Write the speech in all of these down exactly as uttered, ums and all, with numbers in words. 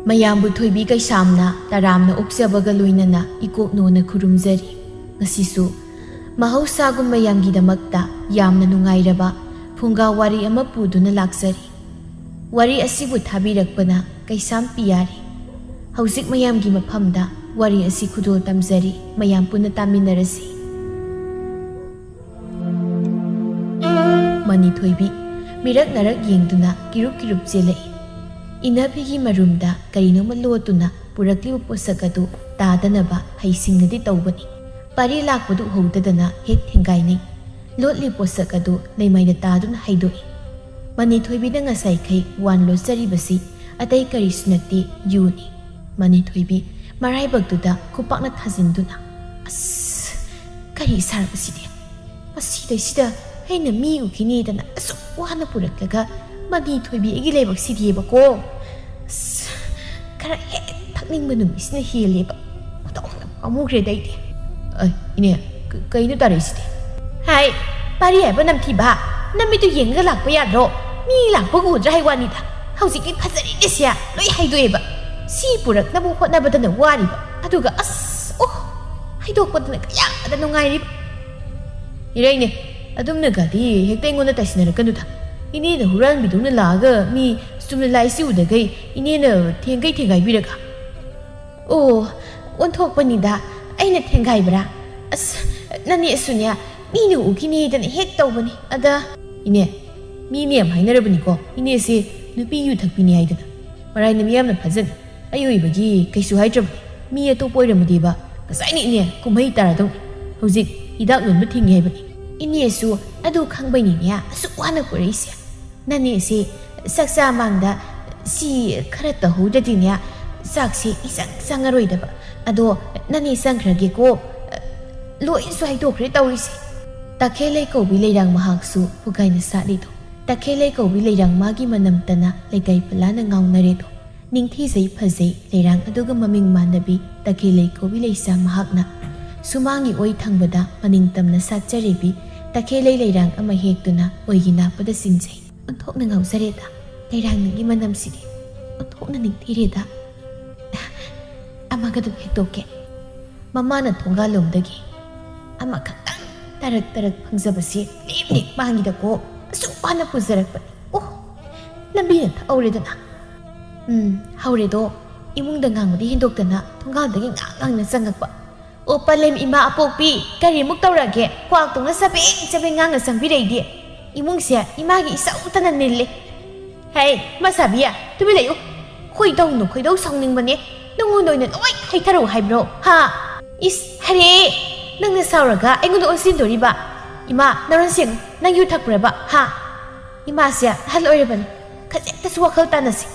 ꯃꯌꯥꯝꯕꯨ ꯊꯣꯏꯕꯤ ꯀꯩꯁꯥꯝꯅ ꯇꯔꯥꯝꯅ ꯑꯣꯛꯆꯕꯒ ꯂꯣꯏꯅꯅ ꯏꯀꯣꯛꯅꯣꯅ ꯈꯨꯔꯨꯝꯖꯔꯤ꯫ ꯉꯁꯤꯁꯨ ꯃꯍꯧꯁꯥꯒꯨꯝ ꯃꯌꯥꯝꯒꯤꯗꯃꯛꯇ ꯌꯥꯝꯅ ꯅꯨꯡꯉꯥꯏꯔꯕ ꯐꯨꯡꯒꯥ ꯋꯥꯔꯤ ꯑꯃ ꯄꯨꯗꯨꯅ ꯂꯥꯛꯆꯔꯤ꯫ ꯋꯥꯔꯤ ꯑꯁꯤꯕꯨ ꯊꯥꯕꯤꯔꯛꯄꯅ ꯀꯩꯁꯥꯝ ꯄꯤꯌꯥꯔꯤ꯫ ꯍꯧꯖꯤꯛ ꯃꯌꯥꯝꯒꯤ ꯃꯐꯝꯗ ꯋꯥꯔꯤ ꯑꯁꯤ ꯈꯨꯗꯣꯜ ꯇꯝꯖꯔꯤ, ꯃꯌꯥꯝ ꯄꯨꯟꯅ ꯇꯥꯃꯤꯟꯅꯔꯁꯤ꯫ ꯃꯅꯤ ꯊꯣꯏꯕꯤ ꯃꯤꯔꯛ ꯅꯔꯛ ꯌꯦꯡꯗꯨꯅ ꯀꯤꯔꯨꯞ ꯀꯤꯔꯨꯞ ꯆꯦꯜꯂꯛꯏ꯫ ꯏꯟꯅꯕꯤꯒꯤ ꯃꯔꯨꯝꯗ ꯀꯔꯤꯅꯣꯃ ꯂꯣꯠꯇꯨꯅ ꯄꯨꯔꯛꯂꯤꯕ ꯄꯣꯠꯁꯛ ꯑꯗꯨ ꯇꯥꯗꯅꯕ ꯍꯩꯁꯤꯡꯅꯗꯤ ꯇꯧꯕꯅꯤ꯫ ꯄꯥꯔꯤ ꯂꯥꯛꯄꯗꯨ ꯎꯍꯧꯗꯗꯅ ꯍꯦꯛ ꯊꯦꯡꯒꯥꯏꯅꯩ꯫ ꯂꯣꯠꯂꯤ ꯄꯣꯠꯁꯛ ꯑꯗꯨ ꯂꯩꯃꯥꯏꯗ ꯇꯥꯗꯨꯅ ꯍꯩꯗꯣꯛꯏ꯫ ꯃꯅꯤ ꯊꯣꯏꯕꯤꯅ ꯉꯁꯥꯏꯈꯩ ꯋꯥꯟ ꯂꯣꯠꯆꯔꯤꯕꯁꯤ ꯑꯇꯩ ꯀꯔꯤꯁꯨ ꯅꯠꯇꯦ, ꯌꯨꯅꯤ꯫ ꯃꯅꯤ ꯊꯣꯏꯕꯤ ꯃꯔꯥꯏꯕꯛꯇꯨꯗ ꯈꯨꯄꯥꯛꯅ ꯊꯥꯖꯤꯟꯗꯨꯅ, "ꯑꯁ, ꯀꯔꯤ ꯁꯥꯔꯕꯁꯤꯗꯤ? ꯃꯁꯤꯗꯩꯁꯤꯗ ꯑꯩꯅ ꯃꯤ ꯎꯈꯤꯅꯤꯗꯅ ꯑꯁꯨꯛ ꯋꯥꯅ ꯄꯨꯔꯛꯂꯒ ꯃꯅꯤ ꯊꯣꯏꯕꯤ ꯑꯩꯒꯤ ꯂꯥꯏꯕꯛꯁꯤꯗꯤꯕꯀꯣ꯫ ꯑꯁ, ꯈꯔ ꯍꯦꯛ ꯊꯛꯅꯤꯡꯕ ꯅꯨꯃꯤꯠꯁꯤꯅ ꯍꯦꯜꯂꯦꯕ꯫ ꯑꯣꯟꯊꯣꯛꯅ ꯄꯥꯝꯃꯨꯈ꯭ꯔꯦꯗ ꯑꯩꯗꯤ꯫ ꯑ, ꯏꯅꯦ, ꯀ-, ꯀꯩꯅꯣ ꯇꯥꯔꯛꯏꯁꯤꯗꯤ?" "ꯍꯥꯏ, ꯄꯥꯔꯤ ꯍꯥꯏꯕ ꯅꯝꯊꯤꯕ, ꯅꯃꯤꯠꯇꯨ ꯌꯦꯡꯉꯒ ꯂꯥꯛꯄ ꯌꯥꯗ꯭ꯔꯣ? ꯃꯤ ꯂꯥꯛꯄ ꯎꯗ꯭ꯔꯥ ꯍꯥꯏ ꯋꯥꯅꯤꯗ꯫ ꯍꯧꯖꯤꯛꯇꯤ ꯐꯖꯔꯦꯅꯦ ꯁꯦ, ꯂꯣꯏ ꯍꯥꯏꯗꯣꯛꯑꯦꯕ꯫ ꯁꯤ ꯄꯨꯔꯛꯅꯕ ꯍꯣꯠꯅꯕꯗꯅ ꯋꯥꯔꯤꯕ꯫ ꯑꯗꯨꯒ ꯑꯁ, ꯑꯣ, ꯍꯥꯏꯗꯣꯛꯄꯗꯅ ꯀꯌꯥꯗ ꯅꯨꯡꯉꯥꯏꯔꯤꯕ꯫" "ꯏꯔꯩꯅꯦ, ꯑꯗꯨꯝꯅꯒꯗꯤ ꯍꯦꯛꯇ ꯑꯩꯉꯣꯟꯗ ꯇꯥꯏꯁꯤꯟꯅꯔꯛꯀꯅꯨꯗ꯫ ꯏꯅꯦꯅ ꯍꯨꯔꯥꯟꯕꯤꯗꯧꯅ ꯂꯥꯛꯑꯒ ꯃꯤ ꯆꯨꯝꯅ ꯂꯥꯛꯏꯁꯤ ꯎꯗꯈꯩ ꯏꯅꯦꯅ ꯊꯦꯡꯒꯩ ꯊꯦꯡꯒꯥꯏꯕꯤꯔꯒ꯫" "ꯑꯣ, ꯑꯣꯟꯊꯣꯛꯄꯅꯤꯗ, ꯑꯩꯅ ꯊꯦꯡꯒꯥꯏꯕ꯭ꯔꯥ? ꯑꯁ, ꯅꯅꯦꯁꯨꯅꯦ, ꯃꯤꯅ ꯎꯈꯤꯅꯤꯗꯅ ꯍꯦꯛ ꯇꯧꯕꯅꯤ꯫ ꯑꯗ..." "ꯏꯅꯦ, ꯃꯤ ꯃꯌꯥꯝ ꯍꯥꯏꯅꯔꯕꯅꯤꯀꯣ, ꯏꯅꯦꯁꯦ ꯅꯨꯄꯤ ꯌꯨ ꯊꯛꯄꯤꯅꯤ ꯍꯥꯏꯗꯅ꯫ ꯃꯔꯥꯏꯅ ꯃꯤꯌꯥꯝꯅ ꯐꯥꯖꯅꯤ꯫ ꯑꯩ ꯑꯣꯏꯕꯒꯤ ꯀꯩꯁꯨ ꯍꯥꯏꯗ꯭ꯔꯕꯅꯤ꯫ ꯃꯤ ꯑꯇꯣꯞꯄ ꯑꯣꯏꯔꯝꯃꯗꯤꯕ, ꯉꯁꯥꯏꯅ ꯏꯅꯦ ꯀꯨꯝꯍꯩ ꯇꯥꯔꯗꯧꯅꯤ꯫ ꯍꯧꯖꯤꯛ ꯍꯤꯗꯥꯛ ꯌꯣꯟꯕ ꯊꯤꯡꯉꯤ ꯍꯥꯏꯕꯅꯤ꯫" "ꯏꯅꯦꯁꯨ ꯑꯗꯨ ꯈꯪꯕꯩꯅꯤꯅꯦ ꯑꯁꯨꯛ ꯋꯥꯅ ꯄꯨꯔꯛꯏꯁꯦ꯫ ꯅꯅꯦꯁꯦ ꯆꯥꯛ ꯆꯥ ꯃꯥꯡꯗ ꯁꯤ ꯈꯔ ꯇꯧꯍꯧꯗ꯭ꯔꯗꯤꯅꯦ, ꯆꯥꯛꯁꯦ ꯏꯆꯪ ꯆꯪꯉꯔꯣꯏꯗꯕ꯫ ꯑꯗꯣ ꯅꯅꯦ ꯆꯪꯈ꯭ꯔꯒꯦꯀꯣ꯫ ꯂꯣꯏꯅꯁꯨ ꯍꯥꯏꯗꯣꯛꯈ꯭ꯔꯦ ꯇꯧꯔꯤꯁꯦ꯫" ꯇꯈꯦꯜꯂꯩ ꯀꯧꯕꯤ ꯂꯩꯔꯥꯡ ꯃꯍꯥꯛꯁꯨ ꯄꯨꯀꯥꯏꯅ ꯁꯥꯠꯂꯤꯗꯣ꯫ ꯇꯈꯦꯜꯂꯩ ꯀꯧꯕꯤ ꯂꯩꯔꯥꯡ ꯃꯥꯒꯤ ꯃꯅꯝꯇꯅ ꯂꯩꯀꯥꯏ ꯄꯂꯥꯅ ꯉꯥꯎꯅꯔꯦꯗꯣ꯫ ꯅꯤꯡꯊꯤꯖꯩ ꯐꯖꯩ ꯂꯩꯔꯥꯡ ꯑꯗꯨꯒ ꯃꯃꯤꯡ ꯃꯥꯟꯅꯕꯤ ꯇꯈꯦꯜꯂꯩ ꯀꯧꯕꯤ ꯂꯩꯁꯥ ꯃꯍꯥꯛꯅ ꯁꯨꯃꯥꯡꯒꯤ ꯑꯣꯏ ꯊꯪꯕꯗ ꯃꯅꯤꯡ ꯇꯝꯅ ꯁꯥꯠꯆꯔꯤꯕꯤ ꯇꯈꯦꯜꯂꯩ ꯂꯩꯔꯥꯡ ꯑꯃ ꯍꯦꯛꯇꯨꯅ ꯑꯣꯏꯒꯤ ꯅꯥꯞꯄꯗ ꯆꯤꯡꯖꯩ꯫ "ꯑꯣꯟꯊꯣꯛꯅ ꯉꯥꯎꯖꯔꯦꯗ, ꯂꯩꯔꯥꯡ ꯅꯪꯒꯤ ꯃꯅꯝꯁꯤꯗꯤ꯫ ꯑꯣꯟꯊꯣꯛꯅ ꯅꯤꯡꯊꯤꯔꯦꯗ꯫ ꯑꯃꯒ ꯑꯗꯨꯝ ꯍꯦꯛꯇꯣꯛꯀꯦ꯫ ꯃꯃꯥꯅ ꯊꯣꯡꯒꯥꯜꯂꯣꯝꯗꯒꯤ ꯑꯃꯈꯛꯇꯪ ꯇꯔꯛ ꯇꯔꯛ ꯐꯪꯖꯕꯁꯤ ꯂꯤꯛ ꯂꯤꯛ ꯃꯥꯡꯉꯤꯗꯀꯣ, ꯑꯁꯨꯛ ꯋꯥꯅ ꯄꯨꯖꯔꯛꯄꯅꯤ꯫ ꯑꯣ, ꯂꯝꯕꯤꯅ ꯊꯛꯍꯧꯔꯦꯗꯅ꯫ ꯎꯝ, ꯍꯧꯔꯦꯗꯣ꯫ ꯏꯃꯨꯡꯗ ꯉꯥꯡꯕꯗꯤ ꯍꯦꯟꯗꯣꯛꯇꯅ ꯊꯣꯡꯒꯥꯜꯗꯒꯤ ꯉꯥꯡ ꯉꯥꯡꯅ ꯆꯪꯉꯛꯄ꯫ "ꯑꯣ, ꯄꯂꯦꯝ ꯏꯃꯥ ꯑꯄꯣꯛꯄꯤ, ꯀꯔꯤꯃꯨꯛ ꯇꯧꯔꯒꯦ? ꯀ꯭ꯋꯥꯛꯇꯧꯅ ꯆꯕꯦꯡ ꯆꯕꯦꯡ ꯉꯥꯡꯅ ꯆꯪꯕꯤꯔꯛꯏꯗꯤ? ꯏꯃꯨꯡꯁꯦ ꯏꯃꯥꯒꯤ ꯏꯆꯧꯇꯅ ꯅꯤꯜꯂꯤ꯫" "ꯍꯦ, ꯃꯁꯥꯕꯤ, ꯇꯨꯃꯤꯟ ꯂꯩꯌꯨ꯫ ꯈꯣꯏꯗꯧ ꯅꯈꯣꯏꯗꯧ ꯁꯥꯎꯅꯤꯡꯕꯅꯦ꯫ ꯅꯉꯣꯟꯗ ꯑꯣꯏꯅ ꯂꯣꯏ ꯍꯩꯊꯔꯛꯎ ꯍꯥꯏꯕ꯭ꯔꯣ? ꯍꯥ? ꯏꯁ, ꯍꯔꯦ! ꯅꯪꯅ ꯁꯥꯎꯔꯒ ꯑꯩꯉꯣꯟꯗ ꯑꯣꯟꯁꯤꯟꯗꯣꯔꯤꯕ? ꯏꯃꯥ, ꯅꯔꯣꯟ ꯁꯦꯡꯉꯨ꯫ ꯅꯪ ꯌꯨ ꯊꯛꯄ꯭ꯔꯕ? ꯍꯥ? ꯏꯃꯥꯁꯦ ꯑꯍꯜ ꯑꯣꯏꯔꯕꯅꯤ꯫ ꯈꯖꯤꯛꯇꯁꯨ ꯋꯥꯈꯜ ꯇꯥꯅꯁꯤ꯫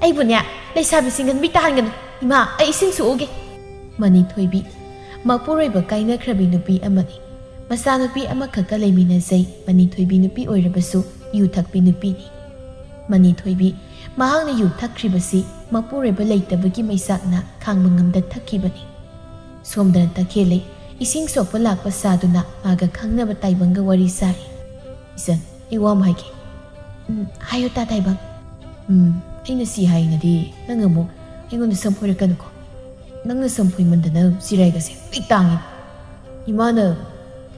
ꯑꯩꯕꯨꯅꯦ, ꯂꯩꯁꯥꯕꯤ ꯁꯤꯡꯒꯟꯕꯤ ꯇꯥꯍꯟꯒꯅꯨ꯫ ꯏꯃꯥ, ꯑꯩ ꯏꯁꯤꯡ ꯁꯣꯛꯎꯒꯦ꯫" ꯃꯅꯤꯊꯣꯏꯕꯤ, ꯃꯄꯨꯔꯣꯏꯕ ꯀꯥꯏꯅꯈ꯭ꯔꯕꯤ ꯅꯨꯄꯤ ꯑꯃꯅꯤ꯫ ꯃꯆꯥꯅꯨꯄꯤ ꯑꯃꯈꯛꯀ ꯂꯩꯃꯤꯟꯅꯖꯩ꯫ ꯃꯅꯤꯊꯣꯏꯕꯤ ꯅꯨꯄꯤ ꯑꯣꯏꯔꯕꯁꯨ ꯌꯨ ꯊꯛꯄꯤ ꯅꯨꯄꯤꯅꯤ꯫ ꯃꯅꯤꯊꯣꯏꯕꯤ, ꯃꯍꯥꯛꯅ ꯌꯨ ꯊꯛꯈ꯭ꯔꯤꯕꯁꯤ ꯃꯄꯨꯔꯣꯏꯕ ꯂꯩꯇꯕꯒꯤ ꯃꯩꯆꯥꯛꯅ ꯈꯥꯡꯕ ꯉꯝꯗ ꯊꯛꯈꯤꯕꯅꯤ꯫ ꯁꯣꯝꯗꯅ ꯇꯈꯦꯜꯂꯩ ꯏꯁꯤꯡ ꯁꯣꯛꯄ ꯂꯥꯛꯄ ꯁꯥꯗꯨꯅ ꯃꯥꯒ ꯈꯪꯅꯕ ꯇꯥꯏꯕꯪꯒ ꯋꯥꯔꯤ ꯁꯥꯔꯤ꯫ "ꯏꯆꯟ, ꯑꯩ ꯋꯥ ꯑꯃ ꯍꯥꯏꯒꯦ꯫" "ꯎꯝ, ꯍꯥꯏꯌꯨ ꯇꯥ ꯇꯥꯏꯕꯪ꯫" "ꯎꯝ, ꯑꯩꯅ ꯁꯤ ꯍꯥꯏꯅꯗꯤ ꯅꯪ ꯑꯃꯨꯛ ꯑꯩꯉꯣꯟꯗ ꯁꯝ ꯐꯣꯏꯔꯛꯀꯅꯨꯀꯣ꯫ ꯅꯪꯅ ꯁꯝ ꯐꯣꯏꯃꯟꯗꯅ ꯆꯤꯔꯥꯏꯒꯁꯦ ꯂꯣꯏ ꯇꯥꯡꯉꯤ꯫ ꯏꯃꯥꯅ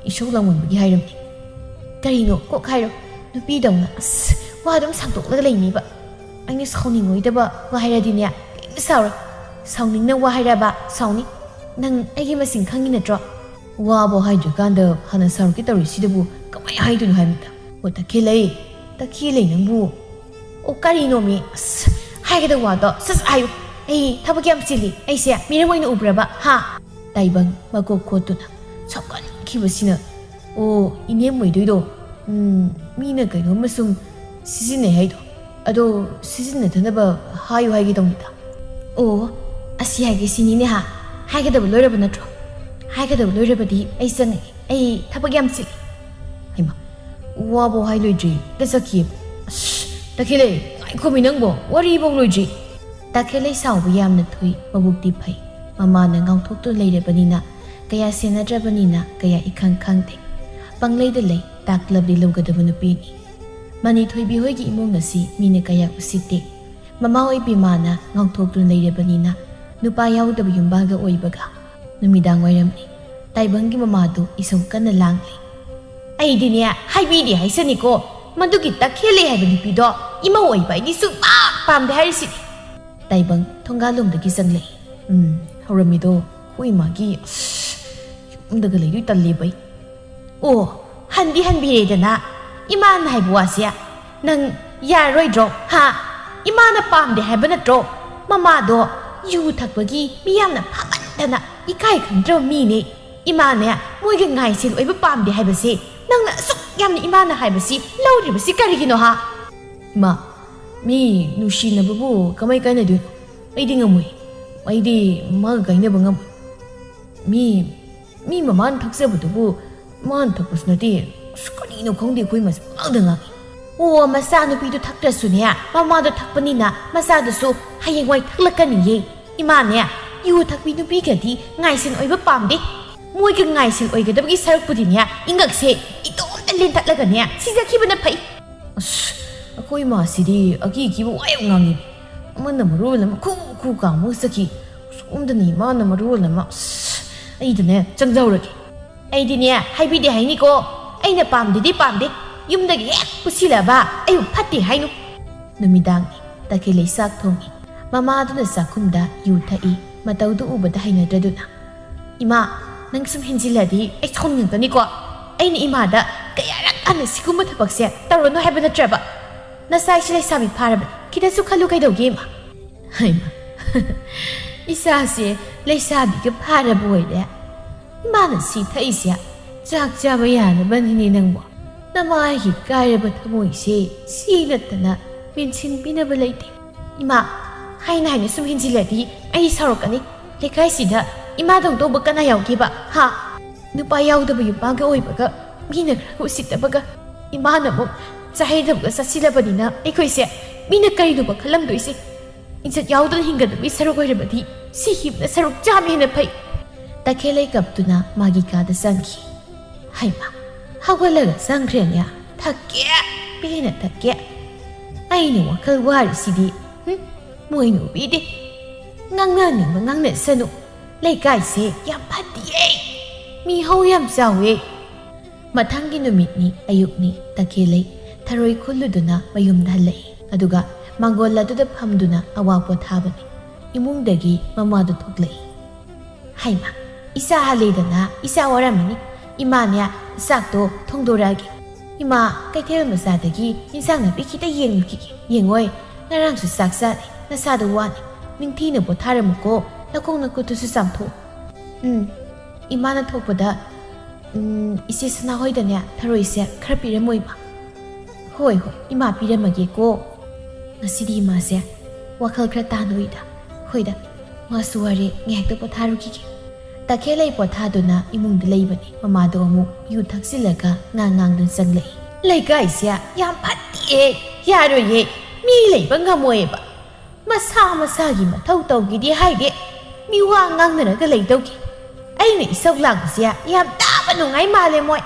ꯏꯁꯧ ꯂꯥꯡꯃꯟꯕꯒꯤ ꯍꯥꯏꯔꯝꯅꯤ꯫" "ꯀꯔꯤꯅꯣ? ꯀꯣꯛ ꯍꯥꯏꯔꯣ꯫ ꯅꯨꯄꯤꯗꯧꯅ ꯑꯁ ꯋꯥ ꯑꯗꯨꯝ ꯁꯥꯡꯗꯣꯛꯂꯒ ꯂꯩꯅꯤꯕ꯫ ꯑꯩꯅ ꯁꯥꯎꯅꯤꯡꯉꯣꯏꯗꯕ ꯋꯥ ꯍꯥꯏꯔꯗꯤꯅꯦ, ꯀꯔꯤꯝꯇ ꯁꯥꯎꯔꯣꯏ꯫ ꯁꯥꯎꯅꯤꯡꯅ ꯋꯥ ꯍꯥꯏꯔꯕ ꯁꯥꯎꯅꯤ꯫ ꯅꯪ ꯑꯩꯒꯤ ꯃꯁꯤꯡ ꯈꯪꯉꯤ ꯅꯠꯇ꯭ꯔꯣ?" "ꯋꯥꯕꯧ ꯍꯥꯏꯗ꯭ꯔꯤꯀꯥꯟꯗ ꯍꯥꯟꯅ ꯁꯥꯎꯔꯛꯀꯦ ꯇꯧꯔꯤꯁꯤꯗꯕꯨ ꯀꯃꯥꯏꯅ ꯍꯥꯏꯗꯣꯏꯅꯣ ꯍꯥꯏꯕꯅꯤꯗ?" "ꯑꯣ, ꯇꯈꯦꯜꯂꯩ, ꯇꯈꯦꯜꯂꯩ ꯅꯪꯕꯨ꯫ ꯑꯣ, ꯀꯔꯤꯅꯣꯃꯤ? ꯑꯁ, ꯍꯥꯏꯒꯗꯧꯕ ꯋꯥꯗꯣ ꯁꯠ ꯁꯠ ꯍꯥꯏꯌꯨ꯫ ꯑꯩ ꯊꯕꯛ ꯌꯥꯝ ꯆꯤꯜꯂꯤ꯫ ꯑꯩꯁꯦ ꯃꯤꯔꯝ ꯑꯣꯏꯅ ꯎꯕ꯭ꯔꯕ? ꯍꯥ?" ꯇꯥꯏꯕꯪ ꯃꯀꯣꯛ ꯈꯣꯠꯇꯨꯅ ꯁꯥꯎꯒꯠꯈꯤꯕꯁꯤꯅ, "ꯑꯣ, ꯏꯅꯦꯝ ꯑꯣꯏꯗꯣꯏꯗꯣ, ꯎꯝ, ꯃꯤꯅ ꯀꯩꯅꯣꯝꯃ ꯁꯨꯝ ꯁꯤꯖꯤꯟꯅꯩ ꯍꯥꯏꯗꯣ, ꯑꯗꯣ ꯁꯤꯖꯤꯟꯅꯗꯅꯕ ꯍꯥꯏꯌꯨ ꯍꯥꯏꯒꯦ ꯇꯧꯅꯤꯗ꯫" "ꯑꯣ, ꯑꯁꯤ ꯍꯥꯏꯒꯦ ꯁꯤꯅꯤꯅꯦ ꯍꯥ? ꯍꯥꯏꯒꯗꯕ ꯂꯣꯏꯔꯕ ꯅꯠꯇ꯭ꯔꯣ? ꯍꯥꯏꯒꯗꯕ ꯂꯣꯏꯔꯕꯗꯤ ꯑꯩ ꯆꯪꯉꯒꯦ꯫ ꯑꯩ ꯊꯕꯛ ꯌꯥꯝ ꯆꯤꯜꯂꯤ꯫" ꯍꯩꯃꯥ, ꯋꯥꯕꯧ ꯍꯥꯏ ꯂꯣꯏꯗ꯭ꯔꯤ, ꯗ ꯆꯠꯈꯤꯌꯦꯕ꯫ ꯑꯁ, ꯇꯈꯦꯜꯂꯩ, ꯉꯥꯏꯈꯣꯃꯤ ꯅꯪꯕꯣ, ꯋꯥꯔꯤꯕꯧ ꯂꯣꯏꯗ꯭ꯔꯤ꯫ ꯇꯈꯦꯜꯂꯩ ꯁꯥꯎꯕ ꯌꯥꯝꯅ ꯊꯨꯏ, ꯃꯕꯨꯛꯇꯤ ꯐꯩ꯫ ꯃꯃꯥꯅ ꯉꯥꯎꯊꯣꯛꯇꯨꯅ ꯂꯩꯔꯕꯅꯤꯅ, ꯀꯌꯥ ꯁꯦꯟꯅꯗ꯭ꯔꯕꯅꯤꯅ ꯀꯌꯥ ꯏꯈꯪ ꯈꯪꯗꯦ꯫ ꯄꯪꯂꯩꯗ ꯂꯩ, ꯇꯥꯛꯂꯕꯗꯤ ꯂꯧꯒꯗꯕ ꯅꯨꯄꯤꯅꯤ꯫ ꯃꯅꯤꯊꯣꯏꯕꯤ ꯍꯣꯏꯒꯤ ꯏꯃꯨꯡ ꯑꯁꯤ ꯃꯤꯅ ꯀꯌꯥ ꯎꯁꯤꯠꯇꯦ꯫ ꯃꯃꯥ ꯑꯣꯏꯕꯤ ꯃꯥꯅ ꯉꯥꯎꯊꯣꯛꯇꯨꯅ ꯂꯩꯔꯕꯅꯤꯅ, ꯅꯨꯄꯥ ꯌꯥꯎꯗꯕ ꯌꯨꯝꯕꯥꯜꯒ ꯑꯣꯏꯕꯒ꯫ ꯅꯨꯃꯤꯗꯥꯡ ꯋꯥꯏꯔꯝꯅꯤ꯫ ꯇꯥꯏꯕꯪꯒꯤ ꯃꯃꯥꯗꯨ ꯏꯁꯧ ꯀꯟꯅ ꯂꯥꯡꯂꯤ꯫ "ꯑꯩꯗꯤꯅꯦ, ꯍꯥꯏꯕꯤꯗꯦ ꯍꯥꯏꯁꯅꯤꯀꯣ, ꯃꯗꯨꯒꯤ ꯇꯈꯦꯜꯂꯩ ꯍꯥꯏꯕ ꯅꯨꯄꯤꯗꯣ ꯏꯃꯧ ꯑꯣꯏꯕ ꯑꯩꯗꯤ ꯁꯨꯡꯄꯥꯝ ꯄꯥꯝꯗꯦ ꯍꯥꯏꯔꯤꯁꯤꯅꯤ"꯫ ꯇꯥꯏꯕꯪ ꯊꯣꯡꯒꯥꯜꯂꯣꯝꯗꯒꯤ ꯆꯪꯂꯛꯏ꯫ "ꯎꯝ, ꯍꯧꯔꯝꯃꯤꯗꯣ ꯑꯩꯈꯣꯏ ꯏꯃꯥꯒꯤ, ꯑꯁ, ꯌꯨꯝꯗꯒ ꯂꯩꯗꯣꯏ ꯇꯜꯂꯦꯕ ꯑꯩ꯫ ꯑꯣ, ꯍꯟꯗꯤ ꯍꯟꯕꯤꯔꯦꯗꯅ꯫ ꯏꯃꯥꯅ ꯍꯥꯏꯕ ꯋꯥꯁꯦ ꯅꯪ ꯌꯥꯔꯔꯣꯏꯗ꯭ꯔꯣ? ꯍꯥ? ꯏꯃꯥꯅ ꯄꯥꯝꯗꯦ ꯍꯥꯏꯕ ꯅꯠꯇ꯭ꯔꯣ? ꯃꯃꯥꯗꯣ ꯌꯨ ꯊꯛꯄꯒꯤ ꯃꯤ ꯌꯥꯝꯅ ꯐꯃꯟꯗꯅ ꯏꯀꯥꯏ ꯈꯪꯗ꯭ꯔꯕ ꯃꯤꯅꯦ꯫ ꯏꯃꯥꯅꯦ, ꯃꯣꯏꯒ ꯉꯥꯏꯁꯦꯜ ꯑꯣꯏꯕ ꯄꯥꯝꯗꯦ ꯍꯥꯏꯕꯁꯦ ꯅꯪꯅ ꯑꯁꯨꯛ ꯌꯥꯝꯅ ꯏꯃꯥꯅ ꯍꯥꯏꯕꯁꯤ ꯂꯧꯔꯤꯕꯁꯤ ꯀꯔꯤꯒꯤꯅꯣ, ꯍꯥ?" "ꯏꯃꯥ, ꯃꯤ ꯅꯨꯡꯁꯤꯅꯕꯕꯨ ꯀꯃꯥꯏ ꯀꯥꯏꯅꯗꯣꯏꯅꯣ? ꯑꯩꯗꯤ ꯉꯝꯃꯣꯏ꯫ ꯑꯩꯗꯤ ꯃꯥꯒ ꯀꯥꯏꯅꯕ ꯉꯝꯃꯣꯏ꯫ ꯃꯤ, ꯃꯤ ꯃꯃꯥꯅ ꯊꯛꯆꯕꯗꯨꯕꯨ ꯃꯥꯅ ꯊꯛꯄꯁꯨ ꯅꯠꯇꯦ꯫ ꯑꯁ, ꯀꯔꯤꯅꯣ ꯈꯪꯗꯦ, ꯑꯩꯈꯣꯏ ꯃꯁꯦ ꯄꯪꯉꯥꯡꯗ ꯉꯥꯡꯉꯤ꯫ ꯑꯣ, ꯃꯆꯥꯅꯨꯄꯤꯗꯨ ꯊꯛꯇ꯭ꯔꯁꯨꯅꯦ, ꯃꯃꯥꯗꯣ ꯊꯛꯄꯅꯤꯅ ꯃꯆꯥꯗꯨꯁꯨ ꯍꯌꯦꯡꯋꯥꯏ ꯊꯛꯂꯛꯀꯅꯤꯌꯦ꯫ ꯏꯃꯥꯅꯦ, ꯌꯨ ꯊꯛꯄꯤ ꯅꯨꯄꯤꯒꯗꯤ ꯉꯥꯏꯁꯦꯜ ꯑꯣꯏꯕ ꯄꯥꯝꯗꯦ꯫ ꯃꯣꯏꯒ ꯉꯥꯏꯁꯦꯜ ꯑꯣꯏꯒꯗꯕꯒꯤ ꯁꯔꯨꯛꯄꯨꯗꯤꯅꯦ, ꯏꯉꯛꯁꯦ ꯏꯇꯣꯝꯇ ꯂꯦꯟꯊꯠꯂꯒꯅꯦ ꯁꯤꯖꯈꯤꯕꯅ ꯐꯩ"꯫ ꯑꯁ, ꯑꯩꯈꯣꯏ ꯏꯃꯥꯁꯤꯗꯤ ꯑꯀꯤ ꯑꯀꯤꯕ ꯋꯥ ꯌꯥꯝ ꯉꯥꯡꯉꯤ꯫ ꯑꯃꯅ ꯃꯔꯣꯜ ꯑꯃ ꯈꯨ ꯈꯨ ꯀꯥꯝꯃꯒ ꯆꯠꯈꯤ꯫ ꯁꯣꯝꯗꯅꯤ ꯃꯥꯅ ꯃꯔꯣꯜ ꯑꯃ꯫ ꯑꯁ, ꯑꯩꯗꯅꯦ ꯆꯪꯖꯍꯧꯔꯒꯦ꯫ "ꯑꯩꯗꯤꯅꯦ, ꯍꯥꯏꯕꯤꯗꯦ ꯍꯥꯏꯅꯤꯀꯣ꯫ ꯑꯩꯅ ꯄꯥꯝꯗꯦꯗꯤ ꯄꯥꯝꯗꯦ꯫ ꯌꯨꯝꯗꯒꯤ ꯍꯦꯛ ꯄꯨꯁꯤꯜꯂꯛꯑꯕ ꯑꯩꯕꯨ ꯐꯠꯇꯦ ꯍꯥꯏꯅꯨ"꯫ ꯅꯨꯃꯤꯗꯥꯡꯅꯤ꯫ ꯇꯈꯦꯜꯂꯩ ꯆꯥꯛ ꯊꯣꯡꯉꯤ꯫ ꯃꯃꯥꯗꯨꯅ ꯆꯥꯛꯈꯨꯝꯗ ꯌꯨ ꯊꯛꯏ꯫ ꯃꯇꯧꯗꯨ ꯎꯕꯗ ꯍꯩꯅꯗ꯭ꯔꯗꯨꯅ, "ꯏꯃꯥ, ꯅꯪ ꯁꯨꯝ ꯍꯦꯟꯖꯤꯜꯂꯗꯤ ꯑꯩ ꯁꯥꯎꯅꯤꯡꯉꯛꯀꯅꯤꯀꯣ꯫ ꯑꯩꯅ ꯏꯃꯥꯗ ꯀꯌꯥꯔꯛ ꯍꯟꯅ ꯁꯤꯒꯨꯝꯕ ꯊꯕꯛꯁꯦ ꯇꯧꯔꯅꯨ ꯍꯥꯏꯕ ꯅꯠꯇ꯭ꯔꯕ? ꯅꯆꯥ ꯑꯩꯁꯦ ꯂꯩꯁꯥꯕꯤ ꯐꯥꯔꯕꯅꯤ꯫ ꯈꯤꯇꯁꯨ ꯈꯜꯂꯨ ꯀꯩꯗꯧꯒꯦ, ꯏꯃꯥ?" ꯍꯩꯃꯥ, ꯏꯆꯥꯁꯦ ꯂꯩꯁꯥꯕꯤꯒ ꯐꯥꯔꯕ ꯑꯣꯏꯔꯦ꯫ ꯏꯃꯥꯅ ꯁꯤ ꯊꯛꯏꯁꯦ ꯆꯥꯛ ꯆꯥꯕ ꯌꯥꯅꯕꯅꯤꯅꯦ ꯅꯪꯕꯣ꯫ ꯅꯃꯥꯒꯤ ꯀꯥꯏꯔꯕ ꯊꯃꯣꯏꯁꯦ ꯁꯤ ꯅꯠꯇꯅ ꯃꯦꯟꯁꯤꯟꯕꯤꯅꯕ ꯂꯩꯇꯦ꯫ ꯏꯃꯥ, ꯍꯥꯏꯅ ꯍꯥꯏꯅ ꯁꯨꯝ ꯍꯦꯟꯖꯤꯜꯂꯗꯤ ꯑꯩ ꯁꯥꯎꯔꯛꯀꯅꯤ꯫ ꯂꯩꯀꯥꯏꯁꯤꯗ ꯏꯃꯥꯗꯧ ꯇꯧꯕ ꯀꯅꯥ ꯌꯥꯎꯒꯦꯕ? ꯍꯥ? ꯅꯨꯄꯥ ꯌꯥꯎꯗꯕ ꯌꯨꯝꯕꯥꯜꯒ ꯑꯣꯏꯕꯒ, ꯃꯤꯅ ꯈꯔ ꯎꯁꯤꯠꯇꯕꯒ, ꯏꯃꯥꯅ ꯑꯃꯨꯛ ꯆꯥꯍꯩꯗꯕꯒ ꯆꯥꯁꯤꯜꯂꯕꯅꯤꯅ ꯑꯩꯈꯣꯏꯁꯦ ꯃꯤꯅ ꯀꯔꯤꯅꯣꯕ ꯈꯜꯂꯝꯗꯣꯏꯁꯦ? ꯏꯖꯠ ꯌꯥꯎꯗꯅ ꯍꯤꯡꯒꯗꯕꯒꯤ ꯁꯔꯨꯛ ꯑꯣꯏꯔꯕꯗꯤ ꯁꯤꯈꯤꯕꯅ ꯁꯔꯨꯛ ꯆꯥꯝꯃ ꯍꯦꯟꯅ ꯐꯩ꯫ ꯇꯈꯦꯜꯂꯩ ꯀꯞꯇꯨꯅ ꯃꯥꯒꯤ ꯀꯥꯗ ꯆꯪꯈꯤ꯫ ꯍꯩꯃꯥ, ꯍꯧꯒꯠꯂꯒ ꯆꯪꯈ꯭ꯔꯦꯅꯦ꯫ ꯊꯛꯀꯦ, ꯄꯦꯟꯅ ꯊꯛꯀꯦ꯫ ꯑꯩꯅ ꯋꯥꯈꯜ ꯋꯥꯔꯤꯁꯤꯗꯤ꯫ ꯍꯨꯝ, ꯃꯣꯏ ꯅꯨꯄꯤꯗꯤ꯫ ꯉꯥꯡꯅꯅꯤꯡꯕ ꯉꯥꯡꯅꯁꯅꯨ꯫ ꯂꯩꯀꯥꯏꯁꯦ ꯌꯥꯝ ꯐꯠꯇꯤꯌꯦ꯫ ꯃꯤꯍꯧ ꯌꯥꯝ ꯆꯥꯎꯋꯦ꯫ ꯃꯊꯪꯒꯤ ꯅꯨꯃꯤꯠꯅꯤ, ꯑꯌꯨꯛꯅꯤ, ꯇꯈꯦꯜꯂꯩ ꯊꯔꯣꯏ ꯈꯨꯜꯂꯨꯗꯨꯅ ꯃꯌꯨꯝꯗ ꯍꯜꯂꯛꯏ꯫ ꯑꯗꯨꯒ ꯃꯥꯡꯒꯣꯜ ꯑꯗꯨꯗ ꯐꯝꯗꯨꯅ ꯑꯋꯥ ꯄꯣꯊꯥꯕꯅꯤ꯫ ꯏꯃꯨꯡꯗꯒꯤ ꯃꯃꯥꯗꯨ ꯊꯣꯛꯂꯛꯏ꯫ "ꯍꯩꯃꯥ, ꯏꯆꯥ ꯍꯜꯂꯦꯗꯅ, ꯏꯆꯥ ꯋꯥꯔꯝꯃꯅꯤ꯫ ꯏꯃꯥꯅꯦ, ꯆꯥꯛꯇꯣ ꯊꯣꯡꯗꯣꯔꯛꯑꯒꯦ꯫ ꯏꯃꯥ, ꯀꯩꯊꯦꯜ ꯃꯆꯥꯗꯒꯤ ꯏꯟꯁꯥꯡ ꯅꯥꯄꯤ ꯈꯤꯇ ꯌꯦꯡꯂꯨꯈꯤꯒꯦ꯫ ꯌꯦꯡꯉꯣꯏ, ꯉꯔꯥꯡꯁꯨ ꯆꯥꯛ ꯆꯥꯗꯦ, ꯅꯁꯥꯗꯣ ꯋꯥꯅꯤ꯫ ꯅꯤꯡꯊꯤꯅ ꯄꯣꯊꯥꯔꯝꯃꯨꯀꯣ, ꯅꯈꯣꯡ ꯅꯈꯨꯠꯇꯨꯁꯨ ꯆꯥꯝꯊꯣꯛꯎ꯫" "ꯎꯝ, ꯏꯃꯥꯅ ꯊꯣꯛꯄꯗ, ꯎꯝ, ꯏꯆꯦ ꯁꯅꯥꯍꯣꯏꯗꯅꯦ ꯊꯔꯣꯏꯁꯦ ꯈꯔ ꯄꯤꯔꯝꯃꯣ, ꯏꯃꯥ꯫" "ꯍꯣꯏ, ꯍꯣꯏ, ꯏꯃꯥ ꯄꯤꯔꯝꯃꯒꯦꯀꯣ꯫" ꯉꯁꯤꯗꯤ ꯏꯃꯥꯁꯦ ꯋꯥꯈꯜ ꯈꯔ ꯇꯥꯅ ꯎꯏꯗ꯫ "ꯍꯣꯏꯗ, ꯋꯥꯁꯨ ꯋꯥꯔꯦ, ꯉꯥꯏꯍꯥꯛꯇ ꯄꯣꯊꯥꯔꯨꯈꯤꯒꯦ꯫" ꯇꯈꯦꯜꯂꯩ ꯄꯣꯊꯥꯗꯨꯅ ꯏꯃꯨꯡꯗ ꯂꯩꯕꯅꯤ꯫ ꯃꯃꯥꯗꯣ ꯑꯃꯨꯛ ꯌꯨ ꯊꯛꯆꯤꯜꯂꯒ ꯉꯥꯡ ꯉꯥꯡꯗꯨꯅ ꯆꯪꯂꯛꯏ꯫ "ꯂꯩꯀꯥꯏꯁꯦ ꯌꯥꯝ ꯐꯠꯇꯤꯌꯦ, ꯌꯥꯔꯣꯏꯌꯦ, ꯃꯤ ꯂꯩꯕ ꯉꯝꯃꯣꯏꯌꯦꯕ꯫ ꯃꯁꯥ ꯃꯁꯥꯒꯤ ꯃꯊꯧ ꯇꯧꯈꯤꯗꯤ ꯍꯥꯏꯗꯦ, ꯃꯤ ꯋꯥ ꯉꯥꯡꯅꯔꯒ ꯂꯩꯗꯧꯒꯤ꯫ ꯑꯩꯅ ꯏꯁꯧ ꯂꯥꯡꯕꯁꯦ ꯌꯥꯝ ꯇꯥꯕ ꯅꯨꯡꯉꯥꯏ ꯃꯥꯜꯂꯦ ꯃꯣꯏ꯫"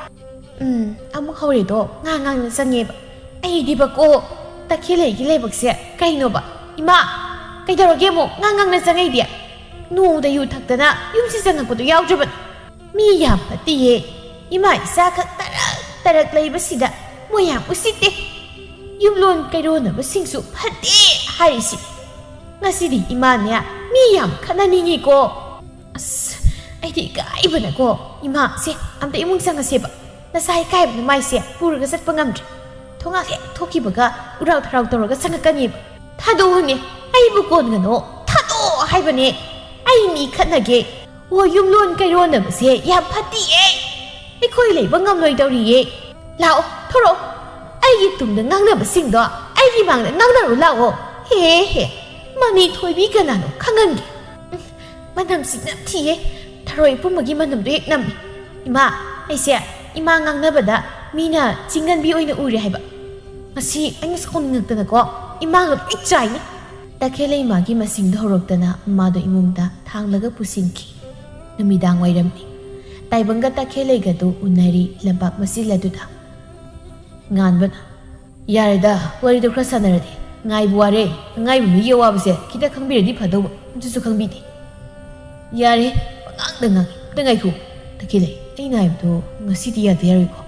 "ꯎꯝ, ꯑꯃꯨꯛ ꯍꯧꯔꯦꯗꯣ, ꯉꯥꯡ ꯉꯥꯡꯅ ꯆꯪꯉꯦꯕ꯫ ꯑꯩꯗꯤꯕꯀꯣ, ꯇꯈꯦꯜꯂꯩꯒꯤ ꯂꯥꯏꯕꯛꯁꯦ ꯀꯩꯅꯣꯕ? ꯏꯃꯥ, ꯀꯩꯗꯧꯔꯒꯦ ꯑꯃꯨꯛ ꯉꯥꯡ ꯉꯥꯡꯅ ꯆꯪꯉꯛꯏꯗꯤ? ꯅꯣꯡꯃꯗ ꯌꯨ ꯊꯛꯇꯅ ꯌꯨꯝꯁꯤ ꯆꯪꯉꯛꯄꯗꯣ ꯌꯥꯎꯗ꯭ꯔꯕꯅꯤ꯫ ꯃꯤ ꯌꯥꯝ ꯐꯠꯇꯤꯌꯦ꯫ ꯏꯃꯥ ꯏꯆꯥꯈꯛ ꯇꯔꯛ ꯇꯔꯛ ꯂꯩꯕꯁꯤꯗ ꯃꯣꯏ ꯌꯥꯝ ꯎꯁꯤꯠꯇꯦ꯫ ꯌꯨꯝꯂꯣꯟ ꯀꯩꯔꯣꯟꯅꯕꯁꯤꯡꯁꯨ ꯐꯠꯇꯦ ꯍꯥꯏꯔꯤꯁꯤ꯫ ꯉꯁꯤꯗꯤ ꯏꯃꯥꯅꯦ ꯃꯤ ꯌꯥꯝ ꯈꯠꯅꯅꯤꯡꯉꯤꯀꯣ꯫" "ꯑꯁ, ꯑꯩꯗꯤ ꯏꯀꯥꯏꯕꯅꯀꯣ꯫ ꯏꯃꯥ, ꯁꯦ, ꯑꯝꯇ ꯏꯃꯨꯡ ꯆꯪꯉꯁꯦꯕ꯫ ꯅꯁꯥ ꯏꯀꯥꯏꯕꯅ ꯃꯥꯏꯁꯦ ꯄꯨꯔꯒ ꯆꯠꯄ ꯉꯝꯗ꯭ꯔꯦ꯫ ꯊꯣꯡꯒꯥꯜ ꯍꯦꯛ ꯊꯣꯛꯈꯤꯕꯒ ꯎꯔꯥꯎ ꯊꯔꯥꯎ ꯇꯧꯔꯒ ꯆꯪꯉꯛꯀꯅꯦꯕ꯫ ꯊꯥꯗꯣꯛꯎꯅꯦ, ꯑꯩꯕꯨ ꯀꯣꯟꯒꯅꯣ, ꯊꯥꯗꯣꯛꯑꯣ ꯍꯥꯏꯕꯅꯦ꯫ ꯑꯩ ꯃꯤ ꯈꯠꯅꯒꯦ꯫ ꯑꯣ, ꯌꯨꯝꯂꯣꯟ ꯀꯩꯔꯣꯟꯅꯕꯁꯦ ꯌꯥꯝ ꯐꯠꯇꯤꯌꯦ꯫ ꯑꯩꯈꯣꯏ ꯂꯩꯕ ꯉꯝꯂꯣꯏꯗꯧꯔꯤꯌꯦ꯫ ꯂꯥꯛꯑꯣ, ꯊꯣꯔꯛꯑꯣ꯫ ꯑꯩꯒꯤ ꯇꯨꯡꯗ ꯉꯥꯡꯅꯕꯁꯤꯡꯗꯣ ꯑꯩꯒꯤ ꯃꯥꯡꯗ ꯉꯥꯡꯅꯔꯨ ꯂꯥꯛꯑꯣ꯫ ꯍꯦ ꯍꯦ, ꯃꯃꯤ ꯊꯣꯏꯕꯤ ꯀꯅꯥꯅꯣ ꯈꯪꯍꯟꯒꯦ꯫" "ꯎꯝ, ꯃꯅꯝꯁꯤ ꯅꯝꯊꯤꯌꯦ꯫ ꯊꯔꯣꯏ ꯄꯨꯝꯕꯒꯤ ꯃꯅꯝꯗꯣ ꯍꯦꯛ ꯅꯝꯃꯤ꯫ ꯏꯃꯥ, ꯑꯩꯁꯦ ꯏꯃꯥ ꯉꯥꯡꯅꯕꯗ ꯃꯤꯅ ꯆꯤꯡꯒꯟꯕꯤ ꯑꯣꯏꯅ ꯎꯔꯦ ꯍꯥꯏꯕ꯫ ꯉꯁꯤ ꯑꯩꯅ ꯁꯥꯎꯅꯤꯡꯉꯛꯇꯅꯀꯣ, ꯏꯃꯥꯒ ꯂꯣꯏ ꯆꯥꯏꯅꯤ꯫" ꯇꯈꯦꯜꯂꯩ ꯃꯥꯒꯤ ꯃꯁꯤꯡꯗ ꯍꯧꯔꯛꯇꯅ ꯃꯃꯥꯗꯣ ꯏꯃꯨꯡꯗ ꯊꯥꯡꯂꯒ ꯄꯨꯁꯤꯟꯈꯤ꯫ ꯅꯨꯃꯤꯗꯥꯡ ꯋꯥꯏꯔꯝꯅꯤ꯫ ꯇꯥꯏꯕꯪꯒ ꯇꯈꯦꯜꯂꯩꯒꯗꯨ ꯎꯅꯔꯤ ꯂꯝꯄꯥꯛ ꯃꯆꯤꯜ ꯑꯗꯨꯗ꯫ ꯉꯥꯟꯕꯅ, "ꯌꯥꯔꯦꯗ, ꯋꯥꯔꯤꯗꯣ ꯈꯔ ꯁꯥꯟꯅꯔꯗꯤ꯫ ꯉꯥꯏꯕ ꯋꯥꯔꯦ꯫ ꯑꯉꯥꯏꯕ ꯃꯤꯒꯤ ꯑꯋꯥꯕꯁꯦ ꯈꯤꯇ ꯈꯪꯕꯤꯔꯗꯤ ꯐꯗꯧꯕ꯫ ꯑꯗꯨꯁꯨ ꯈꯪꯕꯤꯗꯦ꯫ ꯌꯥꯔꯦ, ꯄꯉꯥꯡꯗ ꯉꯥꯡꯉꯤ꯫ ꯑꯝꯇ ꯉꯥꯏꯈꯣ꯫ ꯇꯈꯦꯜꯂꯩ, ꯑꯩꯅ ꯍꯥꯏꯕꯗꯣ ꯉꯁꯤꯗꯤ ꯌꯥꯗ ꯌꯥꯔꯣꯏꯀꯣ꯫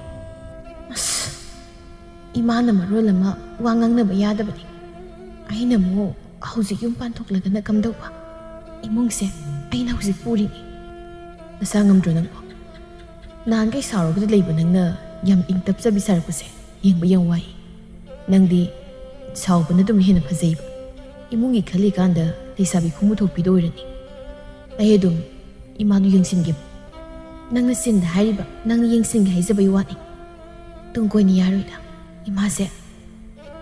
ꯑꯁ, ꯏꯃꯥꯅ ꯃꯔꯣꯜ ꯑꯃ ꯋꯥ ꯉꯥꯡꯅꯕ ꯌꯥꯗꯕꯅꯤ꯫ ꯑꯩꯅ ꯑꯃꯨꯛ ꯍꯧꯖꯤꯛ ꯌꯨꯝ ꯄꯥꯟꯊꯣꯛꯂꯒꯅ ꯀꯝꯗꯧꯕ? ꯏꯃꯨꯡꯁꯦ ꯑꯩꯅ ꯍꯧꯖꯤꯛ ꯄꯨꯔꯤꯅꯤ꯫ ꯅꯁꯥ ꯉꯝꯗ꯭ꯔꯣ ꯅꯪꯕꯣ? ꯅꯍꯥꯟꯈꯩ ꯁꯥꯎꯔꯒꯗ ꯂꯩꯕ ꯅꯪꯅ ꯌꯥꯝ ꯏꯪ ꯇꯞꯆꯕꯤ ꯁꯥꯔꯛꯄꯁꯦ ꯌꯦꯡꯕ ꯌꯥꯝ ꯋꯥꯏ꯫ ꯅꯪꯗꯤ ꯁꯥꯎꯕꯅ ꯑꯗꯨꯝ ꯍꯦꯟꯅ ꯐꯖꯩꯕ꯫ ꯏꯃꯨꯡꯒꯤ ꯈꯜꯂꯤꯀꯥꯟꯗ ꯂꯩꯁꯥꯕꯤ ꯈꯣꯡꯕꯨ ꯊꯣꯛꯄꯤꯗ ꯑꯣꯏꯔꯅꯤ꯫ ꯑꯩ ꯑꯗꯨꯝ ꯏꯃꯥꯗꯨ ꯌꯦꯡꯁꯤꯟꯒꯦ꯫ ꯅꯪꯅ ꯆꯤꯟꯗ ꯍꯥꯏꯔꯤꯕ, ꯅꯪꯅ ꯌꯦꯡꯁꯤꯟꯒꯦ ꯍꯥꯏꯖꯕꯩ ꯋꯥꯅꯤ꯫ ꯇꯨꯡ ꯀꯣꯏꯅ ꯌꯥꯔꯣꯏꯗ꯫ ꯏꯃꯥꯁꯦ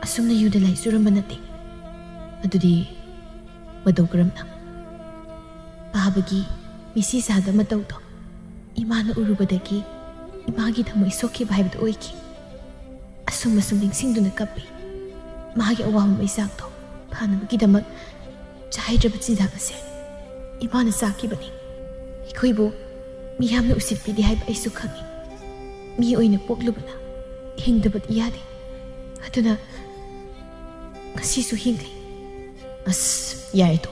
ꯑꯁꯨꯝꯅ ꯌꯨꯗ ꯂꯥꯏ ꯆꯨꯔꯝꯕ ꯅꯠꯇꯦ꯫ ꯑꯗꯨꯗꯤ ꯃꯇꯧ ꯀꯔꯝꯅ? ꯄꯥꯕꯒꯤ ꯃꯤꯁꯤ ꯁꯥꯗ ꯃꯇꯧꯗꯣ ꯏꯃꯥꯅ ꯎꯔꯨꯕꯗꯒꯤ ꯏꯃꯥꯒꯤ ꯊꯃꯣꯏ ꯁꯣꯛꯈꯤꯕ ꯍꯥꯏꯕꯗꯨ ꯑꯣꯏꯈꯤ꯫ ꯑꯁꯨꯝ ꯑꯁꯨꯝ ꯅꯤꯡꯁꯤꯡꯗꯨꯅ ꯀꯞꯄꯤ꯫ ꯃꯥꯒꯤ ꯑꯋꯥꯕ ꯃꯩꯆꯥꯛꯇꯣ ꯐꯥꯅꯕꯒꯤꯗꯃꯛ ꯆꯥꯍꯩꯗ꯭ꯔꯕ ꯆꯤꯟꯖꯥꯛ ꯑꯁꯦ ꯏꯃꯥꯅ ꯆꯥꯈꯤꯕꯅꯤ꯫ ꯑꯩꯈꯣꯏꯕꯨ ꯃꯤꯌꯥꯝꯅ ꯎꯁꯤꯠꯄꯤꯗꯦ ꯍꯥꯏꯕ ꯑꯩꯁꯨ ꯈꯪꯏ꯫ ꯃꯤ ꯑꯣꯏꯅ ꯄꯣꯛꯂꯨꯕꯅ ꯍꯤꯡꯗꯕꯗꯤ ꯌꯥꯗꯦ꯫ ꯑꯗꯨꯅ ꯉꯁꯤꯁꯨ ꯍꯤꯡꯂꯤ꯫ ꯑꯁ, ꯌꯥꯔꯦ ꯇꯣ꯫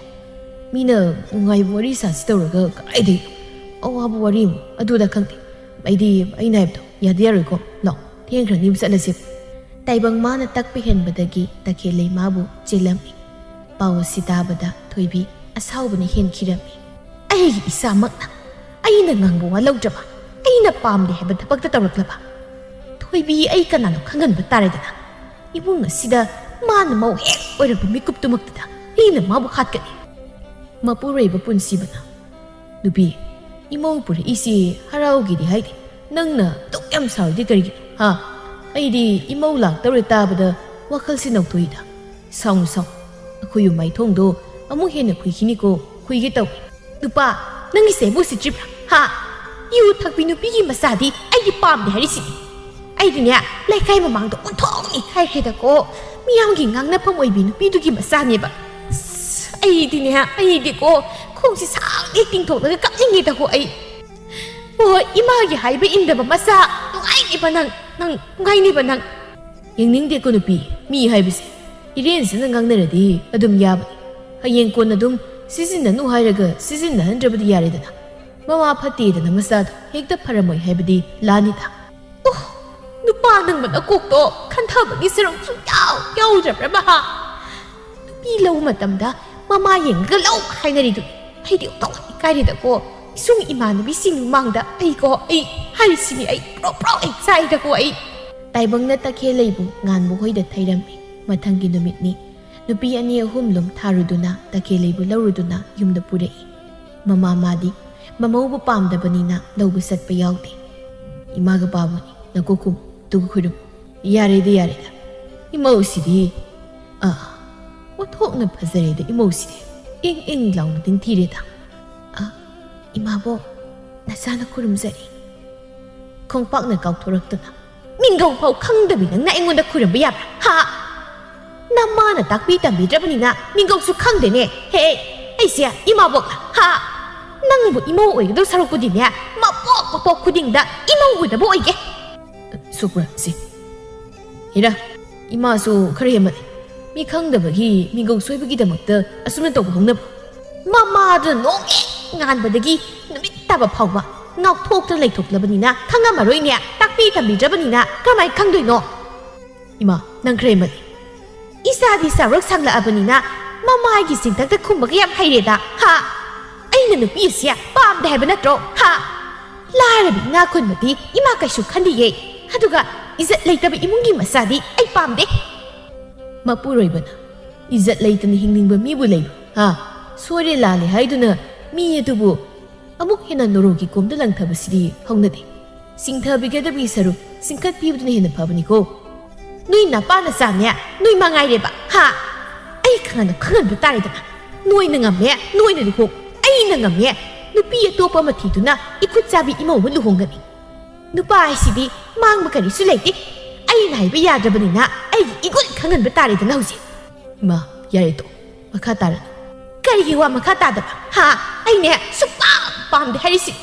ꯃꯤꯅ ꯅꯨꯡꯉꯥꯏꯕ ꯋꯥꯔꯤ ꯁꯥꯁꯤ ꯇꯧꯔꯒ ꯀꯗꯥꯏꯗꯒꯤ ꯑꯋꯥꯕ ꯋꯥꯔꯤ ꯑꯃꯨꯛ ꯑꯗꯨꯗ ꯈꯪꯗꯦ꯫ ꯑꯩꯗꯤ ꯑꯩꯅ ꯍꯥꯏꯕꯗꯣ ꯌꯥꯗꯤ ꯌꯥꯔꯣꯏꯀꯣ꯫ ꯂꯥꯛꯑꯣ, ꯊꯦꯡꯈ꯭ꯔꯅꯤ, ꯆꯠꯂꯁꯤ꯫ ꯇꯥꯏꯕꯪ ꯃꯥꯅ ꯇꯛꯄ ꯍꯦꯟꯕꯗꯒꯤ ꯇꯈꯦꯜꯂꯩ ꯃꯥꯕꯨ ꯆꯦꯜꯂꯝꯃꯤ꯫ ꯄꯥꯎ ꯑꯁꯤ ꯇꯥꯕꯗ ꯊꯣꯏꯕꯤ ꯑꯁꯥꯎꯕꯅ ꯍꯦꯟꯈꯤꯔꯝꯃꯤ꯫ ꯑꯩꯒꯤ ꯏꯆꯥꯃꯛꯅ ꯑꯩꯅ ꯉꯥꯡꯕ ꯋꯥ ꯂꯧꯗ꯭ꯔꯕ, ꯑꯩꯅ ꯄꯥꯝꯗꯦ ꯍꯥꯏꯕ ꯊꯕꯛꯇ ꯇꯧꯔꯛꯂꯕ ꯊꯣꯏꯕꯤ ꯑꯩ ꯀꯅꯥꯅꯣ ꯈꯪꯍꯟꯕ ꯇꯥꯔꯦꯗꯅ꯫ ꯏꯃꯨꯡ ꯑꯁꯤꯗ ꯃꯥꯅ ꯃꯧ ꯍꯦꯛ ꯑꯣꯏꯔꯛꯄ ꯃꯤꯀꯨꯞꯇꯨꯃꯛꯇꯗ ꯑꯩꯅ ꯃꯥꯕꯨ ꯍꯥꯠꯀꯅꯤ꯫ ꯃꯄꯨꯔꯣꯏꯕ ꯄꯨꯟꯁꯤꯕꯅ, "ꯅꯨꯄꯤ, ꯏꯃꯧ ꯄꯨꯔꯛꯏꯁꯤ ꯍꯔꯥꯎꯒꯦꯗꯤ ꯍꯥꯏꯗꯦ, ꯅꯪꯅ ꯑꯗꯨꯛ ꯌꯥꯝ ꯁꯥꯎꯔꯤꯗꯤ ꯀꯔꯤꯒꯤꯅꯣ, ꯍꯥ? ꯑꯩꯗꯤ ꯏꯃꯧ ꯂꯥꯛꯇꯧꯔꯦ ꯇꯥꯕꯗ ꯋꯥꯈꯜꯁꯦ ꯅꯧꯊꯣꯛꯏꯗ꯫ ꯁꯥꯎꯅꯨ, ꯁꯥꯎꯅꯨ, ꯑꯩꯈꯣꯏ ꯌꯨꯝ ꯃꯥꯏꯊꯣꯡꯗꯣ ꯑꯃꯨꯛ ꯍꯦꯟꯅ ꯈꯨꯏꯈꯤꯅꯤꯀꯣ, ꯈꯨꯏꯒꯦ ꯇꯧꯏ꯫ ꯅꯨꯄꯥ, ꯅꯪꯒꯤꯁꯦ ꯑꯩꯕꯨ ꯎꯁꯤꯠꯇ꯭ꯔꯤꯕ꯭ꯔꯥ, ꯍꯥ? ꯌꯨ ꯊꯛꯄꯤ ꯅꯨꯄꯤꯒꯤ ꯃꯆꯥꯗꯤ ꯑꯩꯗꯤ ꯄꯥꯝꯗꯦ ꯍꯥꯏꯔꯤꯁꯤꯅꯤ꯫ ꯑꯩꯗꯤꯅꯦ, ꯂꯩꯀꯥꯏ ꯃꯃꯥꯡꯗ ꯑꯣꯟꯊꯣꯛꯅ ꯏꯀꯥꯏꯈ꯭ꯔꯦꯗꯀꯣ꯫ ꯃꯤꯌꯥꯝꯒꯤ ꯉꯥꯡꯅꯐꯝ ꯑꯣꯏꯕꯤ ꯅꯨꯄꯤꯗꯨꯒꯤ ꯃꯆꯥꯅꯦꯕ꯫ ꯑꯁ, ꯑꯩꯗꯤꯅꯦ, ꯑꯩꯗꯤꯀꯣ, ꯈꯣꯡꯁꯤ ꯁꯥꯡꯅ ꯍꯦꯛ ꯇꯤꯡꯊꯣꯛꯂꯒ ꯀꯞꯅꯤꯡꯉꯦꯗꯀꯣ ꯑꯩ꯫ ꯑꯣ, ꯏꯃꯥꯒꯤ ꯍꯥꯏꯕ ꯏꯟꯗꯕ ꯃꯆꯥ, ꯅꯨꯡꯉꯥꯏꯅꯤꯕ ꯅꯪ, ꯅꯪ ꯅꯨꯡꯉꯥꯏꯅꯤꯕ ꯅꯪ꯫ ꯌꯦꯡꯅꯤꯡꯗꯦꯀꯣ ꯅꯨꯄꯤ, ꯃꯤ ꯍꯥꯏꯕꯁꯦ ꯏꯔꯦꯟꯁꯅ ꯉꯥꯡꯅꯔꯗꯤ ꯑꯗꯨꯝ ꯌꯥꯕꯅꯤ꯫ ꯍꯌꯦꯡ ꯀꯣꯟꯅ ꯑꯗꯨꯝ ꯁꯤꯖꯤꯟꯅꯅꯨ ꯍꯥꯏꯔꯒ ꯁꯤꯖꯤꯟꯅꯍꯟꯗ꯭ꯔꯕꯗꯤ ꯌꯥꯔꯦꯗꯅ꯫ ꯃꯃꯥ ꯐꯠꯇꯦꯗꯅ ꯃꯆꯥꯗꯣ ꯍꯦꯛꯇ ꯐꯔꯝꯃꯣꯏ ꯍꯥꯏꯕꯗꯤ ꯂꯥꯅꯤꯗ꯫ ꯑꯣ, ꯅꯨꯄꯥ ꯅꯪꯕ ꯅꯀꯣꯛꯇꯣ ꯈꯟꯊꯕꯒꯤ ꯁꯔꯨꯛ ꯁꯨꯡꯌꯥꯎ ꯌꯥꯎꯗ꯭ꯔꯕ꯭ꯔꯥ ꯃꯍꯥ? ꯅꯨꯄꯤ ꯂꯧꯕ ꯃꯇꯝꯗ ꯃꯃꯥ ꯌꯦꯡꯉꯒ ꯂꯧ ꯍꯥꯏꯅꯔꯤꯗꯨ꯫ ꯑꯩꯗꯤ ꯑꯣꯟꯊꯣꯛꯅ ꯏꯀꯥꯏꯔꯦꯗꯀꯣ꯫ ꯏꯁꯨꯡ ꯏꯃꯥꯟꯅꯕꯤꯁꯤꯡ ꯃꯃꯥꯡꯗ ꯑꯩꯀꯣ, ꯑꯩ ꯍꯥꯏꯔꯤꯁꯤꯅꯤ, ꯑꯩ ꯄ꯭ꯔꯣ ꯄ꯭ꯔꯣ ꯍꯦꯛ ꯆꯥꯏꯗꯀꯣ ꯑꯩ꯫ ꯇꯥꯏꯕꯪꯅ ꯇꯈꯦꯜꯂꯩꯕꯨ ꯉꯥꯟꯕ ꯍꯣꯏꯗ ꯊꯩꯔꯝꯃꯤ꯫ ꯃꯊꯪꯒꯤ ꯅꯨꯃꯤꯠꯅꯤ꯫ ꯅꯨꯄꯤ ꯑꯅꯤ ꯑꯍꯨꯝ ꯂꯨꯝ ꯊꯥꯔꯨꯗꯨꯅ ꯇꯈꯦꯜꯂꯩꯕꯨ ꯂꯧꯔꯨꯗꯨꯅ ꯌꯨꯝꯗ ꯄꯨꯔꯛꯏ꯫ ꯃꯃꯥ ꯃꯥꯗꯤ ꯃꯃꯧꯕꯨ ꯄꯥꯝꯗꯕꯅꯤꯅ ꯂꯧꯕ ꯆꯠꯄ ꯌꯥꯎꯗꯦ꯫ ꯏꯃꯥꯒ ꯄꯥꯕꯨꯅꯤ ꯅꯀꯣꯛ ꯈꯨꯝ, ꯇꯨꯒ ꯈꯨꯔꯨꯝ꯫ ꯌꯥꯔꯦꯗ, ꯌꯥꯔꯦꯗ꯫ ꯏꯃꯧꯁꯤꯗꯤ, ꯑꯥ, ꯑꯣꯟꯊꯣꯛꯅ ꯐꯖꯔꯦꯗ ꯏꯃꯧꯁꯤꯗꯤ꯫ ꯏꯪ ꯏꯪ ꯂꯥꯎꯅ ꯅꯤꯡꯊꯤꯔꯦꯗ꯫ ꯑꯥ, ꯏꯃꯥꯕꯣꯛ, ꯅꯆꯥꯅ ꯈꯨꯔꯨꯝꯖꯔꯤ꯫ ꯈꯣꯡꯄꯥꯛꯅ ꯀꯥꯎꯊꯣꯔꯛꯇꯨꯅ, "ꯃꯤꯡꯒꯧ ꯐꯥꯎ ꯈꯪꯗꯕꯤ ꯅꯪꯅ ꯑꯩꯉꯣꯟꯗ ꯈꯨꯔꯨꯝꯕ ꯌꯥꯕ꯭ꯔꯥ? ꯍꯥ? ꯅꯃꯥꯅ ꯇꯥꯛꯄꯤ ꯇꯝꯕꯤꯗ꯭ꯔꯕꯅꯤꯅ ꯃꯤꯡꯒꯧꯁꯨ ꯈꯪꯗꯦꯅꯦ꯫ ꯍꯦ, ꯑꯩꯁꯦ ꯏꯃꯥꯕꯣꯛꯂ? ꯍꯥ? ꯅꯪꯕꯨ ꯏꯃꯧ ꯑꯣꯏꯒꯗꯧ ꯁꯔꯨꯛꯄꯨꯗꯤꯅꯦ, ꯃꯄꯣꯛ ꯃꯄꯣꯛ ꯈꯨꯗꯤꯡꯗ ꯏꯃꯧ ꯑꯣꯏꯗꯕ ꯑꯣꯏꯒꯦ꯫" ꯁꯨꯛꯔꯥ ꯁꯤ꯫ ꯍꯦꯔꯥ, ꯏꯃꯥꯁꯨ ꯈꯔ ꯍꯦꯟꯃꯜꯂꯦ꯫ ꯃꯤ ꯈꯪꯗꯕꯒꯤ ꯃꯤꯡꯒꯧ ꯁꯣꯏꯕꯒꯤꯗꯃꯛꯇ ꯑꯁꯨꯝꯅ ꯇꯧꯕ ꯍꯧꯅꯕ꯭ꯔꯣ? ꯃꯃꯥꯗꯨꯅ ꯅꯣꯡꯉꯦ ꯉꯥꯟꯕꯗꯒꯤ ꯅꯨꯃꯤꯠ ꯇꯥꯕ ꯐꯥꯎꯕ ꯉꯥꯎꯊꯣꯛꯇꯅ ꯂꯩꯊꯣꯛꯂꯕꯅꯤꯅ ꯈꯪꯉꯝꯃꯔꯣꯏꯅꯦ꯫ ꯇꯥꯛꯄꯤ ꯇꯝꯕꯤꯗ꯭ꯔꯕꯅꯤꯅ ꯀꯔꯝꯍꯥꯏꯅ ꯈꯪꯗꯣꯏꯅꯣ? ꯏꯃꯥ, ꯅꯪ ꯈꯔ ꯍꯦꯟꯃꯜꯂꯦ꯫ ꯏꯆꯥꯗꯤ ꯆꯥꯎꯔꯛ ꯁꯥꯡꯂꯛꯑꯕꯅꯤꯅ ꯃꯃꯥꯒꯤ ꯆꯤꯡꯊꯛꯇ ꯈꯨꯝꯕꯒ ꯌꯥꯝ ꯍꯩꯔꯦꯗ, ꯍꯥ? ꯑꯩꯅ ꯅꯨꯄꯤ ꯑꯁꯤ ꯄꯥꯝꯗꯦ ꯍꯥꯏꯕ ꯅꯠꯇ꯭ꯔꯣ, ꯍꯥ? ꯂꯥꯏꯔꯕ ꯏꯅꯥꯛ ꯈꯨꯟꯕꯗꯤ ꯏꯃꯥ ꯀꯩꯁꯨ ꯈꯟꯗꯤꯌꯦ꯫ ꯑꯗꯨꯒ ꯏꯖꯠ ꯂꯩꯇꯕ ꯏꯃꯨꯡꯒꯤ ꯃꯆꯥꯗꯤ ꯑꯩ ꯄꯥꯝꯗꯦ꯫ ꯃꯄꯨꯔꯣꯏꯕꯅ ꯏꯖꯠ ꯂꯩꯇꯅ ꯍꯤꯡꯅꯤꯡꯕ ꯃꯤꯕꯨ ꯂꯩꯕ꯭ꯔꯣ? ꯍꯥ? ꯁꯣꯏꯔꯦ ꯂꯥꯜꯂꯦ ꯍꯥꯏꯗꯨꯅ ꯃꯤ ꯑꯗꯨꯕꯨ ꯑꯃꯨꯛ ꯍꯦꯟꯅ ꯅꯣꯔꯣꯛꯀꯤ ꯀꯣꯝꯗ ꯂꯪꯊꯕꯁꯤꯗꯤ ꯍꯧꯅꯗꯦ꯫ ꯆꯤꯡꯊꯕꯤꯒꯗꯕꯒꯤ ꯁꯔꯨꯛ ꯆꯤꯡꯈꯠꯄꯤꯕꯗꯨꯅ ꯍꯦꯟꯅ ꯐꯕꯅꯤꯀꯣ꯫ ꯅꯣꯏ ꯅꯄꯥ ꯅꯆꯥꯅꯦ, ꯅꯣꯏ ꯃꯉꯥꯏꯔꯦꯕ, ꯍꯥ? ꯑꯩ ꯈꯪꯍꯟꯅ ꯈꯪꯍꯟꯕ ꯇꯥꯔꯦꯗꯅ꯫ ꯅꯣꯏꯅ ꯉꯝꯃꯦ, ꯅꯣꯏꯅ ꯂꯨꯍꯣꯡ꯫ ꯑꯩꯅ ꯉꯝꯃꯦ, ꯅꯨꯄꯤ ꯑꯇꯣꯞꯄ ꯑꯃ ꯊꯤꯗꯨꯅ ꯏꯈꯨꯠ ꯆꯥꯕꯤ ꯏꯃꯧ ꯑꯃ ꯂꯨꯍꯣꯡꯒꯅꯤ꯫ ꯅꯨꯄꯥ ꯍꯥꯏꯁꯤꯗꯤ ꯃꯥꯡꯕ ꯀꯔꯤꯁꯨ ꯂꯩꯇꯦ꯫ ꯑꯩꯅ ꯍꯥꯏꯕ ꯌꯥꯗ꯭ꯔꯕꯅꯤꯅ ꯑꯩꯒꯤ ꯏꯒꯨꯟ ꯈꯪꯍꯟꯕ ꯇꯥꯔꯦꯗꯅ ꯍꯧꯖꯤꯛ꯫ ꯏꯃꯥ, ꯌꯥꯔꯦ ꯇꯣꯛ꯫ ꯃꯈꯥ ꯇꯥꯔꯅꯨ꯫ ꯀꯔꯤꯒꯤ ꯋꯥ ꯃꯈꯥ ꯇꯥꯗꯕ? ꯍꯥ? ꯑꯩꯅꯦ ꯁꯨꯛꯄꯥꯝ ꯄꯥꯝꯗꯦ ꯍꯥꯏꯔꯤꯁꯤ꯫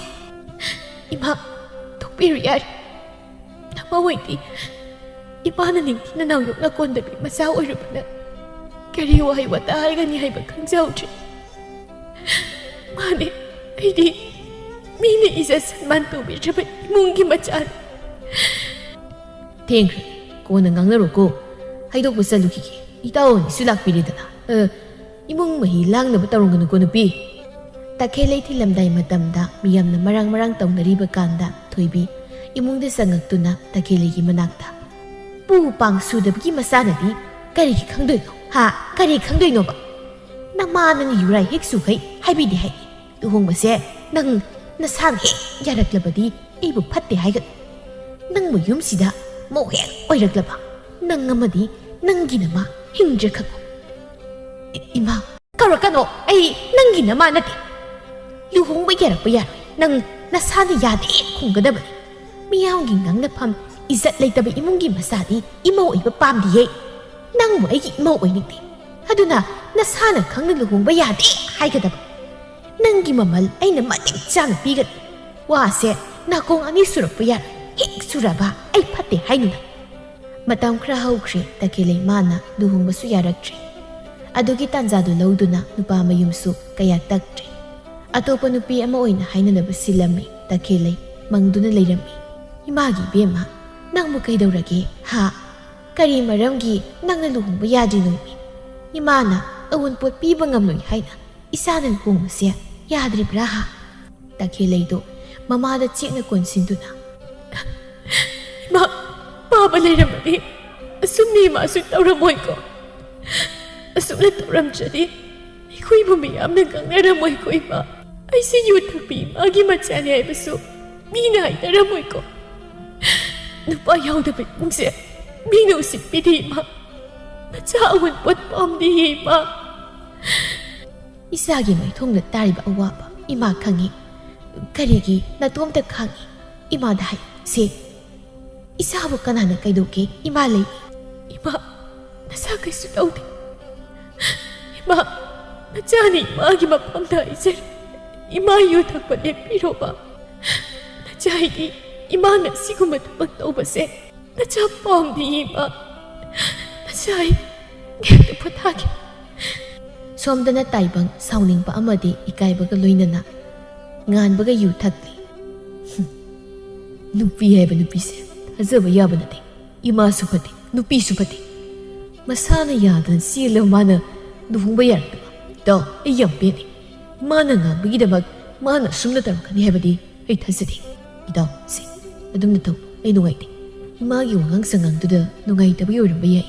ꯏꯃꯥ, ꯊꯣꯛꯄꯤꯔꯨ ꯌꯥꯔꯦ꯫ ꯅꯃꯥ ꯍꯣꯏꯗꯤ ꯏꯃꯥꯅ ꯅꯤꯡꯊꯤꯅ ꯅꯥꯎ ꯌꯣꯛꯅ ꯀꯣꯟꯗꯕꯤ ꯃꯆꯥ ꯑꯣꯏꯔꯨꯕꯅ ꯀꯔꯤ ꯋꯥꯍꯩ ꯋꯥꯇꯥ ꯍꯥꯏꯒꯅꯤ ꯍꯥꯏꯕ ꯈꯪꯖꯍꯧꯗ꯭ꯔꯦ꯫ ꯃꯥꯅꯦ, ꯑꯩꯗꯤ ꯃꯤꯅ ꯏꯖꯠ ꯁꯟꯃꯥꯟ ꯇꯧꯕꯤꯗ꯭ꯔꯕ ꯏꯃꯨꯡꯒꯤ ꯃꯆꯥꯅꯤ꯫ ꯊꯦꯡꯈ꯭ꯔꯦ, ꯀꯣꯟꯅ ꯉꯥꯡꯅꯔꯣꯀꯣ꯫ ꯍꯩꯗꯣꯛꯄ ꯆꯠꯂꯨꯈꯤꯒꯦ꯫ ꯏꯇꯥꯎ ꯑꯅꯤꯁꯨ ꯂꯥꯛꯄꯤꯔꯦꯗꯅ꯫ ꯑ, ꯏꯃꯨꯡ ꯃꯍꯤ ꯂꯥꯡꯅꯕ ꯇꯧꯔꯝꯒꯅꯨꯀꯣ, ꯅꯨꯄꯤ꯫ ꯇꯈꯦꯜꯂꯩ ꯊꯤꯜꯂꯝꯗꯥꯏ ꯃꯇꯝꯗ ꯃꯤꯌꯥꯝꯅ ꯃꯔꯥꯡ ꯃꯔꯥꯡ ꯇꯧꯅꯔꯤꯕ ꯀꯥꯟꯗ ꯊꯣꯏꯕꯤ ꯏꯃꯨꯡꯗ ꯆꯪꯉꯛꯇꯨꯅ ꯇꯈꯦꯜꯂꯩꯒꯤ ꯃꯅꯥꯛꯇ, "ꯄꯨ ꯄꯥꯡ ꯁꯨꯗꯕꯒꯤ ꯃꯆꯥꯅꯗꯤ ꯀꯔꯤꯒꯤ ꯈꯪꯗꯣꯏꯅꯣ? ꯍꯥ? ꯀꯔꯤ ꯈꯪꯗꯣꯏꯅꯣꯕ? ꯅꯃꯥꯅꯅ ꯌꯨꯔꯥꯏ ꯍꯦꯛ ꯁꯨꯈꯩ ꯍꯥꯏꯕꯤꯗꯦ ꯍꯥꯏ꯫ ꯂꯨꯍꯣꯡꯕꯁꯦ ꯅꯪ ꯅꯁꯥꯅ ꯍꯦꯛ ꯌꯥꯔꯛꯂꯕꯗꯤ ꯑꯩꯕꯨ ꯐꯠꯇꯦ ꯍꯥꯏꯒꯅꯨ꯫ ꯅꯪꯕꯨ ꯌꯨꯝꯁꯤꯗ ꯃꯧ ꯍꯦꯛ ꯑꯣꯏꯔꯛꯂꯕ ꯅꯪ ꯑꯃꯗꯤ ꯅꯪꯒꯤ ꯅꯃꯥ ꯍꯤꯡꯗ꯭ꯔꯦ ꯈꯪꯉꯨ꯫" "ꯏ-, ꯏꯃꯥ, ꯀꯧꯔꯛꯀꯅꯣ, ꯑꯩ ꯅꯪꯒꯤ ꯅꯃꯥ ꯅꯠꯇꯦ꯫ ꯂꯨꯍꯣꯡꯕ ꯌꯥꯔꯛꯄ ꯌꯥꯔꯣꯏ, ꯅꯪ ꯅꯁꯥꯅ ꯌꯥꯗꯦ ꯈꯨꯝꯒꯗꯕꯅꯤ꯫ ꯃꯤꯌꯥꯝꯒꯤ ꯉꯥꯡꯅꯐꯝ ꯏꯖꯠ ꯂꯩꯇꯕ ꯏꯃꯨꯡꯒꯤ ꯃꯆꯥꯗꯤ ꯏꯃꯧ ꯑꯣꯏꯕ ꯄꯥꯝꯗꯤꯌꯦ꯫ ꯅꯪꯕꯨ ꯑꯩꯒꯤ ꯏꯃꯧ ꯑꯣꯏꯅꯤꯡꯗꯦ, ꯑꯗꯨꯅ ꯅꯁꯥꯅ ꯈꯪꯅ ꯂꯨꯍꯣꯡꯕ ꯌꯥꯗꯦ ꯍꯥꯏꯒꯗꯕ꯫ ꯅꯪꯒꯤ ꯃꯃꯜ ꯑꯩꯅ ꯃꯇꯤꯛ ꯆꯥꯅ ꯄꯤꯒꯅꯤ꯫ ꯋꯥꯁꯦ ꯅꯥꯀꯣꯡ ꯑꯅꯤ ꯁꯨꯔꯛꯄ ꯌꯥꯔꯣꯏ, ꯍꯦꯛ ꯁꯨꯔꯕ ꯑꯩ ꯐꯠꯇꯦ ꯍꯥꯏꯅꯨ ꯅꯪ꯫" ꯃꯇꯝ ꯈꯔ ꯍꯧꯈ꯭ꯔꯦ, ꯇꯈꯦꯜꯂꯩ ꯃꯥꯅ ꯂꯨꯍꯣꯡꯕꯁꯨ ꯌꯥꯔꯛꯇ꯭ꯔꯦ꯫ ꯑꯗꯨꯒꯤ ꯇꯥꯟꯖꯥꯗꯨ ꯂꯧꯗꯨꯅ ꯅꯨꯄꯥ ꯃꯌꯨꯝꯁꯨ ꯀꯌꯥ ꯇꯛꯇ꯭ꯔꯦ꯫ ꯑꯇꯣꯞꯄ ꯅꯨꯄꯤ ꯑꯃ ꯑꯣꯏꯅ ꯍꯥꯏꯅꯅꯕ ꯁꯤꯜꯂꯝꯃꯤ꯫ ꯇꯈꯦꯜꯂꯩ ꯃꯪꯗꯨꯅ ꯂꯩꯔꯝꯃꯤ꯫ "ꯏꯃꯥꯒꯤ ꯏꯕꯦꯝꯃ, ꯅꯪꯕꯨ ꯀꯩꯗꯧꯔꯒꯦ? ꯍꯥ? ꯀꯔꯤ ꯃꯔꯝꯒꯤ ꯅꯪꯅ ꯂꯨꯍꯣꯡꯕ ꯌꯥꯗ꯭ꯔꯤꯅꯣ? ꯏꯃꯥꯅ ꯑꯋꯨꯟꯄꯣꯠ ꯄꯤꯕ ꯉꯝꯂꯣꯏ ꯍꯥꯏꯅ ꯏꯆꯥꯅ ꯂꯨꯍꯣꯡꯕꯁꯦ ꯌꯥꯗ꯭ꯔꯤꯕ꯭ꯔꯥ?" ꯍꯥ? ꯇꯈꯦꯜꯂꯩꯗꯣ ꯃꯃꯥꯗ ꯆꯦꯠꯅ ꯀꯣꯟꯁꯤꯟꯗꯨꯅ, "ꯏꯃꯥ, ꯄꯥꯕ ꯂꯩꯔꯝꯃꯗꯤ ꯑꯁꯨꯝꯅ ꯏꯃꯥꯁꯨ ꯇꯧꯔꯝꯃꯣꯏꯀꯣ꯫ ꯑꯁꯨꯝꯅ ꯇꯧꯔꯝꯗ꯭ꯔꯗꯤ ꯑꯩꯈꯣꯏꯕꯨ ꯃꯤꯌꯥꯝꯅ ꯉꯥꯡꯅꯔꯝꯃꯣꯏꯀꯣ ꯏꯃꯥ꯫ ꯑꯩꯁꯦ ꯌꯨ ꯊꯛꯄꯤ ꯏꯃꯥꯒꯤ ꯃꯆꯥꯅꯤ ꯍꯥꯏꯕꯁꯨ ꯃꯤꯅ ꯍꯥꯏꯅꯔꯝꯃꯣꯏꯀꯣ꯫ ꯅꯨꯄꯥ ꯌꯥꯎꯗꯕ ꯏꯃꯨꯡꯁꯦ ꯃꯤꯅ ꯎꯁꯤꯠꯄꯤꯗꯦ ꯏꯃꯥ꯫ ꯃꯆꯥ ꯑꯋꯨꯟꯄꯣꯠ ꯄꯥꯝꯗꯦ ꯏꯃꯥ꯫" ꯏꯆꯥꯒꯤ ꯃꯥꯏꯊꯣꯡꯗ ꯇꯥꯔꯤꯕ ꯑꯋꯥꯕ ꯏꯃꯥ ꯈꯪꯉꯤ꯫ "ꯀꯔꯤꯒꯤ ꯅꯇꯣꯝꯇ ꯈꯥꯡꯉꯤ?" ꯏꯃꯥꯗ ꯍꯥꯏ꯫ "ꯁꯦ, ꯏꯆꯥꯕꯨ ꯀꯅꯥꯅ ꯀꯩꯗꯧꯒꯦ? ꯏꯃꯥ ꯂꯩ꯫" "ꯏꯃꯥ, ꯅꯁꯥ ꯀꯩꯁꯨ ꯇꯧꯗꯦ꯫ ꯏꯃꯥ, ꯅꯆꯥꯅ ꯏꯃꯥꯒꯤ ꯃꯐꯝꯗ ꯍꯥꯏꯖꯔꯤ꯫ ꯏꯃꯥ ꯌꯨ ꯊꯛꯄ ꯂꯦꯞꯄꯤꯔꯣꯕ꯫ ꯅꯆꯥ ꯑꯩꯗꯤ ꯏꯃꯥꯅ ꯑꯁꯤꯒꯨꯝꯕ ꯊꯕꯛ ꯇꯧꯕꯁꯦ ꯅꯆꯥ ꯄꯥꯝꯗꯦ ꯏꯃꯥ꯫ ꯅꯆꯥ ꯑꯩ ꯉꯥꯏꯍꯥꯛꯇ ꯄꯣꯊꯥꯒꯦ꯫" ꯁꯣꯝꯗꯅ ꯇꯥꯏꯕꯪ ꯁꯥꯎꯅꯤꯡꯕ ꯑꯃꯗꯤ ꯏꯀꯥꯏꯕꯒ ꯂꯣꯏꯅꯅ ꯉꯥꯟꯕꯒ ꯌꯨ ꯊꯛꯂꯤ꯫ "ꯍꯨꯝ, ꯅꯨꯄꯤ ꯍꯥꯏꯕ ꯅꯨꯄꯤꯁꯦ ꯊꯥꯖꯕ ꯌꯥꯕ ꯅꯠꯇꯦ꯫ ꯏꯃꯥꯁꯨ ꯐꯠꯇꯦ, ꯅꯨꯄꯤꯁꯨ ꯐꯠꯇꯦ꯫ ꯃꯁꯥꯅ ꯌꯥꯗꯅ ꯆꯦꯜꯂꯕ ꯃꯥꯅ ꯂꯨꯍꯣꯡꯕ ꯌꯥꯔꯛꯇꯕ꯫ ꯏꯇꯥꯎ, ꯑꯩ ꯌꯥꯝ ꯄꯦꯟꯗꯦ꯫ ꯃꯥꯅ ꯉꯥꯡꯕꯒꯤꯗꯃꯛ ꯃꯥꯅ ꯑꯁꯨꯝꯅ ꯇꯧꯔꯛꯀꯅꯤ ꯍꯥꯏꯕꯗꯤ ꯑꯩ ꯊꯥꯖꯗꯦ꯫ ꯏꯇꯥꯎ, ꯁꯦ, ꯑꯗꯨꯝꯅ ꯇꯧ꯫ ꯑꯩ ꯅꯨꯡꯉꯥꯏꯇꯦ꯫ ꯏꯃꯥꯒꯤ ꯋꯥꯉꯥꯡ ꯁꯉꯥꯡꯗꯨꯗ ꯅꯨꯡꯉꯥꯏꯇꯕꯒꯤ ꯑꯣꯏꯔꯝꯕ ꯌꯥꯏ꯫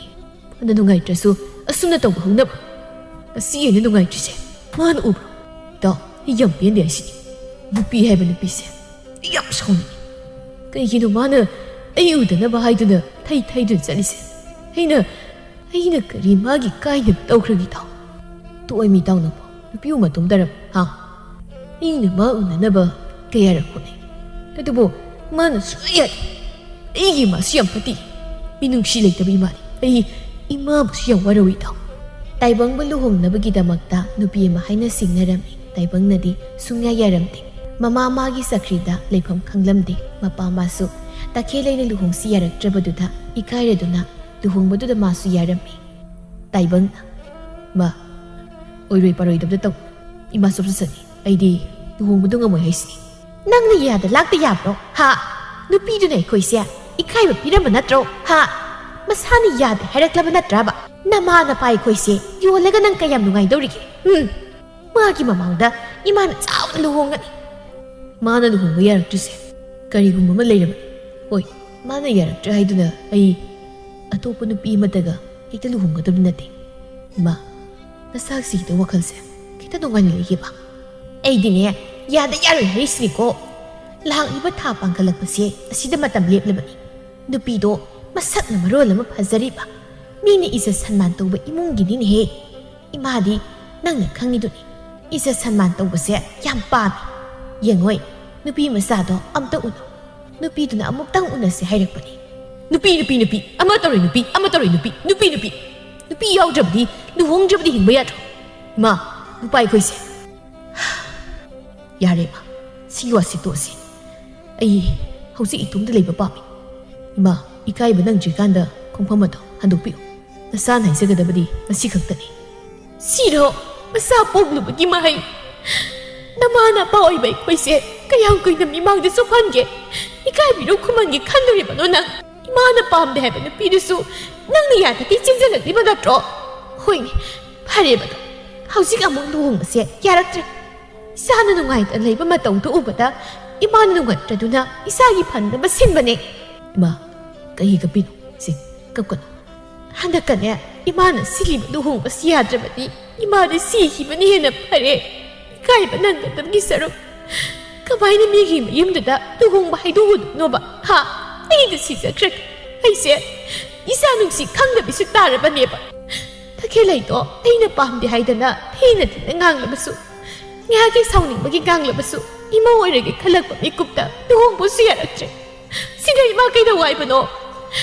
ꯐꯅ ꯅꯨꯡꯉꯥꯏꯇ꯭ꯔꯁꯨ ꯑꯁꯨꯝꯅ ꯇꯧꯕ ꯍꯧꯅꯕ꯭ꯔꯣ? ꯉꯁꯤ ꯑꯩꯅ ꯅꯨꯡꯉꯥꯏꯇ꯭ꯔꯤꯁꯦ ꯃꯥꯅ ꯎꯕ꯭ꯔꯣ? ꯏꯇꯥꯎ, ꯑꯩ ꯌꯥꯝ ꯄꯦꯟꯗꯦ ꯍꯥꯏꯁꯤꯅꯤ꯫ ꯅꯨꯄꯤ ꯍꯥꯏꯕ ꯅꯨꯄꯤꯁꯦ ꯑꯩ ꯌꯥꯝ ꯁꯥꯎꯅꯤꯡꯉꯤ꯫ ꯀꯩꯒꯤꯅꯣ ꯃꯥꯅ ꯑꯩ ꯎꯗꯅꯕ ꯍꯥꯏꯗꯨꯅ ꯊꯩ ꯊꯩꯗꯨꯅ ꯆꯠꯂꯤꯁꯦ? ꯑꯩꯅ, ꯑꯩꯅ ꯀꯔꯤ ꯃꯥꯒꯤ ꯀꯥꯏꯅꯕ ꯇꯧꯈ꯭ꯔꯒꯦ ꯏꯇꯥꯎ? ꯇꯣꯛꯑꯣ ꯃꯤ ꯏꯇꯥꯎ ꯅꯪꯕꯣ꯫ ꯅꯨꯄꯤ ꯎꯃ ꯇꯨꯝꯗꯔꯕ, ꯍꯥ? ꯑꯩꯅ ꯃꯥ ꯎꯅꯅꯕ ꯀꯌꯥꯔꯛ ꯍꯣꯠꯅꯩ꯫ ꯑꯗꯨꯕꯨ ꯃꯥꯅ ꯁꯨꯡꯌꯥ ꯌꯥꯗꯦ꯫ ꯑꯩꯒꯤ ꯏꯃꯥꯁꯨ ꯌꯥꯝ ꯐꯠꯇꯦ꯫ ꯃꯤꯅꯨꯡꯁꯤ ꯂꯩꯇꯕ ꯏꯃꯥꯅꯤ꯫ ꯑꯩ ꯏꯃꯥꯕꯨꯁꯨ ꯌꯥꯝ ꯋꯥꯔꯧꯏ ꯏꯇꯥꯎ꯫ ꯇꯥꯏꯕꯪꯕꯨ ꯂꯨꯍꯣꯡꯅꯕꯒꯤꯗꯃꯛꯇ ꯅꯨꯄꯤ ꯑꯃ ꯍꯥꯏꯅ ꯁꯤꯡꯅꯔꯝꯃꯤ꯫ ꯇꯥꯏꯕꯪꯅꯗꯤ ꯁꯨꯡꯌꯥ ꯌꯥꯔꯝꯗꯦ꯫ ꯃꯃꯥ ꯃꯥꯒꯤ ꯆꯀ꯭ꯔꯤꯗ ꯂꯩꯐꯝ ꯈꯪꯂꯝꯗꯦ꯫ ꯃꯄꯥ ꯃꯥꯁꯨ ꯇꯈꯦꯜ ꯂꯩꯅ ꯂꯨꯍꯣꯡꯁꯤ ꯌꯥꯔꯛꯇ꯭ꯔꯕꯗꯨꯗ ꯏꯀꯥꯏꯔꯗꯨꯅ ꯂꯨꯍꯣꯡꯕꯗꯨꯗ ꯃꯥꯁꯨ ꯌꯥꯔꯝꯃꯤ꯫ ꯇꯥꯏꯕꯪꯅ, "ꯃꯥ, ꯑꯣꯏꯔꯣꯏ ꯄꯥꯔꯣꯏꯗꯕꯗ ꯇꯧ꯫ ꯏꯃꯥ ꯆꯣꯞꯆꯠꯆꯅꯤ꯫ ꯑꯩꯗꯤ ꯂꯨꯍꯣꯡꯕꯗꯨ ꯉꯝꯃꯣꯏ ꯍꯥꯏꯁꯤꯅꯤ꯫" "ꯅꯪꯅ ꯌꯥꯗ ꯂꯥꯛꯇ ꯌꯥꯕ꯭ꯔꯣ? ꯍꯥ? ꯅꯨꯄꯤꯗꯨꯅ ꯑꯩꯈꯣꯏꯁꯦ ꯏꯀꯥꯏꯕ ꯄꯤꯔꯝꯕ ꯅꯠꯇ꯭ꯔꯣ? ꯍꯥ? ꯃꯁꯥꯅ ꯌꯥꯗꯦ ꯍꯥꯏꯔꯛꯂꯕ ꯅꯠꯇ꯭ꯔꯕ? ꯅꯃꯥ ꯅꯄꯥ ꯑꯩꯈꯣꯏꯁꯦ ꯌꯣꯜꯂꯒ ꯅꯪ ꯀꯌꯥꯝ ꯅꯨꯡꯉꯥꯏꯗꯧꯔꯤꯒꯦ? ꯎꯝ꯫ ꯃꯥꯒꯤ ꯃꯃꯥꯡꯗ ꯏꯃꯥꯅ ꯆꯥꯎꯅ ꯂꯨꯍꯣꯡꯒꯅꯤ꯫" ꯃꯥꯅ ꯂꯨꯍꯣꯡꯕ ꯌꯥꯔꯛꯇ꯭ꯔꯤꯁꯦ ꯀꯔꯤꯒꯨꯝꯕ ꯑꯃ ꯂꯩꯔꯕꯅꯤ꯫ ꯍꯣꯏ, ꯃꯥꯅ ꯌꯥꯔꯛꯇ꯭ꯔꯦ ꯍꯥꯏꯗꯨꯅ ꯑꯩ ꯑꯇꯣꯞꯄ ꯅꯨꯄꯤ ꯑꯃꯗꯒ ꯍꯦꯛꯇ ꯂꯨꯍꯣꯡꯒꯗꯕ ꯅꯠꯇꯦ꯫ ꯏꯃꯥ, ꯅꯁꯥꯁꯤꯗ ꯋꯥꯈꯜꯁꯦ ꯈꯤꯇ ꯅꯨꯡꯉꯥꯏꯅ ꯂꯩꯒꯦꯕ꯫ ꯑꯩꯗꯤꯅꯦ, ꯌꯥꯗ ꯌꯥꯔꯣꯏ ꯍꯥꯏꯔꯤꯁꯤꯅꯤꯀꯣ꯫ ꯂꯥꯛꯂꯤꯕ ꯊꯥ ꯄꯥꯡꯈꯠꯂꯛꯄꯁꯦ ꯑꯁꯤꯗ ꯃꯇꯝ ꯂꯦꯞꯂꯕꯅꯤ꯫ ꯅꯨꯄꯤꯗꯣ ꯃꯁꯛꯅ ꯃꯔꯣꯜ ꯑꯃ ꯐꯖꯔꯤꯕ, ꯃꯤꯅ ꯏꯖꯠ ꯁꯟꯃꯥꯟ ꯇꯧꯕ ꯏꯃꯨꯡꯒꯤꯅꯤꯅꯦꯍꯦ꯫ ꯏꯃꯥꯗꯤ ꯅꯪꯅ ꯈꯪꯉꯤꯗꯨꯅꯤ, ꯏꯖꯠ ꯁꯟꯃꯥꯟ ꯇꯧꯕꯁꯦ ꯌꯥꯝ ꯄꯥꯝꯃꯤ꯫ ꯌꯦꯡꯉꯣꯏ, ꯅꯨꯄꯤ ꯃꯆꯥꯗꯣ ꯑꯝꯇ ꯎꯅꯧ꯫ ꯅꯨꯄꯤꯗꯨꯅ ꯑꯃꯨꯛꯇꯪ ꯎꯅꯁꯦ ꯍꯥꯏꯔꯛꯄꯅꯤ꯫ ꯅꯨꯄꯤ, ꯅꯨꯄꯤ, ꯅꯨꯄꯤ, ꯑꯃ ꯇꯧꯔꯣꯏ ꯅꯨꯄꯤ, ꯑꯃ ꯇꯧꯔꯣꯏ ꯅꯨꯄꯤ, ꯅꯨꯄꯤ, ꯅꯨꯄꯤ꯫ ꯅꯨꯄꯤ ꯌꯥꯎꯗ꯭ꯔꯕꯗꯤ, ꯂꯨꯍꯣꯡꯗ꯭ꯔꯕꯗꯤ ꯍꯤꯡꯕ ꯌꯥꯗ꯭ꯔꯣ? ꯏꯃꯥ, ꯅꯨꯄꯥ ꯑꯩꯈꯣꯏꯁꯦ꯫ ꯌꯥꯔꯦ ꯏꯃꯥ, ꯁꯤꯒꯤ ꯋꯥꯁꯤ ꯇꯣꯛꯑꯁꯤ꯫ ꯑꯩ ꯍꯧꯖꯤꯛ ꯏꯇꯣꯝꯇ ꯂꯩꯕ ꯄꯥꯝꯃꯤ꯫ ꯏꯃꯥ, ꯏꯀꯥꯏꯕ ꯅꯪꯗ꯭ꯔꯤꯀꯥꯟꯗ ꯈꯣꯡꯐꯝ ꯑꯗꯣ ꯍꯟꯗꯣꯛꯄꯤꯌꯨ꯫ ꯅꯁꯥꯅ ꯍꯥꯏꯖꯒꯗꯕꯗꯤ ꯉꯁꯤ ꯈꯛꯇꯅꯤ꯫ ꯁꯤꯔꯣ ꯃꯆꯥ ꯄꯣꯛꯂꯨꯕꯒꯤ ꯃꯍꯩ? ꯅꯃꯥ ꯅꯄꯥ ꯑꯣꯏꯕ ꯑꯩꯈꯣꯏꯁꯦ ꯀꯌꯥꯝ ꯀꯨꯏꯅ ꯃꯤꯃꯥꯡꯗ ꯆꯣꯞꯍꯟꯒꯦ? ꯏꯀꯥꯏꯕꯤꯔꯣ ꯈꯨꯃꯟꯒꯦ ꯈꯟꯗꯣꯔꯤꯕꯅꯣ ꯅꯪ? ꯏꯃꯥꯅ ꯄꯥꯝꯗꯦ ꯍꯥꯏꯕ ꯅꯨꯄꯤꯗꯨꯁꯨ ꯅꯪꯅ ꯌꯥꯗꯗꯤ ꯆꯦꯟꯖꯜꯂꯛꯂꯤꯕ ꯅꯠꯇ꯭ꯔꯣ? ꯍꯣꯏꯅꯦ, ꯐꯔꯦꯕꯗꯣ, ꯍꯧꯖꯤꯛ ꯑꯃꯨꯛ ꯂꯨꯍꯣꯡꯕꯁꯦ ꯌꯥꯔꯛꯇ꯭ꯔꯦ꯫ ꯏꯁꯥꯅ ꯅꯨꯡꯉꯥꯏꯇꯅ ꯂꯩꯕ ꯃꯇꯧꯗꯨ ꯎꯕꯗ ꯏꯃꯥꯅ ꯅꯨꯡꯉꯥꯏꯇ꯭ꯔꯗꯨꯅ ꯏꯁꯥꯒꯤ ꯐꯅꯕ ꯁꯤꯟꯕꯅꯦ꯫ ꯏꯃꯥ, ꯀꯩꯒꯤ ꯀꯞꯄꯤꯅꯣ? ꯁꯤ, ꯀꯞꯀꯅꯨ꯫ ꯍꯟꯗꯛꯀꯅꯦ, ꯏꯃꯥꯅ ꯁꯤꯜꯂꯤꯕ ꯂꯨꯍꯣꯡꯕꯁꯤ ꯌꯥꯗ꯭ꯔꯕꯗꯤ ꯏꯃꯥꯗꯤ ꯁꯤꯈꯤꯕꯅ ꯍꯦꯟꯅ ꯐꯔꯦ꯫ ꯏꯀꯥꯏꯕ ꯅꯪꯒꯗꯕꯒꯤ ꯁꯔꯨꯛ ꯀꯃꯥꯏꯅ ꯃꯤꯒꯤ ꯃꯌꯨꯝꯗꯨꯗ ꯂꯨꯍꯣꯡꯕ ꯍꯥꯏꯗꯣꯛꯎꯗꯣꯏꯅꯣꯕ? ꯍꯥ? ꯑꯩꯗ ꯁꯤꯖꯈ꯭ꯔꯦ꯫ ꯑꯩꯁꯦ ꯏꯆꯥ ꯅꯨꯡꯁꯤ ꯈꯪꯗꯕꯤꯁꯨ ꯇꯥꯔꯕꯅꯦꯕ꯫ ꯇꯈꯦꯜꯂꯩꯗꯣ ꯑꯩꯅ ꯄꯥꯝꯗꯦ ꯍꯥꯏꯗꯅ ꯊꯤꯅ ꯊꯤꯅ ꯉꯥꯡꯂꯕꯁꯨ, ꯉꯥꯏꯍꯥꯛꯀꯤ ꯁꯥꯎꯅꯤꯡꯕꯒꯤ ꯉꯥꯡꯂꯕꯁꯨ, ꯏꯃꯧ ꯑꯣꯏꯔꯒꯦ ꯈꯜꯂꯛꯄ ꯃꯤꯀꯨꯞꯇ ꯂꯨꯍꯣꯡꯕꯁꯨ ꯌꯥꯔꯛꯇ꯭ꯔꯦ꯫ ꯁꯤꯗ ꯏꯃꯥ ꯀꯩꯗꯧ ꯍꯥꯏꯕꯅꯣ?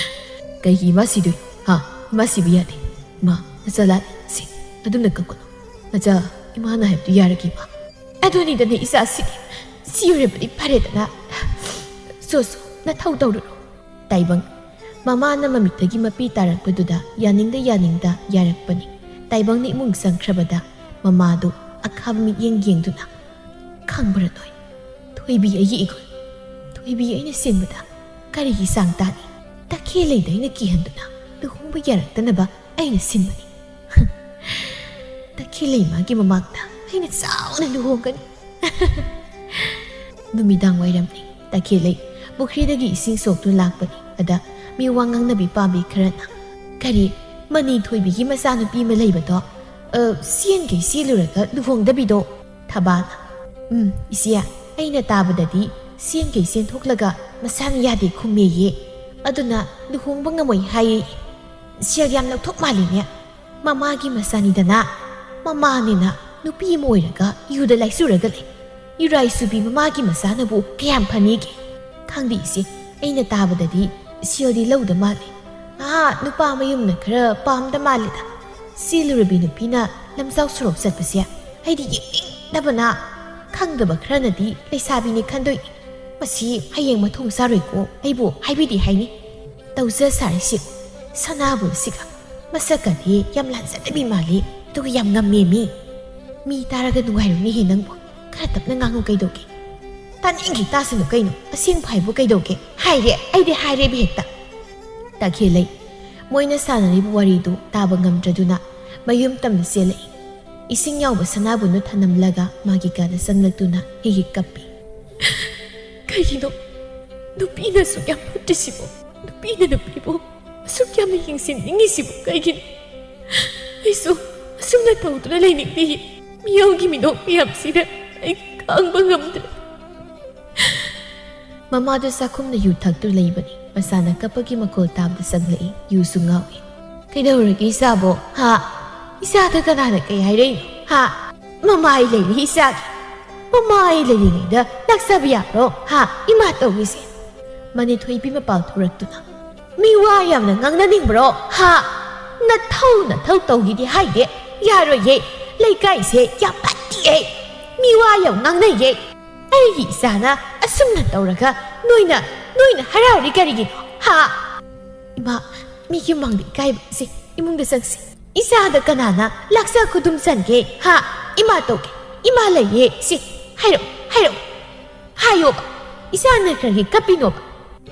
ꯀꯩꯒꯤ ꯏꯃꯥ ꯁꯤꯗꯣꯏ? ꯍꯥ? ꯏꯃꯥ ꯁꯤꯕ ꯌꯥꯗꯦ꯫ ꯏꯃꯥ, ꯅꯆꯥ ꯂꯥꯛꯑꯦ꯫ ꯁꯤ, ꯑꯗꯨꯝꯅ ꯀꯞꯀꯅꯨ꯫ ꯅꯆꯥ, ꯏꯃꯥꯅ ꯍꯥꯏꯕꯗꯨ ꯌꯥꯔꯒꯦ, ꯏꯃꯥ꯫ ꯑꯗꯨꯅꯤꯗꯅ ꯏꯆꯥꯁꯤꯗꯤ꯫ ꯁꯤ ꯑꯣꯏꯔꯕꯗꯤ ꯐꯔꯦꯗꯅ꯫ ꯁꯣ, ꯁꯣ, ꯅꯊꯧ ꯇꯧꯔꯨꯔꯣ꯫ ꯇꯥꯏꯕꯪ꯫ ꯃꯃꯥꯅ ꯃꯃꯤꯠꯇꯒꯤ ꯃꯄꯤ ꯇꯥꯔꯛꯄꯗꯨꯗ ꯌꯥꯅꯤꯡꯗ ꯌꯥꯅꯤꯡꯗ ꯌꯥꯔꯛꯄꯅꯤ꯫ ꯇꯥꯏꯕꯪꯅ ꯏꯃꯨꯡ ꯆꯪꯈ꯭ꯔꯕꯗ ꯃꯃꯥꯗꯨ ꯑꯈꯥꯕ ꯃꯤꯠꯌꯦꯡ ꯌꯦꯡꯗꯨꯅ, "ꯈꯪꯕ꯭ꯔꯥ ꯅꯣꯏ? ꯊꯣꯏꯕꯤ ꯑꯩꯒꯤ ꯏꯒꯨꯜ꯫ ꯊꯣꯏꯕꯤ ꯑꯩꯅ ꯁꯤꯟꯕꯗ ꯀꯔꯤꯒꯤ ꯆꯥꯡ ꯇꯥꯅꯤ? ꯇꯈꯦꯜꯂꯩꯗ ꯑꯩꯅ ꯀꯤꯍꯟꯗꯨꯅ ꯂꯨꯍꯣꯡꯕ ꯌꯥꯔꯛꯇꯅꯕ ꯑꯩꯅ ꯁꯤꯟꯕꯅꯤ꯫ ꯇꯈꯦꯜꯂꯩ ꯃꯥꯒꯤ ꯃꯃꯥꯡꯗ ꯑꯩꯅ ꯆꯥꯎꯅ ꯂꯨꯍꯣꯡꯒꯅꯤ꯫" ꯅꯨꯃꯤꯗꯥꯡ ꯋꯥꯏꯔꯝꯅꯤ꯫ ꯇꯈꯦꯜꯂꯩ ꯄꯨꯈ꯭ꯔꯤꯗꯒꯤ ꯏꯁꯤꯡ ꯁꯣꯛꯇꯨꯅ ꯂꯥꯛꯄꯅꯤ꯫ ꯑꯗ ꯃꯤ ꯋꯥ ꯉꯥꯡꯅꯕꯤ ꯄꯥꯝꯕꯤ ꯈꯔꯅ, "ꯀꯔꯤ, ꯃꯅꯤ ꯊꯣꯏꯕꯤꯒꯤ ꯃꯆꯥꯅꯨꯄꯤ ꯑꯃ ꯂꯩꯕꯗꯣ, ꯑ, ꯆꯦꯟꯈꯩ ꯆꯦꯜꯂꯨꯔꯒ ꯂꯨꯍꯣꯡꯗꯕꯤꯗꯣ?" ꯊꯕꯥꯅ, "ꯎꯝ, ꯏꯆꯦ, ꯑꯩꯅ ꯇꯥꯕꯗꯗꯤ ꯆꯦꯟꯈꯩ ꯆꯦꯟꯊꯣꯛꯂꯒ ꯃꯁꯥꯅ ꯌꯥꯗꯦ ꯈꯨꯝꯃꯦꯌꯦ꯫ ꯑꯗꯨꯅ ꯂꯨꯍꯣꯡꯕ ꯉꯝꯃꯣꯏ ꯍꯥꯏꯌꯦ꯫ ꯁꯦꯜ ꯌꯥꯝ ꯂꯧꯊꯣꯛ ꯃꯥꯜꯂꯤꯅꯦ꯫ ꯃꯃꯥꯒꯤ ꯃꯆꯥꯅꯤꯗꯅ꯫ ꯃꯃꯥꯅꯤꯅ ꯅꯨꯄꯤ ꯑꯃ ꯑꯣꯏꯔꯒ ꯌꯨꯗ ꯂꯥꯏꯆꯨꯔꯒ ꯂꯩ꯫ ꯌꯨꯔꯥꯏ ꯆꯨꯕꯤ ꯃꯃꯥꯒꯤ ꯃꯆꯥꯅꯕꯨ ꯀꯌꯥꯝ ꯐꯅꯤꯒꯦ? ꯈꯪꯗꯦ ꯏꯆꯦ, ꯑꯩꯅ ꯇꯥꯕꯗꯗꯤ ꯁꯦꯜꯗꯤ ꯂꯧꯗ ꯃꯥꯜꯂꯤ꯫ ꯑꯥ, ꯅꯨꯄꯥ ꯃꯌꯨꯝꯅ ꯈꯔ ꯄꯥꯝꯗ ꯃꯥꯜꯂꯤꯗ꯫ ꯆꯦꯜꯂꯨꯔꯕꯤ ꯅꯨꯄꯤꯅ ꯂꯝꯖꯥꯎ ꯁꯣꯔꯣꯛ ꯆꯠꯄꯁꯦ ꯑꯩꯗꯤ ꯌꯦꯡꯅꯤꯡꯗꯕꯅ꯫ ꯈꯪꯗꯕ ꯈꯔꯅꯗꯤ ꯂꯩꯁꯥꯕꯤꯅꯤ ꯈꯟꯗꯣꯏꯅꯤ꯫ ꯃꯁꯤ ꯍꯌꯦꯡ ꯃꯊꯣꯡ ꯆꯥꯔꯣꯏꯀꯣ, ꯑꯩꯕꯨ ꯍꯥꯏꯕꯤꯗꯦ ꯍꯥꯏꯅꯤ꯫ ꯇꯧꯖ ꯁꯥꯔꯤꯁꯤ ꯁꯅꯥꯕꯨꯟꯁꯤꯒ ꯃꯁꯛꯀꯗꯤ ꯌꯥꯝ ꯂꯥꯟꯖꯗꯕꯤ ꯃꯥꯜꯂꯤ꯫ ꯑꯗꯨꯒ ꯌꯥꯝ ꯉꯝꯃꯦ ꯃꯤ꯫ ꯃꯤ ꯇꯥꯔꯒ ꯅꯨꯡꯉꯥꯏꯔꯝꯅꯤꯍꯦ ꯅꯪꯕꯨ꯫ ꯈꯔ ꯇꯞꯅ ꯉꯥꯡꯉꯨ ꯀꯩꯗꯧꯒꯦ? ꯇꯥꯅꯤꯡꯒꯦ ꯇꯥꯁꯅꯨ ꯀꯩꯅꯣ? ꯑꯁꯦꯡꯕ ꯍꯥꯏꯕꯨ ꯀꯩꯗꯧꯒꯦ? ꯍꯥꯏꯔꯦ, ꯑꯩꯗꯤ ꯍꯥꯏꯔꯦꯕ ꯍꯦꯛꯇ꯫ ꯇꯈꯦꯜꯂꯩ ꯃꯣꯏꯅ ꯁꯥꯟꯅꯔꯤꯕ ꯋꯥꯔꯤꯗꯨ ꯇꯥꯕ ꯉꯝꯗ꯭ꯔꯗꯨꯅ ꯃꯌꯨꯝ ꯇꯝꯅ ꯆꯦꯜꯂꯛꯏ꯫ ꯏꯁꯤꯡ ꯌꯥꯎꯕ ꯁꯅꯥꯕꯨꯟꯗꯨ ꯊꯅꯝꯂꯒ ꯃꯥꯒꯤ ꯀꯥꯗ ꯆꯪꯂꯛꯇꯨꯅ ꯍꯤ ꯍꯤ ꯀꯞꯄꯤ꯫ ꯀꯩꯒꯤꯅꯣ ꯅꯨꯄꯤꯅ ꯑꯁꯨꯛ ꯌꯥꯝ ꯐꯠꯇ꯭ꯔꯤꯁꯤꯕꯣ? ꯅꯨꯄꯤꯅ ꯅꯨꯄꯤꯕꯨ ꯑꯁꯨꯛ ꯌꯥꯝꯅ ꯌꯦꯡꯁꯤꯟꯅꯤꯡꯉꯤꯁꯤꯕꯨ ꯀꯩꯒꯤꯅꯣ? ꯑꯩꯁꯨ ꯑꯁꯨꯝꯅ ꯇꯧꯗꯨꯅ ꯂꯩꯅꯤꯡꯗꯦ꯫ ꯃꯤꯌꯥꯝꯒꯤ ꯃꯤꯅꯣꯛ ꯃꯌꯥꯝꯁꯤꯗ ꯑꯩ ꯈꯥꯡꯕ ꯉꯝꯗ꯭ꯔꯦ꯫ ꯃꯃꯥꯗꯨ ꯆꯥꯛꯈꯨꯝꯗ ꯌꯨ ꯊꯛꯇꯨ ꯂꯩꯕꯅꯤ꯫ ꯃꯆꯥꯅ ꯀꯞꯄꯒꯤ ꯃꯈꯣꯜ ꯇꯥꯕꯗ ꯆꯪꯂꯛꯏ꯫ ꯌꯨꯁꯨ ꯉꯥꯎꯏ꯫ "ꯀꯩꯗꯧꯔꯒꯦ ꯏꯆꯥꯕꯣ? ꯍꯥ? ꯏꯆꯥꯗ ꯀꯅꯥꯅ ꯀꯩ ꯍꯥꯏꯔꯛꯏꯅꯣ? ꯍꯥ? ꯃꯃꯥꯏ ꯂꯩꯔꯤ ꯏꯆꯥꯒꯤ꯫ ꯃꯃꯥꯏ ꯂꯩꯔꯤꯉꯩꯗ ꯂꯥꯛꯆꯕ ꯌꯥꯕ꯭ꯔꯣ? ꯍꯥ? ꯏꯃꯥ ꯇꯧꯔꯤꯁꯦ?" ꯃꯅꯤꯊꯣꯏꯕꯤ ꯃꯄꯥꯜ ꯊꯣꯔꯛꯇꯨꯅ, "ꯃꯤ ꯋꯥ ꯌꯥꯝꯅ ꯉꯥꯡꯅꯅꯤꯡꯕ꯭ꯔꯣ? ꯍꯥ? ꯅꯊꯧ ꯅꯊꯧ ꯇꯧꯈꯤꯗꯤ ꯍꯥꯏꯗꯦ꯫ ꯌꯥꯔꯣꯏꯌꯦ꯫ ꯂꯩꯀꯥꯏꯁꯦ ꯌꯥꯝ ꯐꯠꯇꯤꯌꯦ꯫ ꯃꯤ ꯋꯥ ꯌꯥꯝ ꯉꯥꯡꯅꯩꯌꯦ꯫ ꯑꯩꯒꯤ ꯏꯆꯥꯅ ꯑꯁꯨꯝꯅ ꯇꯧꯔꯒ ꯅꯣꯏꯅ, ꯅꯣꯏꯅ ꯍꯔꯥꯎꯔꯤ ꯀꯔꯤꯒꯤꯅꯣ? ꯍꯥ?" "ꯏꯃꯥ, ꯃꯤꯒꯤ ꯃꯃꯥꯡꯗ ꯏꯀꯥꯏꯕꯁꯦ꯫ ꯏꯃꯨꯡꯗ ꯆꯪꯁꯤ꯫ ꯏꯆꯥꯗ ꯀꯅꯥꯅ ꯂꯥꯛꯆ ꯈꯨꯗꯨꯝ ꯆꯟꯒꯦ? ꯍꯥ? ꯏꯃꯥ ꯇꯧꯒꯦ꯫ ꯏꯃꯥ ꯂꯩꯌꯦ꯫ ꯁꯤ, ꯍꯥꯏꯔꯛꯑꯣ, ꯍꯥꯏꯔꯛꯑꯣ꯫ ꯍꯥꯏꯌꯣꯕ꯫ ꯏꯆꯥꯅ ꯀꯔꯤꯒꯤ ꯀꯞꯄꯤꯅꯣꯕ?"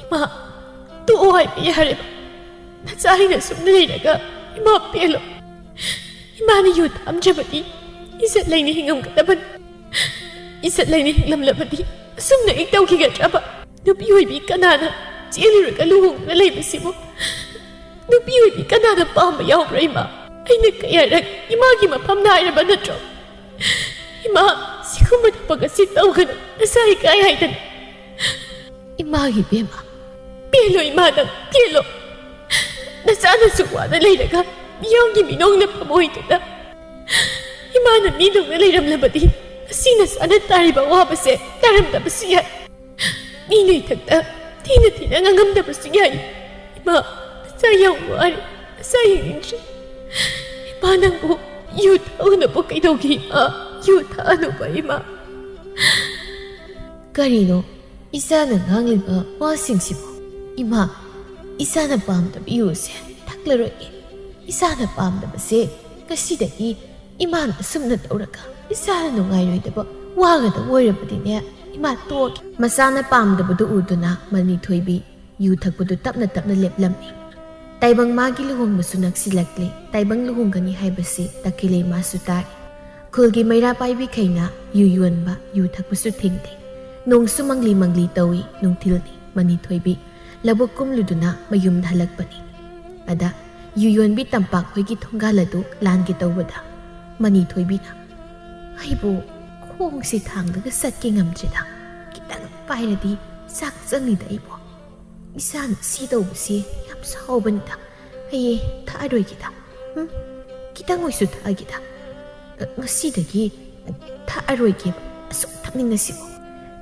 "ꯏꯃꯥ, ꯇꯣꯛꯑꯣ ꯍꯥꯏꯕ ꯌꯥꯔꯦꯕ꯫ ꯅꯆꯥ ꯑꯩꯅ ꯁꯨꯝ ꯂꯩꯔꯒ ꯏꯃꯥ ꯄꯦꯜꯂꯣ꯫ ꯏꯃꯥꯅ ꯌꯨ ꯊꯛꯑꯝꯗ꯭ꯔꯕꯗꯤ ꯏꯖꯠ ꯂꯩꯅ ꯍꯤꯡꯉꯝꯒꯗꯕꯅꯤ꯫ ꯏꯖꯠ ꯂꯩꯅ ꯍꯤꯡꯂꯝꯂꯕꯗꯤ ꯑꯁꯨꯝꯅ ꯍꯦꯛ ꯇꯧꯈꯤꯒꯗ꯭ꯔꯕ? ꯅꯨꯄꯤ ꯑꯣꯏꯕꯤ ꯀꯅꯥꯅ ꯆꯦꯜꯂꯨꯔꯒ ꯂꯨꯍꯣꯡꯗꯨꯅ ꯂꯩꯕꯁꯤꯕꯨ? ꯅꯨꯄꯤ ꯑꯣꯏꯕꯤ ꯀꯅꯥꯅ ꯄꯥꯝꯕ ꯌꯥꯎꯕ꯭ꯔꯥ ꯏꯃꯥ? ꯑꯩꯅ ꯀꯌꯥꯔꯛ ꯏꯃꯥꯒꯤ ꯃꯐꯝ ꯅꯥꯏꯔꯕ ꯅꯠꯇ꯭ꯔꯣ? ꯏꯃꯥ, ꯁꯤꯒꯨꯝꯕ ꯊꯕꯛ ꯑꯁꯤ ꯇꯧꯒꯅꯨ꯫ ꯅꯁꯥ ꯏꯀꯥꯏ ꯍꯥꯏꯗꯅ꯫ ꯏꯃꯥꯒꯤ ꯏꯕꯦꯝꯃ, ꯄꯦꯜꯂꯣ ꯏꯃꯥ, ꯅꯪ ꯄꯦꯜꯂꯣ꯫ ꯅꯆꯥꯅꯁꯨ ꯋꯥꯅ ꯂꯩꯔꯒ ꯃꯤꯌꯥꯝꯒꯤ ꯃꯤꯅꯣꯡꯅ ꯐꯝꯑꯣꯏꯗꯨꯅ ꯏꯃꯥꯅ ꯃꯤꯗꯧꯅ ꯂꯩꯔꯝꯂꯕꯗꯤ ꯉꯁꯤ ꯅꯆꯥꯅ ꯇꯥꯔꯤꯕ ꯑꯋꯥꯕꯁꯦ ꯇꯥꯔꯝꯗꯕꯁꯨ ꯌꯥꯏ꯫ ꯃꯤꯅ ꯏꯊꯛꯇ ꯊꯤꯅ ꯊꯤꯅ ꯉꯥꯡꯉꯝꯗꯕꯁꯨ ꯌꯥꯏ꯫ ꯏꯃꯥ, ꯅꯆꯥ ꯌꯥꯝ ꯋꯥꯔꯦ꯫ ꯅꯆꯥ ꯌꯦꯡꯅꯤꯡꯗ꯭ꯔꯦ꯫ ꯏꯃꯥ, ꯅꯪꯕꯨ ꯌꯨ ꯊꯛꯎꯅꯕꯨ ꯀꯩꯗꯧꯒꯦ ꯏꯃꯥ? ꯌꯨ ꯊꯛꯑꯅꯨꯕ ꯏꯃꯥ꯫ ꯀꯔꯤꯅꯣ ꯏꯆꯥꯅ ꯉꯥꯡꯂꯤꯕ ꯋꯥꯁꯤꯡꯁꯤꯕꯨ? ꯏꯃꯥ, ꯏꯆꯥꯅ ꯄꯥꯝꯗꯕ ꯌꯨꯁꯦ ꯊꯛꯂꯔꯣꯏꯒꯦ꯫ ꯏꯆꯥꯅ ꯄꯥꯝꯗꯕꯁꯦ ꯉꯁꯤꯗꯒꯤ ꯏꯃꯥꯅ ꯑꯁꯨꯝꯅ ꯇꯧꯔꯒ ꯏꯆꯥꯅ ꯅꯨꯡꯉꯥꯏꯔꯣꯏꯗꯕ ꯋꯥꯒꯗꯕ ꯑꯣꯏꯔꯕꯗꯤꯅꯦ, ꯏꯃꯥ ꯇꯣꯛꯑꯒꯦ꯫ ꯃꯆꯥꯅ ꯄꯥꯝꯗꯕꯗꯨ ꯎꯗꯨꯅ ꯃꯅꯤꯊꯣꯏꯕꯤ ꯌꯨ ꯊꯛꯄꯗꯨ ꯇꯞꯅ ꯇꯞꯅ ꯂꯦꯞꯂꯝꯃꯤ꯫ ꯇꯥꯏꯕꯪ ꯃꯥꯒꯤ ꯂꯨꯍꯣꯡꯕꯁꯨ ꯅꯛꯁꯤꯜꯂꯛꯂꯦ꯫ ꯇꯥꯏꯕꯪ ꯂꯨꯍꯣꯡꯒꯅꯤ ꯍꯥꯏꯕꯁꯤ ꯇꯈꯦꯂꯩꯃꯥꯁꯨ ꯇꯥꯔꯦ꯫ ꯈꯨꯜꯒꯤ ꯃꯩꯔꯥ ꯄꯥꯏꯕꯤꯈꯩꯅ ꯌꯨ ꯌꯣꯟꯕ, ꯌꯨ ꯊꯛꯄꯁꯨ ꯊꯤꯡꯗꯦ꯫ ꯅꯣꯡꯁꯨ ꯃꯪꯂꯤ ꯃꯪꯂꯤ ꯇꯧꯏ꯫ ꯅꯨꯡꯊꯤꯜꯅꯤ꯫ ꯃꯅꯤꯊꯣꯏꯕꯤ ꯂꯧꯕꯨꯛ ꯀꯨꯝꯂꯨꯗꯨꯅ ꯃꯌꯨꯝꯗ ꯍꯜꯂꯛꯄꯅꯤ꯫ ꯑꯗ ꯌꯨ ꯌꯣꯟꯕꯤ ꯇꯝꯄꯥꯛ ꯍꯣꯏꯒꯤ ꯊꯣꯡꯒꯥꯜ ꯑꯗꯨ ꯂꯥꯟꯒꯦ ꯇꯧꯕꯗ ꯃꯅꯤꯊꯣꯏꯕꯤꯅ, "ꯑꯩꯕꯨ ꯈꯣꯡꯁꯦ ꯊꯥꯡꯂꯒ ꯆꯠꯀꯦ ꯉꯝꯗ꯭ꯔꯦꯗ꯫ ꯈꯤꯇꯪ ꯄꯥꯏꯔꯗꯤ ꯆꯥꯛ ꯆꯪꯅꯤꯗ ꯑꯩꯕꯨ꯫ ꯏꯆꯥꯅ ꯁꯤ ꯇꯧꯕꯁꯤ ꯌꯥꯝ ꯁꯥꯎꯕꯅꯤꯗ꯫ ꯑꯩ ꯊꯛꯑꯔꯣꯏꯒꯦꯗ꯫ ꯎꯝ? ꯈꯤꯇꯪ ꯑꯣꯏꯁꯨ ꯊꯛꯑꯒꯦꯗ꯫ ꯉꯁꯤꯗꯒꯤ ꯊꯛꯑꯔꯣꯏꯒꯦꯕ꯫ ꯑꯁꯨꯛ ꯊꯛꯅꯤꯡꯉꯁꯤꯕꯨ꯫"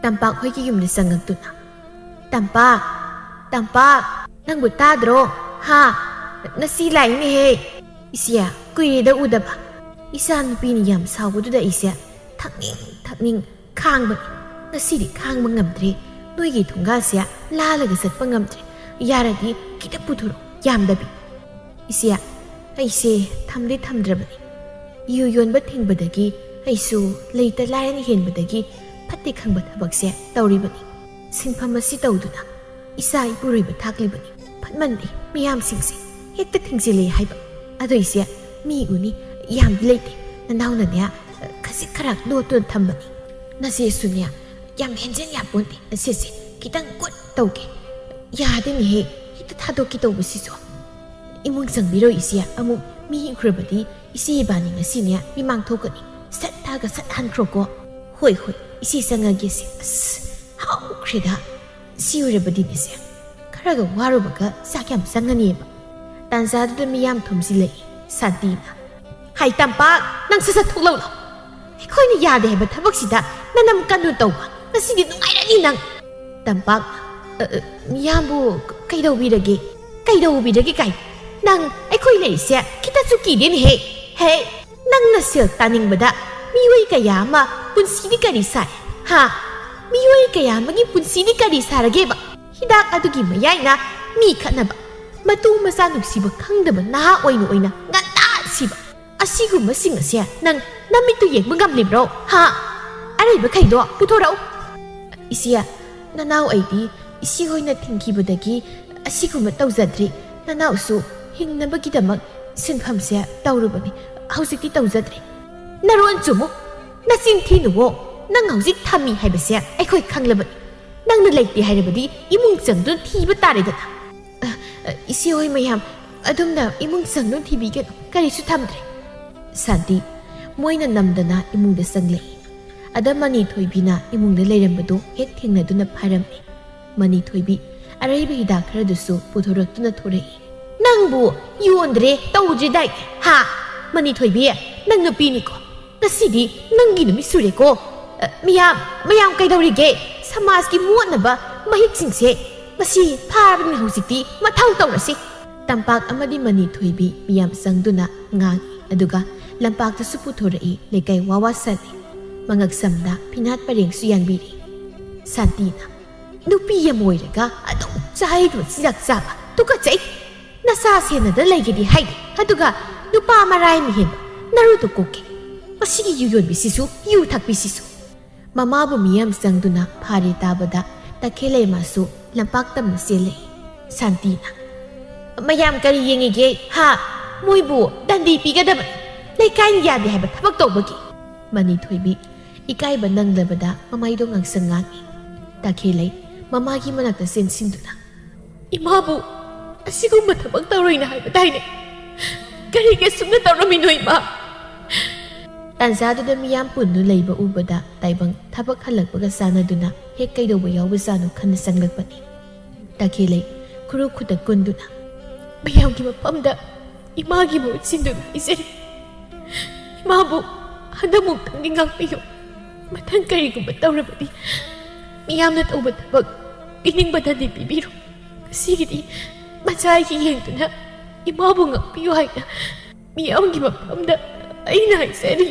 ꯇꯝꯄꯥꯛ ꯍꯣꯏꯒꯤ ꯌꯨꯝꯗ ꯆꯪꯉꯛꯇꯨꯅ, "ꯇꯝꯄꯥꯛ, ꯇꯝꯄꯥꯛ, ꯅꯪꯕꯨ ꯇꯥꯗ꯭ꯔꯣ? ꯍꯥ? ꯉꯁꯤ ꯂꯥꯛꯏꯅꯦꯍꯦ꯫ ꯏꯆꯦ, ꯀꯨꯏꯔꯦꯗ ꯎꯗꯕ꯫ ꯏꯆꯥ ꯅꯨꯄꯤꯅ ꯌꯥꯝ ꯁꯥꯎꯕꯗꯨꯗ ꯑꯩꯁꯦ ꯊꯛꯅꯤꯡ ꯊꯛꯅꯤꯡ ꯈꯥꯡꯕꯅꯤ꯫ ꯉꯁꯤꯗꯤ ꯈꯥꯡꯕ ꯉꯝꯗ꯭ꯔꯦ꯫ ꯅꯣꯏꯒꯤ ꯊꯣꯡꯒꯥꯜꯁꯦ ꯂꯥꯜꯂꯒ ꯆꯠꯄ ꯉꯝꯗ꯭ꯔꯦ꯫ ꯌꯥꯔꯗꯤ ꯈꯤꯇ ꯄꯨꯊꯣꯔꯛꯑꯣ, ꯌꯥꯝꯗꯕꯤ꯫" "ꯏꯆꯦ, ꯑꯩꯁꯦ ꯊꯝꯗꯤ ꯊꯝꯗ꯭ꯔꯕꯅꯤ꯫ ꯌꯨ ꯌꯣꯟꯕ ꯊꯤꯡꯕꯗꯒꯤ ꯑꯩꯁꯨ ꯂꯩꯇ ꯂꯥꯏꯔꯅ ꯍꯦꯟꯕꯗꯒꯤ ꯐꯠꯇꯦ ꯈꯪꯕ ꯊꯕꯛꯁꯦ ꯇꯧꯔꯤꯕꯅꯤ꯫ ꯁꯤꯟꯐꯝ ꯑꯁꯤ ꯇꯧꯗꯨꯅ ꯏꯆꯥ ꯏꯄꯨꯔꯣꯏꯕ ꯊꯥꯛꯂꯤꯕꯅꯤ꯫ ꯐꯠꯃꯟꯗꯦ ꯃꯤꯌꯥꯝꯁꯤꯡꯁꯦ꯫ ꯍꯦꯛꯇ ꯊꯤꯡꯖꯤꯜꯂꯦ ꯍꯥꯏꯕ꯫ ꯑꯗꯨꯏꯁꯦ ꯃꯤ ꯎꯅꯤ꯫ ꯌꯥꯝꯗꯤ ꯂꯩꯇꯦ꯫ ꯅꯅꯥꯎꯅꯅꯦ, ꯈꯖꯤꯛ ꯈꯔ ꯂꯣꯠꯇꯨꯅ ꯊꯝꯕꯅꯤ꯫ ꯅꯆꯦꯁꯨꯅꯦ, ꯌꯥꯝ ꯍꯦꯟꯖꯤꯟ ꯌꯥꯄꯣꯟꯇꯦ꯫ ꯅꯆꯦꯁꯦ ꯈꯤꯇꯪ ꯒꯨꯠ ꯇꯧꯒꯦ꯫ ꯌꯥꯗꯦꯅꯦꯍꯦ, ꯍꯦꯛꯇ ꯊꯥꯗꯣꯛꯀꯦ ꯇꯧꯕꯁꯤꯁꯨ꯫" "ꯏꯃꯨꯡ ꯆꯪꯕꯤꯔꯣ ꯏꯆꯦ, ꯑꯃꯨꯛ ꯃꯤ ꯎꯈ꯭ꯔꯕꯗꯤ ꯏꯆꯦ ꯏꯕꯥꯅꯤ ꯉꯁꯤꯅꯦ ꯃꯤꯃꯥꯡ ꯊꯣꯛꯀꯅꯤ꯫ ꯁꯠ ꯊꯥꯒ ꯁꯠ ꯍꯟꯈ꯭ꯔꯣꯀꯣ꯫" "ꯍꯣꯏ, ꯍꯣꯏ, ꯏꯆꯦ ꯆꯪꯉꯒꯦꯁꯦ꯫" ꯑꯁ, ꯍꯥꯎꯈ꯭ꯔꯦꯗ꯫ ꯁꯤ ꯑꯣꯏꯔꯕꯗꯤꯅꯦꯁꯦ, ꯈꯔꯒ ꯋꯥꯔꯨꯕꯒ ꯆꯥꯛ ꯌꯥꯝ ꯆꯪꯉꯅꯤꯕ꯫ ꯇꯥꯟꯖꯥꯗꯨꯗ ꯃꯤꯌꯥꯝ ꯊꯣꯝꯖꯤꯜꯂꯛꯏ꯫ ꯁꯥꯟꯇꯤꯅ, "ꯍꯥꯏ ꯇꯝꯄꯥꯛ, ꯅꯪ ꯁꯠ ꯁꯠ ꯊꯣꯛꯂꯛꯎ ꯂꯥꯎ꯫ ꯑꯩꯈꯣꯏꯅ ꯌꯥꯗꯦ ꯍꯥꯏꯕ ꯊꯕꯛꯁꯤꯗ ꯅꯅꯝ ꯀꯟꯅꯨ ꯇꯧꯕ꯫ ꯉꯁꯤꯗꯤ ꯅꯨꯡꯉꯥꯏꯔꯅꯤ ꯅꯪ꯫" ꯇꯝꯄꯥꯛ, "ꯑ, ꯑ, ꯃꯤꯌꯥꯝꯕꯨ ꯀꯩꯗꯧꯕꯤꯔꯒꯦ?" "ꯀꯩꯗꯧꯕꯤꯔꯒꯦ ꯀꯥꯏ? ꯅꯪ ꯑꯩꯈꯣꯏ ꯂꯩꯔꯤꯁꯦ ꯈꯤꯇꯁꯨ ꯀꯤꯗꯦꯅꯦꯍꯦ꯫ ꯍꯦ, ꯅꯪꯅ ꯁꯦꯜ ꯇꯥꯅꯤꯡꯕꯗ ꯃꯤꯑꯣꯏ ꯀꯌꯥ ꯑꯃ ꯄꯨꯟꯁꯤꯗꯤ ꯀꯔꯤ ꯁꯥꯏ? ꯍꯥ? ꯃꯤꯑꯣꯏ ꯀꯌꯥ ꯑꯃꯒꯤ ꯄꯨꯟꯁꯤꯗꯤ ꯀꯔꯤ ꯁꯥꯔꯒꯦꯕ? ꯍꯤꯗꯥꯛ ꯑꯗꯨꯒꯤ ꯃꯌꯥꯏꯅ ꯃꯤ ꯈꯠꯅꯕ, ꯃꯇꯨ ꯃꯆꯥ ꯅꯨꯡꯁꯤꯕ ꯈꯪꯗꯕ ꯅꯍꯥ ꯑꯣꯏꯅ ꯑꯣꯏꯅ ꯉꯟꯇꯥ ꯁꯤꯕ꯫ ꯑꯁꯤꯒꯨꯝꯕꯁꯤꯡ ꯑꯁꯦ ꯅꯪ ꯅꯃꯤꯠꯇꯨ ꯌꯦꯡꯕ ꯉꯝꯂꯤꯕ꯭ꯔꯣ? ꯍꯥ? ꯑꯔꯩꯕꯈꯩꯗꯣ ꯄꯨꯊꯣꯔꯛꯎ꯫ "ꯏꯆꯦ, ꯅꯅꯥꯎ ꯑꯩꯗꯤ ꯏꯆꯦ ꯍꯣꯏꯅ ꯊꯤꯡꯈꯤꯕꯗꯒꯤ ꯑꯁꯤꯒꯨꯝꯕ ꯇꯧꯖꯗ꯭ꯔꯤ꯫ ꯅꯅꯥꯎꯁꯨ ꯍꯤꯡꯅꯕꯒꯤꯗꯃꯛ ꯁꯤꯟꯐꯝꯁꯦ ꯇꯧꯔꯨꯕꯅꯤ꯫ ꯍꯧꯖꯤꯛꯇꯤ ꯇꯧꯖꯗ꯭ꯔꯦ꯫" "ꯅꯔꯣꯟ ꯆꯨꯝꯃꯨ꯫ ꯅꯆꯤꯟ ꯊꯤꯅꯨꯋꯣ꯫ ꯅꯪ ꯍꯧꯖꯤꯛ ꯊꯝꯃꯤ ꯍꯥꯏꯕꯁꯦ ꯑꯩꯈꯣꯏ ꯈꯪꯂꯕꯅꯤ꯫ ꯅꯪꯅ ꯂꯩꯇꯦ ꯍꯥꯏꯔꯕꯗꯤ ꯏꯃꯨꯡ ꯆꯪꯗꯨꯅ ꯊꯤꯕ ꯇꯥꯔꯦꯗꯅ꯫" "ꯑ, ꯑ, ꯏꯆꯦ ꯍꯣꯏ ꯃꯌꯥꯝ, ꯑꯗꯨꯝꯅ ꯏꯃꯨꯡ ꯆꯪꯗꯨꯅ ꯊꯤꯕꯤꯒꯅꯨ꯫ ꯀꯔꯤꯁꯨ ꯊꯝꯗ꯭ꯔꯦ꯫" ꯁꯥꯟꯇꯤ ꯃꯣꯏꯅ ꯅꯝꯗꯅ ꯏꯃꯨꯡꯗ ꯆꯪꯂꯛꯏ꯫ ꯑꯗ ꯃꯅꯤ ꯊꯣꯏꯕꯤꯅ ꯏꯃꯨꯡꯗ ꯂꯩꯔꯝꯕꯗꯨ ꯍꯦꯛ ꯊꯦꯡꯅꯗꯨꯅ ꯐꯥꯔꯝꯃꯤ꯫ ꯃꯅꯤ ꯊꯣꯏꯕꯤ ꯑꯔꯩꯕ ꯍꯤꯗꯥꯛ ꯈꯔꯗꯨꯁꯨ ꯄꯨꯊꯣꯔꯛꯇꯨꯅ ꯊꯣꯔꯛꯏ꯫ "ꯅꯪꯕꯨ ꯌꯣꯟꯗ꯭ꯔꯦ ꯇꯧꯗ꯭ꯔꯤꯗꯥꯏ? ꯍꯥ? ꯃꯅꯤ ꯊꯣꯏꯕꯤ, ꯅꯪ ꯅꯨꯄꯤꯅꯤꯀꯣ꯫ ꯉꯁꯤꯗꯤ ꯅꯪꯒꯤ ꯅꯨꯃꯤꯠ ꯁꯨꯔꯦꯀꯣ꯫ ꯑ, ꯃꯤꯌꯥꯝ, ꯃꯌꯥꯝ ꯀꯩꯗꯧꯔꯤꯒꯦ? ꯁꯃꯥꯖꯀꯤ ꯃꯣꯠꯅꯕ ꯃꯍꯤꯛꯁꯤꯡꯁꯦ ꯃꯁꯤ ꯐꯥꯔꯕꯅꯤ꯫ ꯍꯧꯖꯤꯛꯇꯤ ꯃꯊꯧ ꯇꯧꯔꯁꯤ꯫" ꯇꯝꯄꯥꯛ ꯑꯃꯗꯤ ꯃꯅꯤ ꯊꯣꯏꯕꯤ ꯃꯤꯌꯥꯝ ꯆꯪꯗꯨꯅ ꯉꯥꯡꯏ, ꯑꯗꯨꯒ ꯂꯝꯄꯥꯛꯇꯁꯨ ꯄꯨꯊꯣꯔꯛꯏ, ꯂꯩꯀꯥꯏ ꯋꯥ ꯋꯥ ꯁꯜꯂꯤ꯫ ꯃꯉꯛꯁꯝꯗ ꯐꯤꯅꯥꯠ ꯄꯔꯦꯡꯁꯨ ꯌꯥꯟꯕꯤꯔꯤ꯫ ꯁꯥꯟꯇꯤꯅ, "ꯅꯨꯄꯤ ꯑꯃ ꯑꯣꯏꯔꯒ ꯑꯗꯨꯝ ꯆꯥꯍꯩꯗꯕ ꯆꯤꯟꯖꯥꯛ ꯆꯥꯕ ꯇꯨꯀꯠꯆꯩ꯫ ꯅꯆꯥ ꯁꯦꯟꯅꯗ ꯂꯩꯒꯦꯗꯤ ꯍꯥꯏꯗꯦ, ꯑꯗꯨꯒ ꯅꯨꯄꯥ ꯃꯔꯥꯏ ꯃꯍꯦꯟꯕ ꯅꯔꯨꯗꯣ ꯀꯣꯛꯀꯦ꯫ ꯃꯁꯤꯒꯤ ꯌꯨ ꯌꯣꯟꯕꯤꯁꯤꯁꯨ, ꯌꯨ ꯊꯛꯄꯤꯁꯤꯁꯨ꯫" ꯃꯃꯥꯕꯨ ꯃꯤꯌꯥꯝ ꯆꯪꯗꯨꯅ ꯐꯥꯔꯦ ꯇꯥꯕꯗ ꯇꯈꯦꯜꯂꯩꯃꯁꯨ ꯂꯝꯄꯥꯛ ꯇꯝꯅ ꯆꯦꯜꯂꯛꯏ꯫ ꯁꯥꯟꯇꯤꯅ, "ꯃꯌꯥꯝ ꯀꯔꯤ ꯌꯦꯡꯉꯤꯒꯦ? ꯍꯥ? ꯃꯣꯏꯕꯨ ꯗꯟꯗꯤ ꯄꯤꯒꯗꯕꯅꯤ꯫ ꯂꯩꯀꯥꯏꯅ ꯌꯥꯗꯦ ꯍꯥꯏꯕ ꯊꯕꯛ ꯇꯧꯕꯒꯤ꯫" ꯃꯅꯤ ꯊꯣꯏꯕꯤ ꯏꯀꯥꯏꯕ ꯅꯪꯂꯕꯗ ꯃꯃꯥꯏꯗꯣ ꯉꯥꯡꯁꯪ ꯉꯥꯡꯏ꯫ ꯇꯈꯦꯜꯂꯩ ꯃꯃꯥꯒꯤ ꯃꯅꯥꯛꯇ ꯆꯦꯟꯁꯤꯟꯗꯨꯅ, "ꯏꯃꯥꯕꯨ ꯑꯁꯤꯒꯨꯝꯕ ꯊꯕꯛ ꯇꯧꯔꯣꯏꯅ ꯍꯥꯏꯕꯗꯥꯏꯅꯦ? ꯀꯔꯤꯒꯤ ꯑꯁꯨꯝꯅ ꯇꯧꯔꯝꯃꯤꯅꯣ, ꯏꯃꯥ?" ꯇꯥꯟꯖꯥꯗꯨꯗ ꯃꯤꯌꯥꯝ ꯄꯨꯟꯗꯨ ꯂꯩꯕ ꯎꯕꯗ ꯇꯥꯏꯕꯪ ꯊꯕꯛ ꯍꯜꯂꯛꯄꯒ ꯆꯥꯟꯅꯗꯨꯅ ꯍꯦꯛ ꯀꯩꯗꯧꯕ ꯌꯥꯎꯕꯖꯥꯠꯅꯣ ꯈꯟꯅ ꯆꯪꯂꯛꯄꯅꯤ꯫ ꯇꯈꯦꯜꯂꯩ ꯈꯨꯔꯨ ꯈꯨꯠꯇ ꯀꯨꯟꯗꯨꯅ, "ꯃꯌꯥꯝꯒꯤ ꯃꯐꯝꯗ ꯏꯃꯥꯒꯤ ꯃꯍꯨꯠ ꯁꯤꯟꯗꯨꯅ ꯍꯥꯏꯖꯔꯤ꯫ ꯏꯃꯥꯕꯨ ꯍꯟꯗꯛꯃꯨꯛꯇꯪꯗꯤ ꯉꯥꯛꯄꯤꯌꯨ꯫ ꯃꯊꯪ ꯀꯔꯤꯒꯨꯝꯕ ꯇꯧꯔꯕꯗꯤ ꯃꯤꯌꯥꯝꯅ ꯇꯧꯕ ꯊꯕꯛ ꯄꯤꯅꯤꯡꯕꯗꯗꯤ ꯄꯤꯕꯤꯔꯣ꯫ ꯉꯁꯤꯒꯤꯗꯤ ꯃꯆꯥꯒꯤ ꯌꯦꯡꯗꯨꯅ ꯏꯃꯥꯕꯨ ꯉꯥꯛꯄꯤꯌꯨ ꯍꯥꯏꯅ ꯃꯤꯌꯥꯝꯒꯤ ꯃꯐꯝꯗ ꯑꯩꯅ ꯍꯥꯏꯖꯔꯤ꯫"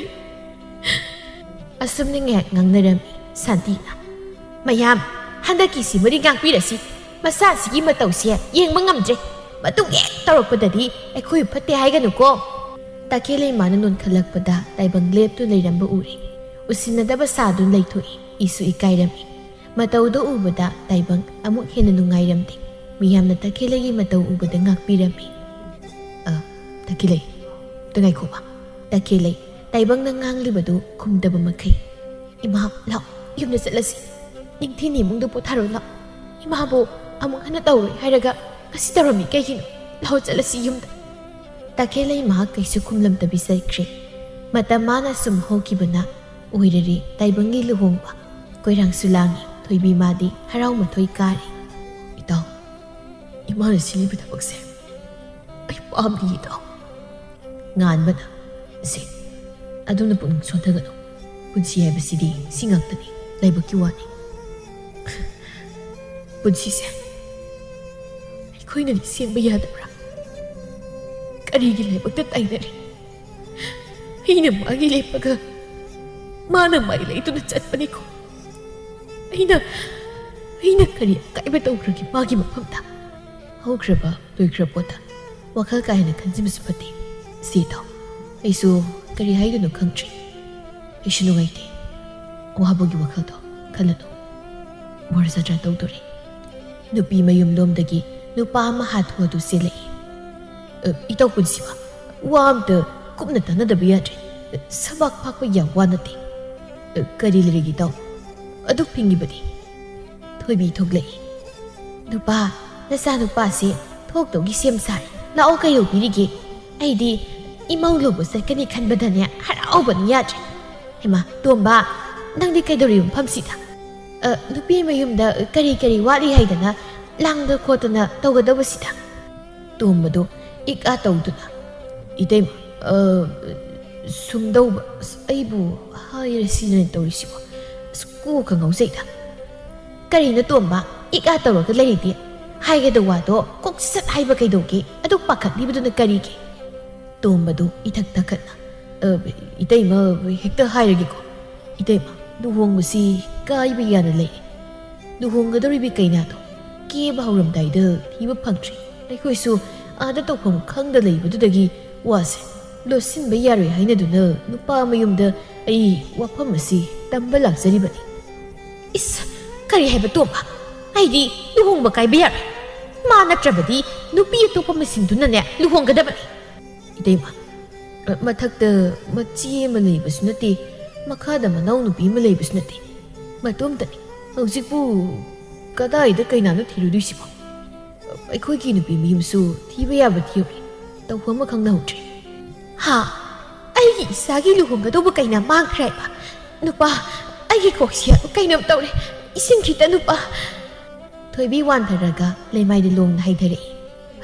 ꯑꯁꯨꯝꯅ ꯉꯥꯏꯍꯥꯛ ꯉꯥꯡꯅꯔꯝꯃꯤ꯫ ꯁꯥꯟꯇꯤꯅ, "ꯃꯌꯥꯝ, ꯍꯟꯗꯛꯀꯤꯁꯤꯃꯗꯤ ꯉꯥꯛꯄꯤꯔꯁꯤ꯫ ꯃꯆꯥꯁꯤꯒꯤ ꯃꯇꯧꯁꯦ ꯌꯦꯡꯕ ꯉꯝꯗ꯭ꯔꯦ꯫ ꯃꯇꯨꯡ ꯍꯦꯛ ꯇꯧꯔꯛꯄꯗꯗꯤ ꯑꯩꯈꯣꯏꯕꯨ ꯐꯠꯇꯦ ꯍꯥꯏꯒꯅꯨꯀꯣ꯫" ꯇꯈꯦꯜꯂꯩꯃꯥꯅ ꯅꯣꯟꯈꯠꯂꯛꯄꯗ ꯇꯥꯏꯕꯪ ꯂꯦꯞꯇꯨꯅ ꯂꯩꯔꯝꯕ ꯎꯔꯦ꯫ ꯎꯁꯤꯟꯅꯗꯕ ꯁꯥꯗꯨꯅ ꯂꯩꯊꯣꯛꯏ꯫ ꯏꯁꯨ ꯏꯀꯥꯏꯔꯝꯃꯤ꯫ ꯃꯇꯧꯗꯣ ꯎꯕꯗ ꯇꯥꯏꯕꯪ ꯑꯃꯨꯛ ꯍꯦꯟꯅ ꯅꯨꯡꯉꯥꯏꯔꯝꯗꯦ꯫ ꯃꯤꯌꯥꯝꯅ ꯇꯈꯦꯜꯂꯩꯒꯤ ꯃꯇꯧ ꯎꯕꯗ ꯉꯥꯛꯄꯤꯔꯝꯃꯤ꯫ "ꯑ, ꯇꯈꯦꯜꯂꯩ, ꯑꯝꯇ ꯉꯥꯏꯈꯣꯕ꯫ ꯇꯈꯦꯜꯂꯩ, ꯇꯥꯏꯕꯪꯅ ꯉꯥꯡꯂꯤꯕꯗꯨ ꯈꯨꯝꯗꯕ ꯃꯈꯩ꯫ ꯏꯃꯥ, ꯂꯥꯛꯑꯣ, ꯌꯨꯝꯗ ꯆꯠꯂꯁꯤ꯫ ꯅꯤꯡꯊꯤꯅ ꯏꯃꯨꯡꯗ ꯄꯣꯊꯥꯔꯣ, ꯂꯥꯛꯑꯣ꯫ ꯏꯃꯥꯕꯨ ꯑꯃꯨꯛ ꯍꯟꯅ ꯇꯧꯔꯣꯏ ꯍꯥꯏꯔꯒ ꯉꯁꯤ ꯇꯧꯔꯝꯃꯤ ꯀꯩꯒꯤꯅꯣ? ꯂꯥꯛꯑꯣ, ꯆꯠꯂꯁꯤ ꯌꯨꯝꯗ꯫" ꯇꯈꯦꯜꯂꯩꯃꯥ ꯀꯩꯁꯨ ꯈꯨꯝꯂꯝꯗꯕꯤ ꯆꯠꯈ꯭ꯔꯦ꯫ ꯃꯇꯝ ꯃꯥꯅ ꯁꯨꯝ ꯍꯧꯈꯤꯕꯅ ꯑꯣꯏꯔꯔꯦ ꯇꯥꯏꯕꯪꯒꯤ ꯂꯨꯍꯣꯡꯕ꯫ ꯀꯣꯏꯔꯥꯡꯁꯨ ꯂꯥꯡꯉꯤ꯫ ꯊꯣꯏꯕꯤ ꯃꯥꯗꯤ ꯍꯔꯥꯎ ꯃꯊꯣꯏ ꯀꯥꯔꯦ꯫ "ꯏꯇꯥꯎ, ꯏꯃꯥꯅ ꯁꯤꯜꯂꯤꯕ ꯊꯕꯛꯁꯦ ꯑꯩ ꯄꯥꯝꯗꯦ, ꯏꯇꯥꯎ꯫" ꯉꯥꯟꯕꯅ, "ꯁꯦ, ꯑꯗꯨꯝꯅ ꯄꯨꯛꯅꯤꯡ ꯁꯣꯟꯊꯒꯅꯨ꯫ ꯄꯨꯟꯁꯤ ꯍꯥꯏꯕꯁꯤꯗꯤ ꯁꯤ ꯉꯥꯛꯇꯅꯤ, ꯂꯥꯏꯕꯛꯀꯤ ꯋꯥꯅꯤ꯫" "ꯄꯨꯟꯁꯤꯁꯦ ꯑꯩꯈꯣꯏꯅꯗꯤ ꯁꯦꯝꯕ ꯌꯥꯗꯕ꯭ꯔꯥ? ꯀꯔꯤꯒꯤ ꯂꯥꯏꯕꯛꯇ ꯇꯥꯏꯅꯔꯤ? ꯑꯩꯅ ꯃꯥꯒꯤ ꯂꯦꯞꯄꯒ ꯃꯥꯅ ꯃꯥꯏ ꯂꯩꯗꯨꯅ ꯆꯠꯄꯅꯤꯀꯣ꯫ ꯑꯩꯅ, ꯑꯩꯅ ꯀꯔꯤ ꯑꯀꯥꯏꯕ ꯇꯧꯈ꯭ꯔꯒꯦ ꯃꯥꯒꯤ ꯃꯐꯝꯗ?" ꯍꯧꯈ꯭ꯔꯕ ꯂꯣꯏꯈ꯭ꯔ ꯄꯣꯠꯇ ꯋꯥꯈꯜ ꯀꯥ ꯍꯦꯟꯅ ꯈꯟꯖꯤꯟꯕꯁꯨ ꯐꯠꯇꯦ꯫ ꯁꯤ ꯇꯧ꯫ ꯑꯩꯁꯨ ꯀꯔꯤ ꯍꯥꯏꯗꯣꯏꯅꯣ ꯈꯪꯗ꯭ꯔꯦ꯫ ꯑꯩꯁꯨ ꯅꯨꯡꯉꯥꯏꯇꯦ꯫ ꯑꯋꯥꯕꯒꯤ ꯋꯥꯈꯜꯗꯣ ꯈꯜꯂꯅꯨ꯫ ꯕꯣꯔ ꯖꯇ꯭ꯔꯥ ꯇꯧꯗꯣꯔꯦ꯫ ꯅꯨꯄꯤ ꯃꯌꯨꯝ ꯂꯣꯝꯗꯒꯤ ꯅꯨꯄꯥ ꯑꯃ ꯍꯥꯊꯨ ꯍꯥꯊꯨ ꯆꯦꯜꯂꯛꯏ꯫ "ꯑ, ꯏꯇꯥꯎ ꯄꯨꯟꯁꯤꯕ, ꯋꯥ ꯑꯝꯇ ꯀꯨꯞꯅ ꯇꯥꯟꯅꯗꯕ ꯌꯥꯗ꯭ꯔꯦ꯫ ꯁꯕꯥꯛ ꯐꯥꯛꯄ ꯌꯥꯝ ꯋꯥ ꯅꯠꯇꯦ꯫ ꯑ, ꯀꯔꯤ ꯂꯩꯔꯒꯦ ꯏꯇꯥꯎ? ꯑꯗꯨꯛ ꯐꯤꯡꯉꯤꯕꯗꯤ?" ꯊꯣꯏꯕꯤ ꯊꯣꯛꯂꯛꯏ꯫ "ꯅꯨꯄꯥ, ꯅꯆꯥꯅꯨꯄꯥꯁꯦ ꯊꯣꯛꯇꯧꯒꯤ ꯁꯦꯝ ꯁꯥꯔꯤ꯫ ꯂꯥꯛꯑꯣ, ꯀꯩꯗꯧꯕꯤꯔꯤꯒꯦ? ꯑꯩꯗꯤ ꯏꯃꯧ ꯂꯧꯕ ꯆꯠꯀꯅꯤ ꯈꯟꯕꯗꯅꯦ ꯍꯔꯥꯎꯕꯅ ꯌꯥꯗ꯭ꯔꯦ꯫ ꯍꯩꯃꯥ, ꯇꯣꯝꯕ, ꯅꯪꯗꯤ ꯀꯩꯗꯧꯔꯤꯕ ꯃꯐꯝꯁꯤꯗ? ꯑ, ꯅꯨꯄꯤ ꯃꯌꯨꯝꯗ ꯀꯔꯤ ꯀꯔꯤ ꯋꯥꯠꯂꯤ ꯍꯥꯏꯗꯅ ꯂꯥꯡꯗ ꯈꯣꯠꯇꯅ ꯇꯧꯒꯗꯧꯕꯁꯤꯗ?" ꯇꯣꯝꯕꯗꯨ ꯏꯛ ꯑꯥ ꯇꯧꯗꯨꯅ, "ꯏꯇꯩꯃ, ꯑ, ꯁꯨꯝꯗꯧꯕ, ꯑꯁ, ꯑꯩꯕꯨ ꯍꯥꯏꯔꯁꯤꯅ ꯇꯧꯔꯤꯁꯤꯕꯣ? ꯑꯁ, ꯀꯣꯛꯀ ꯉꯥꯎꯖꯩꯗ꯫ ꯀꯔꯤꯅꯣ ꯇꯣꯝꯕ, ꯏꯛ ꯑꯥ ꯇꯧꯔꯒ ꯂꯩꯔꯤꯗꯤ? ꯍꯥꯏꯒꯗꯧ ꯋꯥꯗꯣ ꯀꯣꯛ ꯁꯠ ꯍꯥꯏꯕ ꯀꯩꯗꯧꯒꯦ? ꯑꯗꯨ ꯄꯥꯈꯠꯂꯤꯕꯗꯨꯅ ꯀꯔꯤꯒꯤ?" ꯇꯣꯝꯕꯗꯨ ꯏꯊꯛ ꯊꯛꯀꯠꯅ, "ꯑ, ꯏꯇꯩꯃ, ꯍꯦꯛꯇ ꯍꯥꯏꯔꯒꯦꯀꯣ꯫ ꯏꯇꯩꯃ, ꯂꯨꯍꯣꯡꯕꯁꯤ ꯀꯥꯏꯕ ꯌꯥꯅ ꯂꯩ꯫ ꯂꯨꯍꯣꯡꯒꯗꯧꯔꯤꯕꯤ ꯀꯩꯅꯥꯗꯣ ꯀꯦꯕ ꯍꯧꯔꯝꯗꯥꯏꯗ ꯊꯤꯕ ꯐꯪꯗ꯭ꯔꯤ꯫ ꯑꯩꯈꯣꯏꯁꯨ ꯑꯥꯗ ꯇꯧꯐꯝ ꯈꯪꯗ ꯂꯩꯕꯗꯨꯗꯒꯤ ꯋꯥꯁꯦ ꯂꯣꯠꯁꯤꯟꯕ ꯌꯥꯔꯣꯏ ꯍꯥꯏꯅꯗꯨꯅ ꯅꯨꯄꯥ ꯃꯌꯨꯝꯗ ꯑꯩ ꯋꯥꯐꯝ ꯑꯁꯤ ꯇꯝꯕ ꯂꯥꯛꯆꯔꯤꯕꯅꯤ꯫ ꯏꯁ, ꯀꯔꯤ ꯍꯥꯏꯕ ꯇꯣꯝꯕ? ꯑꯩꯗꯤ ꯂꯨꯍꯣꯡꯕ ꯀꯥꯏꯕ ꯌꯥꯔꯣꯏ꯫ ꯃꯥ ꯅꯠꯇ꯭ꯔꯕꯗꯤ ꯅꯨꯄꯤ ꯑꯇꯣꯞꯄ ꯑꯃ ꯁꯤꯟꯗꯨꯅꯅꯦ ꯂꯨꯍꯣꯡꯒꯗꯕꯅꯤ꯫ ꯏꯇꯩꯃ, ꯃꯊꯛꯇ ꯃꯆꯦ ꯑꯃ ꯂꯩꯕꯁꯨ ꯅꯠꯇꯦ, ꯃꯈꯥꯗ ꯃꯅꯥꯎꯅꯨꯄꯤ ꯑꯃ ꯂꯩꯕꯁꯨ ꯅꯠꯇꯦ, ꯃꯇꯣꯝꯇꯅꯤ꯫ ꯍꯧꯖꯤꯛꯄꯨ ꯀꯗꯥꯏꯗ ꯀꯩꯅꯥꯅꯣ ꯊꯤꯔꯨꯗꯣꯏꯁꯤꯕꯣ? ꯑꯩꯈꯣꯏꯒꯤ ꯅꯨꯄꯤ ꯃꯌꯨꯝꯁꯨ ꯊꯤꯕ ꯌꯥꯕ ꯊꯤꯍꯧꯔꯦ, ꯇꯧꯐꯝ ꯑꯃ ꯈꯪꯅꯍꯧꯗ꯭ꯔꯦ꯫ ꯍꯥ? ꯑꯩꯒꯤ ꯏꯆꯥꯒꯤ ꯂꯨꯍꯣꯡꯒꯗꯧꯕ ꯀꯩꯅꯥ ꯃꯥꯡꯈ꯭ꯔꯦ ꯍꯥꯏꯕ? ꯅꯨꯄꯥ, ꯑꯩꯒꯤ ꯀꯣꯛꯁꯤ ꯀꯩꯅꯣꯝ ꯇꯧꯔꯦ꯫ ꯏꯁꯤꯡ ꯈꯤꯇ, ꯅꯨꯄꯥ꯫ ꯊꯣꯏꯕꯤ ꯋꯥꯟꯊꯔꯒ ꯂꯩꯃꯥꯏꯗ ꯂꯣꯡꯅ ꯍꯥꯏꯊꯔꯛꯏ꯫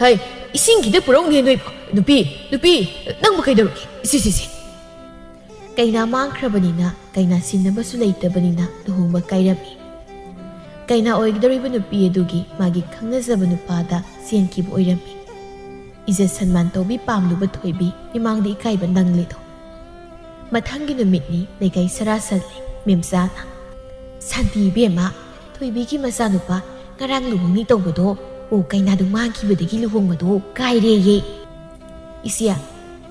ꯍꯩ, ꯏꯁꯤꯡ ꯈꯤꯇ ꯄꯨꯔꯛꯎꯅꯦ ꯅꯣꯏꯕꯣ꯫ ꯅꯨꯄꯤ, ꯅꯨꯄꯤ, ꯅꯪꯕꯨ ꯀꯩꯗꯧꯔꯒꯦ? ꯁꯤ, ꯁꯤ, ꯁꯤ꯫ ꯀꯩꯅꯥ ꯃꯥꯡꯈ꯭ꯔꯕꯅꯤꯅ ꯀꯩꯅꯥ ꯁꯤꯟꯅꯕꯁꯨ ꯂꯩꯇꯕꯅꯤꯅ ꯂꯨꯍꯣꯡꯕ ꯀꯥꯏꯔꯝꯃꯤ꯫ ꯀꯩꯅꯥ ꯑꯣꯏꯒꯗꯧꯔꯤꯕ ꯅꯨꯄꯤ ꯑꯗꯨꯒꯤ ꯃꯥꯒꯤ ꯈꯪꯅꯖꯕ ꯅꯨꯄꯥꯗ ꯆꯦꯟꯈꯤꯕ ꯑꯣꯏꯔꯝꯃꯤ꯫ ꯏꯖꯠ ꯁꯟꯃꯥꯟ ꯇꯧꯕꯤ ꯄꯥꯝꯂꯨꯕ ꯊꯣꯏꯕꯤ ꯃꯤꯃꯥꯡꯗ ꯏꯀꯥꯏꯕ ꯅꯪꯂꯤꯗꯣ꯫ ꯃꯊꯪꯒꯤ ꯅꯨꯃꯤꯠꯅꯤ, ꯂꯩꯀꯥꯏ ꯁꯔꯥ ꯁꯜꯂꯤ꯫ ꯃꯦꯝꯆꯥꯅ, "ꯁꯥꯟꯇꯤ ꯏꯕꯦꯝꯃ, ꯊꯣꯏꯕꯤꯒꯤ ꯃꯆꯥꯅꯨꯄꯥ ꯉꯔꯥꯡ ꯂꯨꯍꯣꯡꯅꯤ ꯇꯧꯕꯗꯣ, ꯑꯣ, ꯀꯩꯅꯥꯗꯨ ꯃꯥꯡꯈꯤꯕꯗꯒꯤ ꯂꯨꯍꯣꯡꯕꯗꯣ ꯀꯥꯏꯔꯦꯌꯦ꯫" "ꯏꯆꯦ,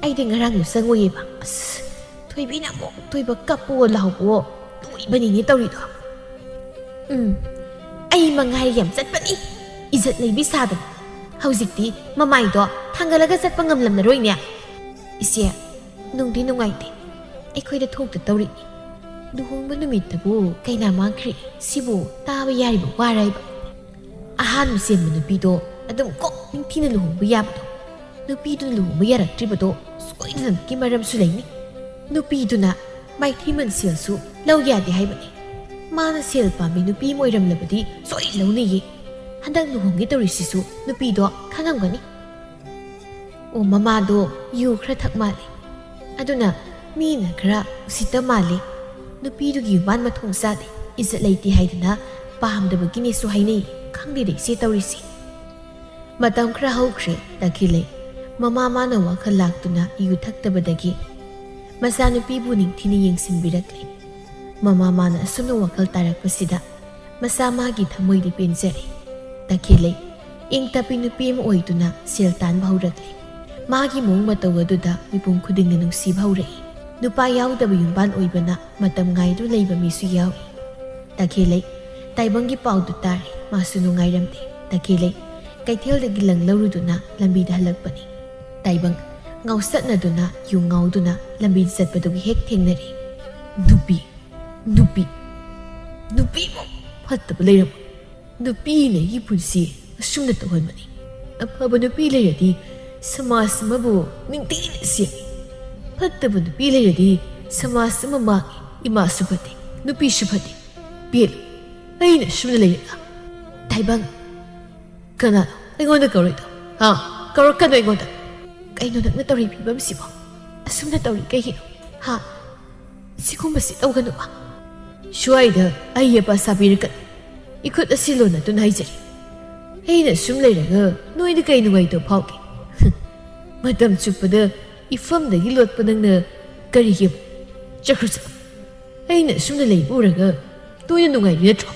ꯑꯩꯗꯤ ꯉꯔꯥꯡꯗꯣ ꯆꯪꯉꯨꯏꯌꯦꯕ꯫ ꯑꯁ, ꯊꯣꯏꯕꯤꯅ ꯑꯃꯨꯛ ꯊꯣꯏꯕ ꯀꯞꯄꯣ ꯂꯥꯎꯕꯣ ꯂꯣꯏꯕꯅꯤꯅꯦ ꯇꯧꯔꯤꯗꯣ꯫" "ꯎꯝ, ꯑꯩ ꯃꯉꯥꯏ ꯌꯥꯝ ꯆꯠꯄꯅꯤ, ꯏꯖꯠ ꯂꯩꯕꯤ ꯁꯥꯗꯅ꯫ ꯍꯧꯖꯤꯛꯇꯤ ꯃꯃꯥꯏꯗꯣ ꯊꯥꯡꯒꯠꯂꯒ ꯆꯠꯄ ꯉꯝꯂꯝꯂꯔꯣꯏꯅꯦ꯫" "ꯏꯆꯦ, ꯅꯨꯡꯗꯤ ꯅꯨꯡꯉꯥꯏꯇꯦ, ꯑꯩꯈꯣꯏꯗ ꯊꯣꯛꯇ ꯇꯧꯔꯤꯅꯤ꯫ ꯂꯨꯍꯣꯡꯕ ꯅꯨꯃꯤꯠꯇꯕꯨ ꯀꯩꯅꯥ ꯃꯥꯡꯈ꯭ꯔꯦ, ꯁꯤꯕꯨ ꯇꯥꯕ ꯌꯥꯔꯤꯕ ꯋꯥꯔꯥꯏꯕ? ꯑꯍꯥꯟꯕ ꯆꯦꯟꯕ ꯅꯨꯄꯤꯗꯣ ꯑꯗꯨꯝ ꯀꯣꯛ ꯅꯤꯡꯊꯤꯅ ꯂꯨꯍꯣꯡꯕ ꯌꯥꯕꯗꯣ, ꯅꯨꯄꯤꯗꯨꯅ ꯂꯨꯍꯣꯡꯕ ꯌꯥꯔꯛꯇ꯭ꯔꯤꯕꯗꯣ ꯁꯣꯏꯗꯅꯃꯛꯀꯤ ꯃꯔꯝꯁꯨ ꯂꯩꯅꯤ꯫ ꯅꯨꯄꯤꯗꯨꯅ ꯃꯥꯏꯊꯤꯃꯟ ꯁꯦꯜꯁꯨ ꯂꯧ ꯌꯥꯗꯦ ꯍꯥꯏꯕꯅꯤ꯫ ꯃꯥꯅ ꯁꯦꯜ ꯄꯥꯝꯕꯤ ꯅꯨꯄꯤ ꯑꯃ ꯑꯣꯏꯔꯝꯂꯕꯗꯤ ꯁꯣꯏ ꯂꯧꯅꯤꯌꯦ꯫ ꯍꯟꯗꯛ ꯂꯨꯍꯣꯡꯒꯦ ꯇꯧꯔꯤꯁꯤꯁꯨ ꯅꯨꯄꯤꯗꯣ ꯈꯪꯉꯝꯒꯅꯤ꯫ ꯑꯣ, ꯃꯃꯥꯗꯣ ꯌꯨ ꯈꯔ ꯊꯛ ꯃꯥꯜꯂꯦ꯫ ꯑꯗꯨꯅ ꯃꯤꯅ ꯈꯔ ꯎꯁꯤꯠꯇ ꯃꯥꯜꯂꯦ꯫ ꯅꯨꯄꯤꯗꯨꯒꯤ ꯌꯨꯝꯕꯥꯟ ꯃꯊꯣꯡ ꯆꯥꯗꯦ, ꯏꯖꯠ ꯂꯩꯇꯦ ꯍꯥꯏꯗꯅ ꯄꯥꯝꯗꯕꯒꯤꯅꯦꯁꯨ ꯍꯥꯏꯅꯩ꯫ ꯈꯪꯗꯦꯗ ꯏꯆꯦ ꯇꯧꯔꯤꯁꯦ꯫" ꯃꯇꯝ ꯈꯔ ꯍꯧꯈ꯭ꯔꯦ꯫ ꯇꯈꯦꯜꯂꯩ ꯃꯃꯥ ꯃꯥꯅ ꯋꯥꯈꯜ ꯂꯥꯛꯇꯨꯅ ꯌꯨ ꯊꯛꯇꯕꯗꯒꯤ ꯃꯆꯥꯅꯨꯄꯤꯕꯨ ꯅꯤꯡꯊꯤꯅ ꯌꯦꯡꯁꯤꯟꯕꯤꯔꯛꯂꯦ꯫ ꯃꯃꯥ ꯃꯥꯅ ꯑꯁꯨꯝꯅ ꯋꯥꯈꯜ ꯇꯥꯔꯛꯄꯁꯤꯗ ꯃꯆꯥ ꯃꯥꯒꯤ ꯊꯃꯣꯏꯗꯤ ꯄꯦꯟꯖꯔꯦ꯫ ꯇꯈꯦꯜꯂꯩ ꯏꯪ ꯇꯞꯄꯤ ꯅꯨꯄꯤ ꯑꯃ ꯑꯣꯏꯗꯨꯅ ꯁꯦꯜ ꯇꯥꯟꯕ ꯍꯧꯔꯛꯂꯦ꯫ ꯃꯥꯒꯤ ꯃꯑꯣꯡ ꯃꯇꯧ ꯑꯗꯨꯗ ꯃꯤꯄꯨꯝ ꯈꯨꯗꯤꯡꯅ ꯅꯨꯡꯁꯤꯕ ꯍꯧꯔꯛꯏ꯫ ꯅꯨꯄꯥ ꯌꯥꯎꯗꯕ ꯌꯨꯝꯕꯥꯟ ꯑꯣꯏꯕꯅ ꯃꯇꯝ ꯉꯥꯏꯗꯨꯅ ꯂꯩꯕ ꯃꯤꯁꯨ ꯌꯥꯎꯏ꯫ ꯇꯈꯦꯜꯂꯩ ꯇꯥꯏꯕꯪꯒꯤ ꯄꯥꯎꯗꯨ ꯇꯥꯔꯦ꯫ ꯃꯥꯁꯨ ꯅꯨꯡꯉꯥꯏꯔꯝꯗꯦ꯫ ꯇꯈꯦꯜꯂꯩ ꯀꯩꯊꯦꯜꯗꯒꯤ ꯂꯪ ꯂꯧꯔꯨꯗꯨꯅ ꯂꯝꯕꯤꯗ ꯍꯜꯂꯛꯄꯅꯤ꯫ ꯇꯥꯏꯕꯪ ꯉꯥꯎꯁꯠꯅꯗꯨꯅ ꯌꯨ ꯉꯥꯎꯗꯨꯅ ꯂꯝꯕꯤꯗ ꯆꯠꯄꯗꯨꯒꯤ ꯍꯦꯛ ꯊꯦꯡꯅꯔꯦ꯫ ꯅꯨꯄꯤ, ꯅꯨꯄꯤ, ꯅꯨꯄꯤꯃꯨꯛ ꯐꯠꯇꯕ ꯂꯩꯔꯝꯃꯣꯏ꯫ ꯅꯨꯄꯤꯅ ꯑꯩꯒꯤ ꯄꯨꯟꯁꯤ ꯑꯁꯨꯝꯅ ꯇꯧꯍꯟꯕꯅꯤ꯫ ꯑꯐꯕ ꯅꯨꯄꯤ ꯂꯩꯔꯗꯤ ꯁꯃꯥꯖ ꯑꯃꯕꯨ ꯅꯤꯡꯊꯤꯅ ꯁꯦꯝꯃꯤ꯫ ꯐꯠꯇꯕ ꯅꯨꯄꯤ ꯂꯩꯔꯗꯤ ꯁꯃꯥꯖ ꯑꯃ ꯃꯥꯡꯉꯤ꯫ ꯏꯃꯥꯁꯨ ꯐꯠꯇꯦ, ꯅꯨꯄꯤꯁꯨ ꯐꯠꯇꯦ꯫ ꯄꯦꯜꯂꯦ꯫ ꯑꯩꯅ ꯑꯁꯨꯝꯅ ꯂꯩꯔꯒ꯫ ꯇꯥꯏꯕꯪ, ꯀꯅꯥꯅꯣ ꯑꯩꯉꯣꯟꯗ ꯀꯧꯔꯛꯏꯗꯣ? ꯍꯥ? ꯀꯧꯔꯛꯀꯅꯨ ꯑꯩꯉꯣꯟꯗ꯫ ꯀꯩꯅꯣ ꯅꯪꯅ ꯇꯧꯔꯤ ꯐꯤꯕꯝꯁꯤꯕꯣ? ꯑꯁꯨꯝꯅ ꯇꯧꯔꯤ ꯀꯩꯒꯤꯅꯣ? ꯍꯥ? ꯁꯤꯒꯨꯝꯕꯁꯤ ꯇꯧꯒꯅꯨꯕ꯫ ꯁ꯭ꯋꯥꯏꯗ ꯑꯩ ꯑꯄꯥ ꯁꯥꯕꯤꯔꯛꯀꯅꯨ꯫ ꯏꯈꯨꯠ ꯑꯁꯤ ꯂꯣꯟꯅꯗꯨꯅ ꯍꯥꯏꯖꯔꯤ꯫ ꯑꯩꯅ ꯁꯨꯝ ꯂꯩꯔꯒ ꯅꯣꯏꯗ ꯀꯩ ꯅꯨꯡꯉꯥꯏꯇꯕ ꯐꯥꯎꯒꯦ? ꯃꯇꯝ ꯆꯨꯞꯄꯗ ꯏꯐꯝꯗꯒꯤ ꯂꯣꯠꯄ ꯅꯪꯅ ꯀꯔꯤꯒꯤ? ꯆꯠꯈ꯭ꯔꯣ, ꯆꯠꯂꯣ꯫ ꯑꯩꯅ ꯁꯨꯝꯅ ꯂꯩꯕ ꯎꯔꯒ ꯅꯣꯏꯅ ꯅꯨꯡꯉꯥꯏꯔꯤ ꯅꯠꯇ꯭ꯔꯣ?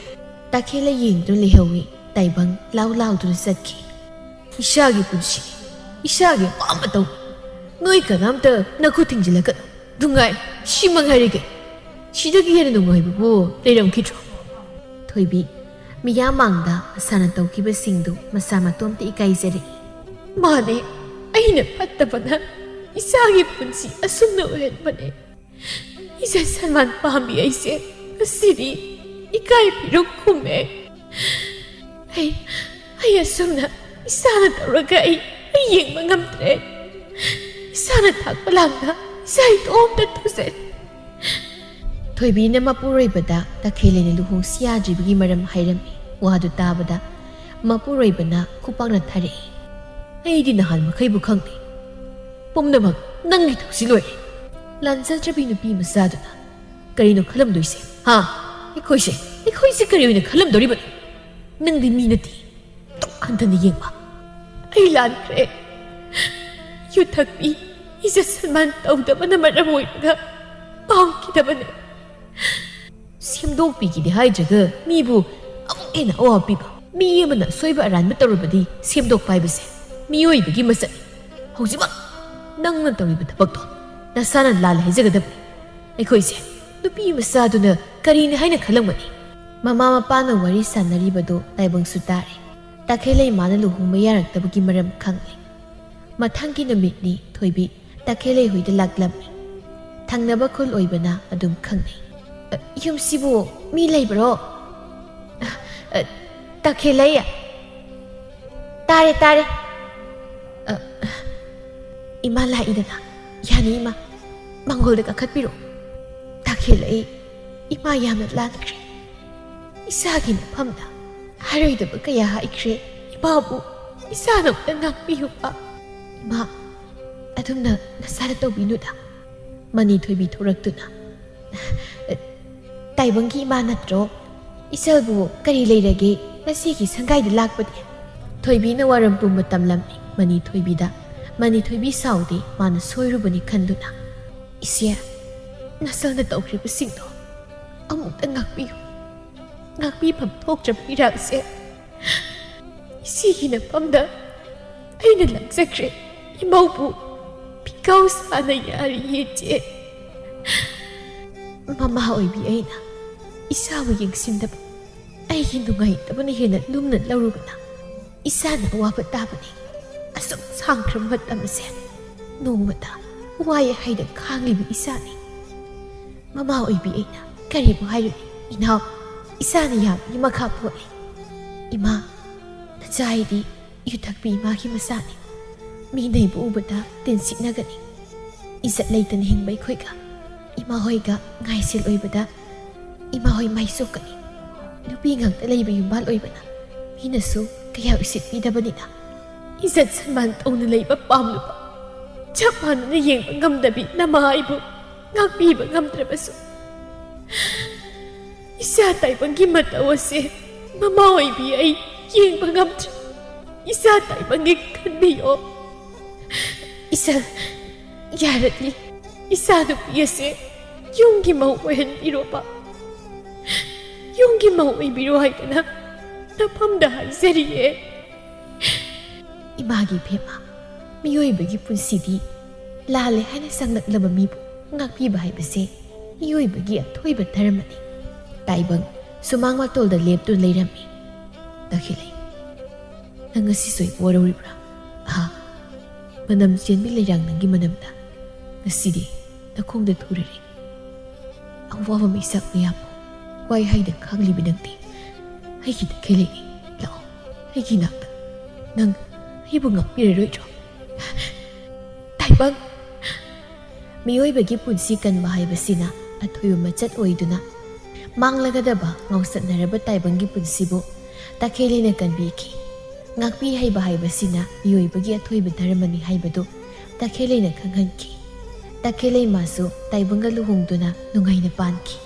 ꯇꯈꯦꯜꯂꯩ ꯌꯦꯡꯗꯨꯅ ꯂꯩꯍꯧꯏ꯫ ꯇꯥꯏꯕꯪ ꯂꯥꯎ ꯂꯥꯎꯗꯨꯅ ꯆꯠꯈꯤ꯫ ꯏꯁꯥꯒꯤ ꯄꯨꯟꯁꯤ, ꯏꯁꯥꯒꯤ ꯑꯄꯥꯝꯕ ꯇꯧ꯫ ꯅꯣꯏ ꯀꯅꯥꯝꯇ ꯅꯈꯨꯠ ꯊꯤꯡꯖꯤꯜꯂꯛꯀꯅꯨ꯫ ꯅꯨꯡꯉꯥꯏ, ꯁꯤ ꯃꯉꯥꯏꯔꯦ ꯀꯩꯅꯣ꯫ ꯁꯤꯗꯒꯤ ꯍꯦꯟꯅ ꯅꯨꯡꯉꯥꯏꯕꯕꯨ ꯂꯩꯔꯝꯈꯤꯗ꯭ꯔꯣ? ꯊꯣꯏꯕꯤ, ꯃꯤꯌꯥꯝ ꯃꯥꯡꯗ ꯃꯁꯥꯅ ꯇꯧꯈꯤꯕꯁꯤꯡꯗꯨ ꯃꯁꯥ ꯃꯇꯣꯝꯇ ꯏꯀꯥꯏꯖꯔꯛꯏ꯫ ꯃꯥꯅꯦ, ꯑꯩꯅ ꯐꯠꯇꯕꯅ ꯏꯆꯥꯒꯤ ꯄꯨꯟꯁꯤ ꯑꯁꯨꯝꯅ ꯑꯣꯏꯍꯟꯕꯅꯦ꯫ ꯏꯆꯦ ꯁꯜꯃꯥꯟ ꯄꯥꯝꯃꯤ ꯑꯩꯁꯦ ꯉꯁꯤꯗꯤ ꯏꯀꯥꯏ ꯐꯤꯔꯨꯛ ꯈꯨꯝꯃꯦ꯫ ꯑꯩ, ꯑꯩ ꯑꯁꯨꯝꯅ ꯏꯁꯥꯅ ꯇꯧꯔꯒ ꯑꯩ, ꯑꯩ ꯌꯦꯡꯕ ꯉꯝꯗ꯭ꯔꯦ꯫ ꯏꯁꯥꯅ ꯊꯥꯛꯄ ꯂꯥꯡꯗ ꯏꯁꯥ ꯏꯇꯣꯝꯇ ꯇꯨꯖꯩ꯫ ꯊꯣꯏꯕꯤꯅ ꯃꯄꯨꯔꯣꯏꯕꯗ ꯇꯈꯦꯜꯂꯩꯅ ꯂꯨꯍꯣꯡꯁꯤ ꯌꯥꯗ꯭ꯔꯤꯕꯒꯤ ꯃꯔꯝ ꯍꯥꯏꯔꯝꯃꯤ꯫ ꯋꯥꯗꯨ ꯇꯥꯕꯗ ꯃꯄꯨꯔꯣꯏꯕꯅ ꯈꯨꯄꯥꯛꯅ ꯊꯥꯔꯛꯏ꯫ ꯑꯩꯗꯤ ꯅꯍꯥꯟ ꯃꯈꯩꯕꯨ ꯈꯪꯗꯦ꯫ ꯄꯨꯝꯅꯃꯛ ꯅꯪꯒꯤ ꯊꯧꯁꯤꯜ ꯑꯣꯏꯔꯦ꯫ ꯂꯥꯟꯖꯗ꯭ꯔꯕꯤ ꯅꯨꯄꯤ ꯃꯆꯥꯗꯨꯅ ꯀꯔꯤꯅꯣ ꯈꯜꯂꯝꯗꯣꯏꯁꯦ? ꯍꯥ? ꯑꯩꯈꯣꯏꯁꯦ, ꯑꯩꯈꯣꯏꯁꯦ ꯀꯔꯤ ꯑꯣꯏꯅ ꯈꯜꯂꯝꯗꯣꯔꯤꯕꯅꯣ? ꯅꯪꯗꯤ ꯃꯤ ꯅꯠꯇꯦ꯫ ꯇꯨ ꯍꯟꯊꯅ ꯌꯦꯡꯕ꯫ ꯑꯩ ꯂꯥꯟꯈ꯭ꯔꯦ꯫ ꯌꯨ ꯊꯛꯄꯤ ꯏꯖꯠ ꯁꯟꯃꯥꯟ ꯇꯧꯗꯕꯅ ꯃꯔꯝ ꯑꯣꯏꯔꯒ ꯄꯥꯝꯈꯤꯗꯕꯅꯦ꯫ ꯁꯦꯝꯗꯣꯛꯄꯤꯒꯦꯗꯤ ꯍꯥꯏꯗ꯭ꯔꯒ ꯃꯤꯕꯨ ꯑꯃꯨꯛ ꯍꯦꯟꯅ ꯑꯋꯥꯕ ꯄꯤꯕ꯫ ꯃꯤ ꯑꯃꯅ ꯑꯁꯣꯏꯕ ꯑꯔꯥꯟꯕ ꯇꯧꯔꯕꯗꯤ ꯁꯦꯝꯗꯣꯛꯄ ꯍꯥꯏꯕꯁꯦ ꯃꯤꯑꯣꯏꯕꯒꯤ ꯃꯁꯛꯅꯤ꯫ ꯍꯧꯖꯤꯛꯃꯛ ꯅꯪꯅ ꯇꯧꯔꯤꯕ ꯊꯕꯛꯇꯣ ꯅꯁꯥꯅ ꯂꯥꯜꯂꯦ ꯍꯥꯏꯖꯒꯗꯕꯅꯤ꯫ ꯑꯩꯈꯣꯏꯁꯦ ꯅꯨꯄꯤ ꯃꯆꯥꯗꯨꯅ ꯀꯔꯤꯅꯤ ꯍꯥꯏꯅ ꯈꯜꯂꯝꯒꯅꯤ? ꯃꯃꯥ ꯃꯄꯥꯅ ꯋꯥꯔꯤ ꯁꯥꯟꯅꯔꯤꯕꯗꯨ ꯇꯥꯏꯕꯪꯁꯨ ꯇꯥꯔꯦ꯫ ꯇꯈꯦꯜꯂꯩ ꯃꯥꯅ ꯂꯨꯍꯣꯡꯕ ꯌꯥꯔꯛꯇꯕꯒꯤ ꯃꯔꯝ ꯈꯪꯂꯦ꯫ ꯃꯊꯪꯒꯤ ꯅꯨꯃꯤꯠꯅꯤ ꯊꯣꯏꯕꯤ ꯇꯈꯦꯜꯂꯩ ꯍꯣꯏꯗ ꯂꯥꯛꯂꯝꯃꯤ꯫ ꯊꯪꯅꯕ ꯈꯨꯜ ꯑꯣꯏꯕꯅ ꯑꯗꯨꯝ ꯈꯪꯅꯩ꯫ "ꯑ, ꯌꯨꯝꯁꯤꯕꯨ ꯃꯤ ꯂꯩꯕ꯭ꯔꯣ? ꯑ, ꯑ, ꯇꯈꯦꯜꯂꯩ? ꯇꯥꯔꯦ, ꯇꯥꯔꯦ꯫ ꯑ, ꯏꯃꯥ ꯂꯥꯛꯏꯗꯅ꯫ ꯌꯥꯅꯤ ꯏꯃꯥ, ꯃꯥꯡꯒꯣꯜꯗ ꯀꯥꯈꯠꯄꯤꯔꯣ꯫ ꯇꯈꯦꯜꯂꯩ, ꯏꯃꯥ ꯌꯥꯝꯅ ꯂꯥꯟꯈ꯭ꯔꯦ꯫ ꯏꯁꯥꯒꯤ ꯅꯐꯝꯗ ꯍꯥꯏꯔꯣꯏꯗꯕ ꯀꯌꯥ ꯍꯥꯏꯈ꯭ꯔꯦ꯫ ꯏꯃꯥꯕꯨ ꯏꯁꯥꯅ ꯑꯝꯇ ꯉꯥꯛꯄꯤꯌꯨꯕ꯫ ꯏꯃꯥ, ꯑꯗꯨꯝꯅ ꯅꯁꯥꯗ ꯇꯧꯕꯤꯅꯨꯗ꯫" ꯃꯅꯤ ꯊꯣꯏꯕꯤ ꯊꯣꯔꯛꯇꯨꯅ, "ꯇꯥꯏꯕꯪꯒꯤ ꯏꯃꯥ ꯅꯠꯇ꯭ꯔꯣ? ꯏꯆꯜꯕꯨ ꯀꯔꯤ ꯂꯩꯔꯒꯦ ꯉꯁꯤꯒꯤ ꯁꯪꯒꯥꯏꯗ ꯂꯥꯛꯄꯗꯤ?" ꯊꯣꯏꯕꯤꯅ ꯋꯥꯔꯝ ꯄꯨꯝꯕ ꯇꯝꯂꯝꯃꯤ ꯃꯅꯤ ꯊꯣꯏꯕꯤꯗ꯫ ꯃꯅꯤ ꯊꯣꯏꯕꯤ ꯁꯥꯎꯗꯦ, ꯃꯥꯅ ꯁꯣꯏꯔꯨꯕꯅꯤ ꯈꯟꯗꯨꯅ, "ꯏꯆꯦ, ꯅꯆꯜꯅ ꯇꯧꯈ꯭ꯔꯤꯕꯁꯤꯡꯗꯣ ꯑꯃꯨꯛꯇ ꯉꯥꯛꯄꯤꯌꯨ꯫ ꯉꯥꯛꯄꯤꯐꯝ ꯊꯣꯛꯇ꯭ꯔꯕ ꯏꯔꯥꯡꯁꯦ ꯏꯆꯦꯒꯤ ꯅꯐꯝꯗ ꯑꯩꯅ ꯂꯪꯖꯈ꯭ꯔꯦ꯫ ꯏꯃꯧꯕꯨ ꯐꯤꯀꯥꯎ ꯁꯥꯅ ꯌꯥꯔꯤꯌꯦ, ꯆꯦ꯫ ꯃꯃꯥ ꯑꯣꯏꯕꯤ ꯑꯩꯅ ꯏꯆꯥꯕꯨ ꯌꯦꯡꯁꯤꯟꯗꯕ, ꯑꯩꯒꯤ ꯅꯨꯡꯉꯥꯏꯇꯕꯅ ꯍꯦꯟꯅ ꯂꯨꯝꯅ ꯂꯧꯔꯨꯕꯅ ꯏꯆꯥꯅ ꯑꯋꯥꯕ ꯇꯥꯕꯅꯤ꯫ ꯑꯁꯨꯛ ꯁꯥꯡꯈ꯭ꯔꯕ ꯃꯇꯝ ꯑꯁꯦ ꯅꯣꯡꯃꯇ ꯋꯥꯏ ꯍꯥꯏꯅ ꯈꯥꯡꯂꯤꯕ ꯏꯆꯥꯅꯤ꯫ ꯃꯃꯥ ꯑꯣꯏꯕꯤ ꯑꯩꯅ ꯀꯔꯤꯕꯨ ꯍꯥꯏꯔꯨꯅꯤ? ꯏꯅꯥꯎ, ꯏꯆꯥꯅ ꯌꯥꯕꯒꯤ ꯃꯈꯥ ꯄꯣꯜꯂꯤ꯫ ꯏꯃꯥ, ꯅꯆꯥ ꯑꯩꯗꯤ ꯌꯨ ꯊꯛꯄꯤ ꯏꯃꯥꯒꯤ ꯃꯆꯥꯅꯤ꯫ ꯃꯤꯅ ꯑꯩꯕꯨ ꯎꯕꯗ ꯇꯤꯟ ꯁꯤꯠꯅꯒꯅꯤ꯫ ꯏꯖꯠ ꯂꯩꯇꯅ ꯍꯤꯡꯕ ꯑꯩꯈꯣꯏꯒ ꯏꯃꯥ ꯍꯣꯏꯒ ꯉꯥꯏꯁꯦꯜ ꯑꯣꯏꯕꯗ ꯏꯃꯥ ꯍꯣꯏ ꯃꯥꯏ ꯆꯣꯛꯀꯅꯤ꯫ ꯅꯨꯄꯤ ꯉꯥꯛꯇ ꯂꯩꯕ ꯌꯨꯝꯕꯥꯜ ꯑꯣꯏꯕꯅ ꯃꯤꯅꯁꯨ ꯀꯌꯥ ꯎꯁꯤꯠꯄꯤꯗꯕꯅꯤꯅ ꯏꯖꯠ ꯁꯟꯃꯥꯟ ꯇꯧꯅ ꯂꯩꯕ ꯄꯥꯝꯂꯨꯕ ꯆꯞ ꯃꯥꯟꯅꯅ ꯌꯦꯡꯕ ꯉꯝꯗꯕꯤ ꯅꯃꯥ ꯑꯩꯕꯨ ꯉꯥꯛꯄꯤꯕ ꯉꯝꯗ꯭ꯔꯕꯁꯨ ꯏꯆꯥ ꯇꯥꯏꯕꯪꯒꯤ ꯃꯇꯧ ꯑꯁꯦ ꯃꯃꯥ ꯑꯣꯏꯕꯤ ꯑꯩ ꯌꯦꯡꯕ ꯉꯝꯗ꯭ꯔꯦ꯫ ꯏꯆꯥ ꯇꯥꯏꯕꯪꯒꯤ ꯈꯟꯕꯤꯌꯣ꯫ ꯏꯆꯜ, ꯌꯥꯔꯗꯤ ꯏꯆꯥ ꯅꯨꯄꯤ ꯑꯁꯦ ꯌꯨꯝꯒꯤ ꯃꯧ ꯑꯣꯏꯍꯟꯕꯤꯔꯣꯕ꯫ ꯌꯨꯝꯒꯤ ꯃꯧ ꯑꯣꯏꯕꯤꯔꯣ ꯍꯥꯏꯗꯅ ꯅꯐꯝꯗ ꯍꯥꯏꯖꯔꯤꯌꯦ꯫" ꯏꯃꯥꯒꯤ ꯏꯕꯦꯝꯃ, ꯃꯤꯑꯣꯏꯕꯒꯤ ꯄꯨꯟꯁꯤꯗꯤ ꯂꯥꯜꯂꯦ ꯍꯥꯏꯅ ꯆꯪꯂꯛꯂꯕ ꯃꯤꯕꯨ ꯉꯥꯛꯄꯤꯕ ꯍꯥꯏꯕꯁꯦ ꯃꯤꯑꯣꯏꯕꯒꯤ ꯑꯊꯣꯏꯕ ꯙꯔꯃꯅꯤ꯫ ꯇꯥꯏꯕꯪ ꯁꯨꯃꯥꯡ ꯃꯇꯣꯜꯗ ꯂꯦꯞꯇꯨꯅ ꯂꯩꯔꯝꯃꯤ꯫ ꯇꯈꯦꯜꯂꯩ, ꯅꯪ ꯉꯁꯤꯁꯨ ꯑꯩꯕꯨ ꯋꯥꯔꯧꯔꯤꯕ꯭ꯔꯥ? ꯑꯍꯥ, ꯃꯅꯝ ꯆꯦꯟꯕꯤ ꯂꯩꯔꯥꯡ ꯅꯪꯒꯤ ꯃꯅꯝꯗ ꯉꯁꯤꯗꯤ ꯅꯈꯣꯡꯗ ꯊꯨꯔꯔꯦ꯫ ꯑꯋꯥꯕ ꯃꯩꯁꯥꯛ ꯃꯌꯥꯝ ꯋꯥꯏ ꯍꯥꯏꯗ ꯈꯥꯡꯂꯤꯕ ꯅꯪꯗꯤ ꯑꯩꯒꯤ ꯇꯈꯦꯜꯂꯩꯅꯤ꯫ ꯂꯥꯛꯑꯣ ꯑꯩꯒꯤ ꯏꯅꯥꯛꯇ꯫ ꯅꯪ ꯑꯩꯕꯨ ꯉꯥꯛꯄꯤꯔꯔꯣꯏꯗ꯭ꯔꯣ? ꯇꯥꯏꯕꯪ! ꯃꯤꯑꯣꯏꯕꯒꯤ ꯄꯨꯟꯁꯤ ꯀꯟꯕ ꯍꯥꯏꯕꯁꯤꯅ ꯑꯊꯣꯏꯕ ꯃꯆꯠ ꯑꯣꯏꯗꯨꯅ ꯃꯥꯡꯂꯒꯗꯕ ꯉꯥꯎꯆꯠꯅꯔꯕ ꯇꯥꯏꯕꯪꯒꯤ ꯄꯨꯟꯁꯤꯕꯨ ꯇꯈꯦꯜꯂꯩꯅ ꯀꯟꯕꯤꯈꯤ꯫ ꯉꯥꯛꯄꯤ ꯍꯩꯕ ꯍꯥꯏꯕꯁꯤꯅ ꯃꯤꯑꯣꯏꯕꯒꯤ ꯑꯊꯣꯏꯕ ꯙꯔꯃꯅꯤ ꯍꯥꯏꯕꯗꯨ ꯇꯈꯦꯜꯂꯩꯅ ꯈꯪꯍꯟꯈꯤ꯫ ꯇꯈꯦꯜꯂꯩ ꯃꯥꯁꯨ ꯇꯥꯏꯕꯪꯒ ꯂꯨꯍꯣꯡꯗꯨꯅ ꯅꯨꯡꯉꯥꯏꯅ ꯄꯥꯟꯈꯤ꯫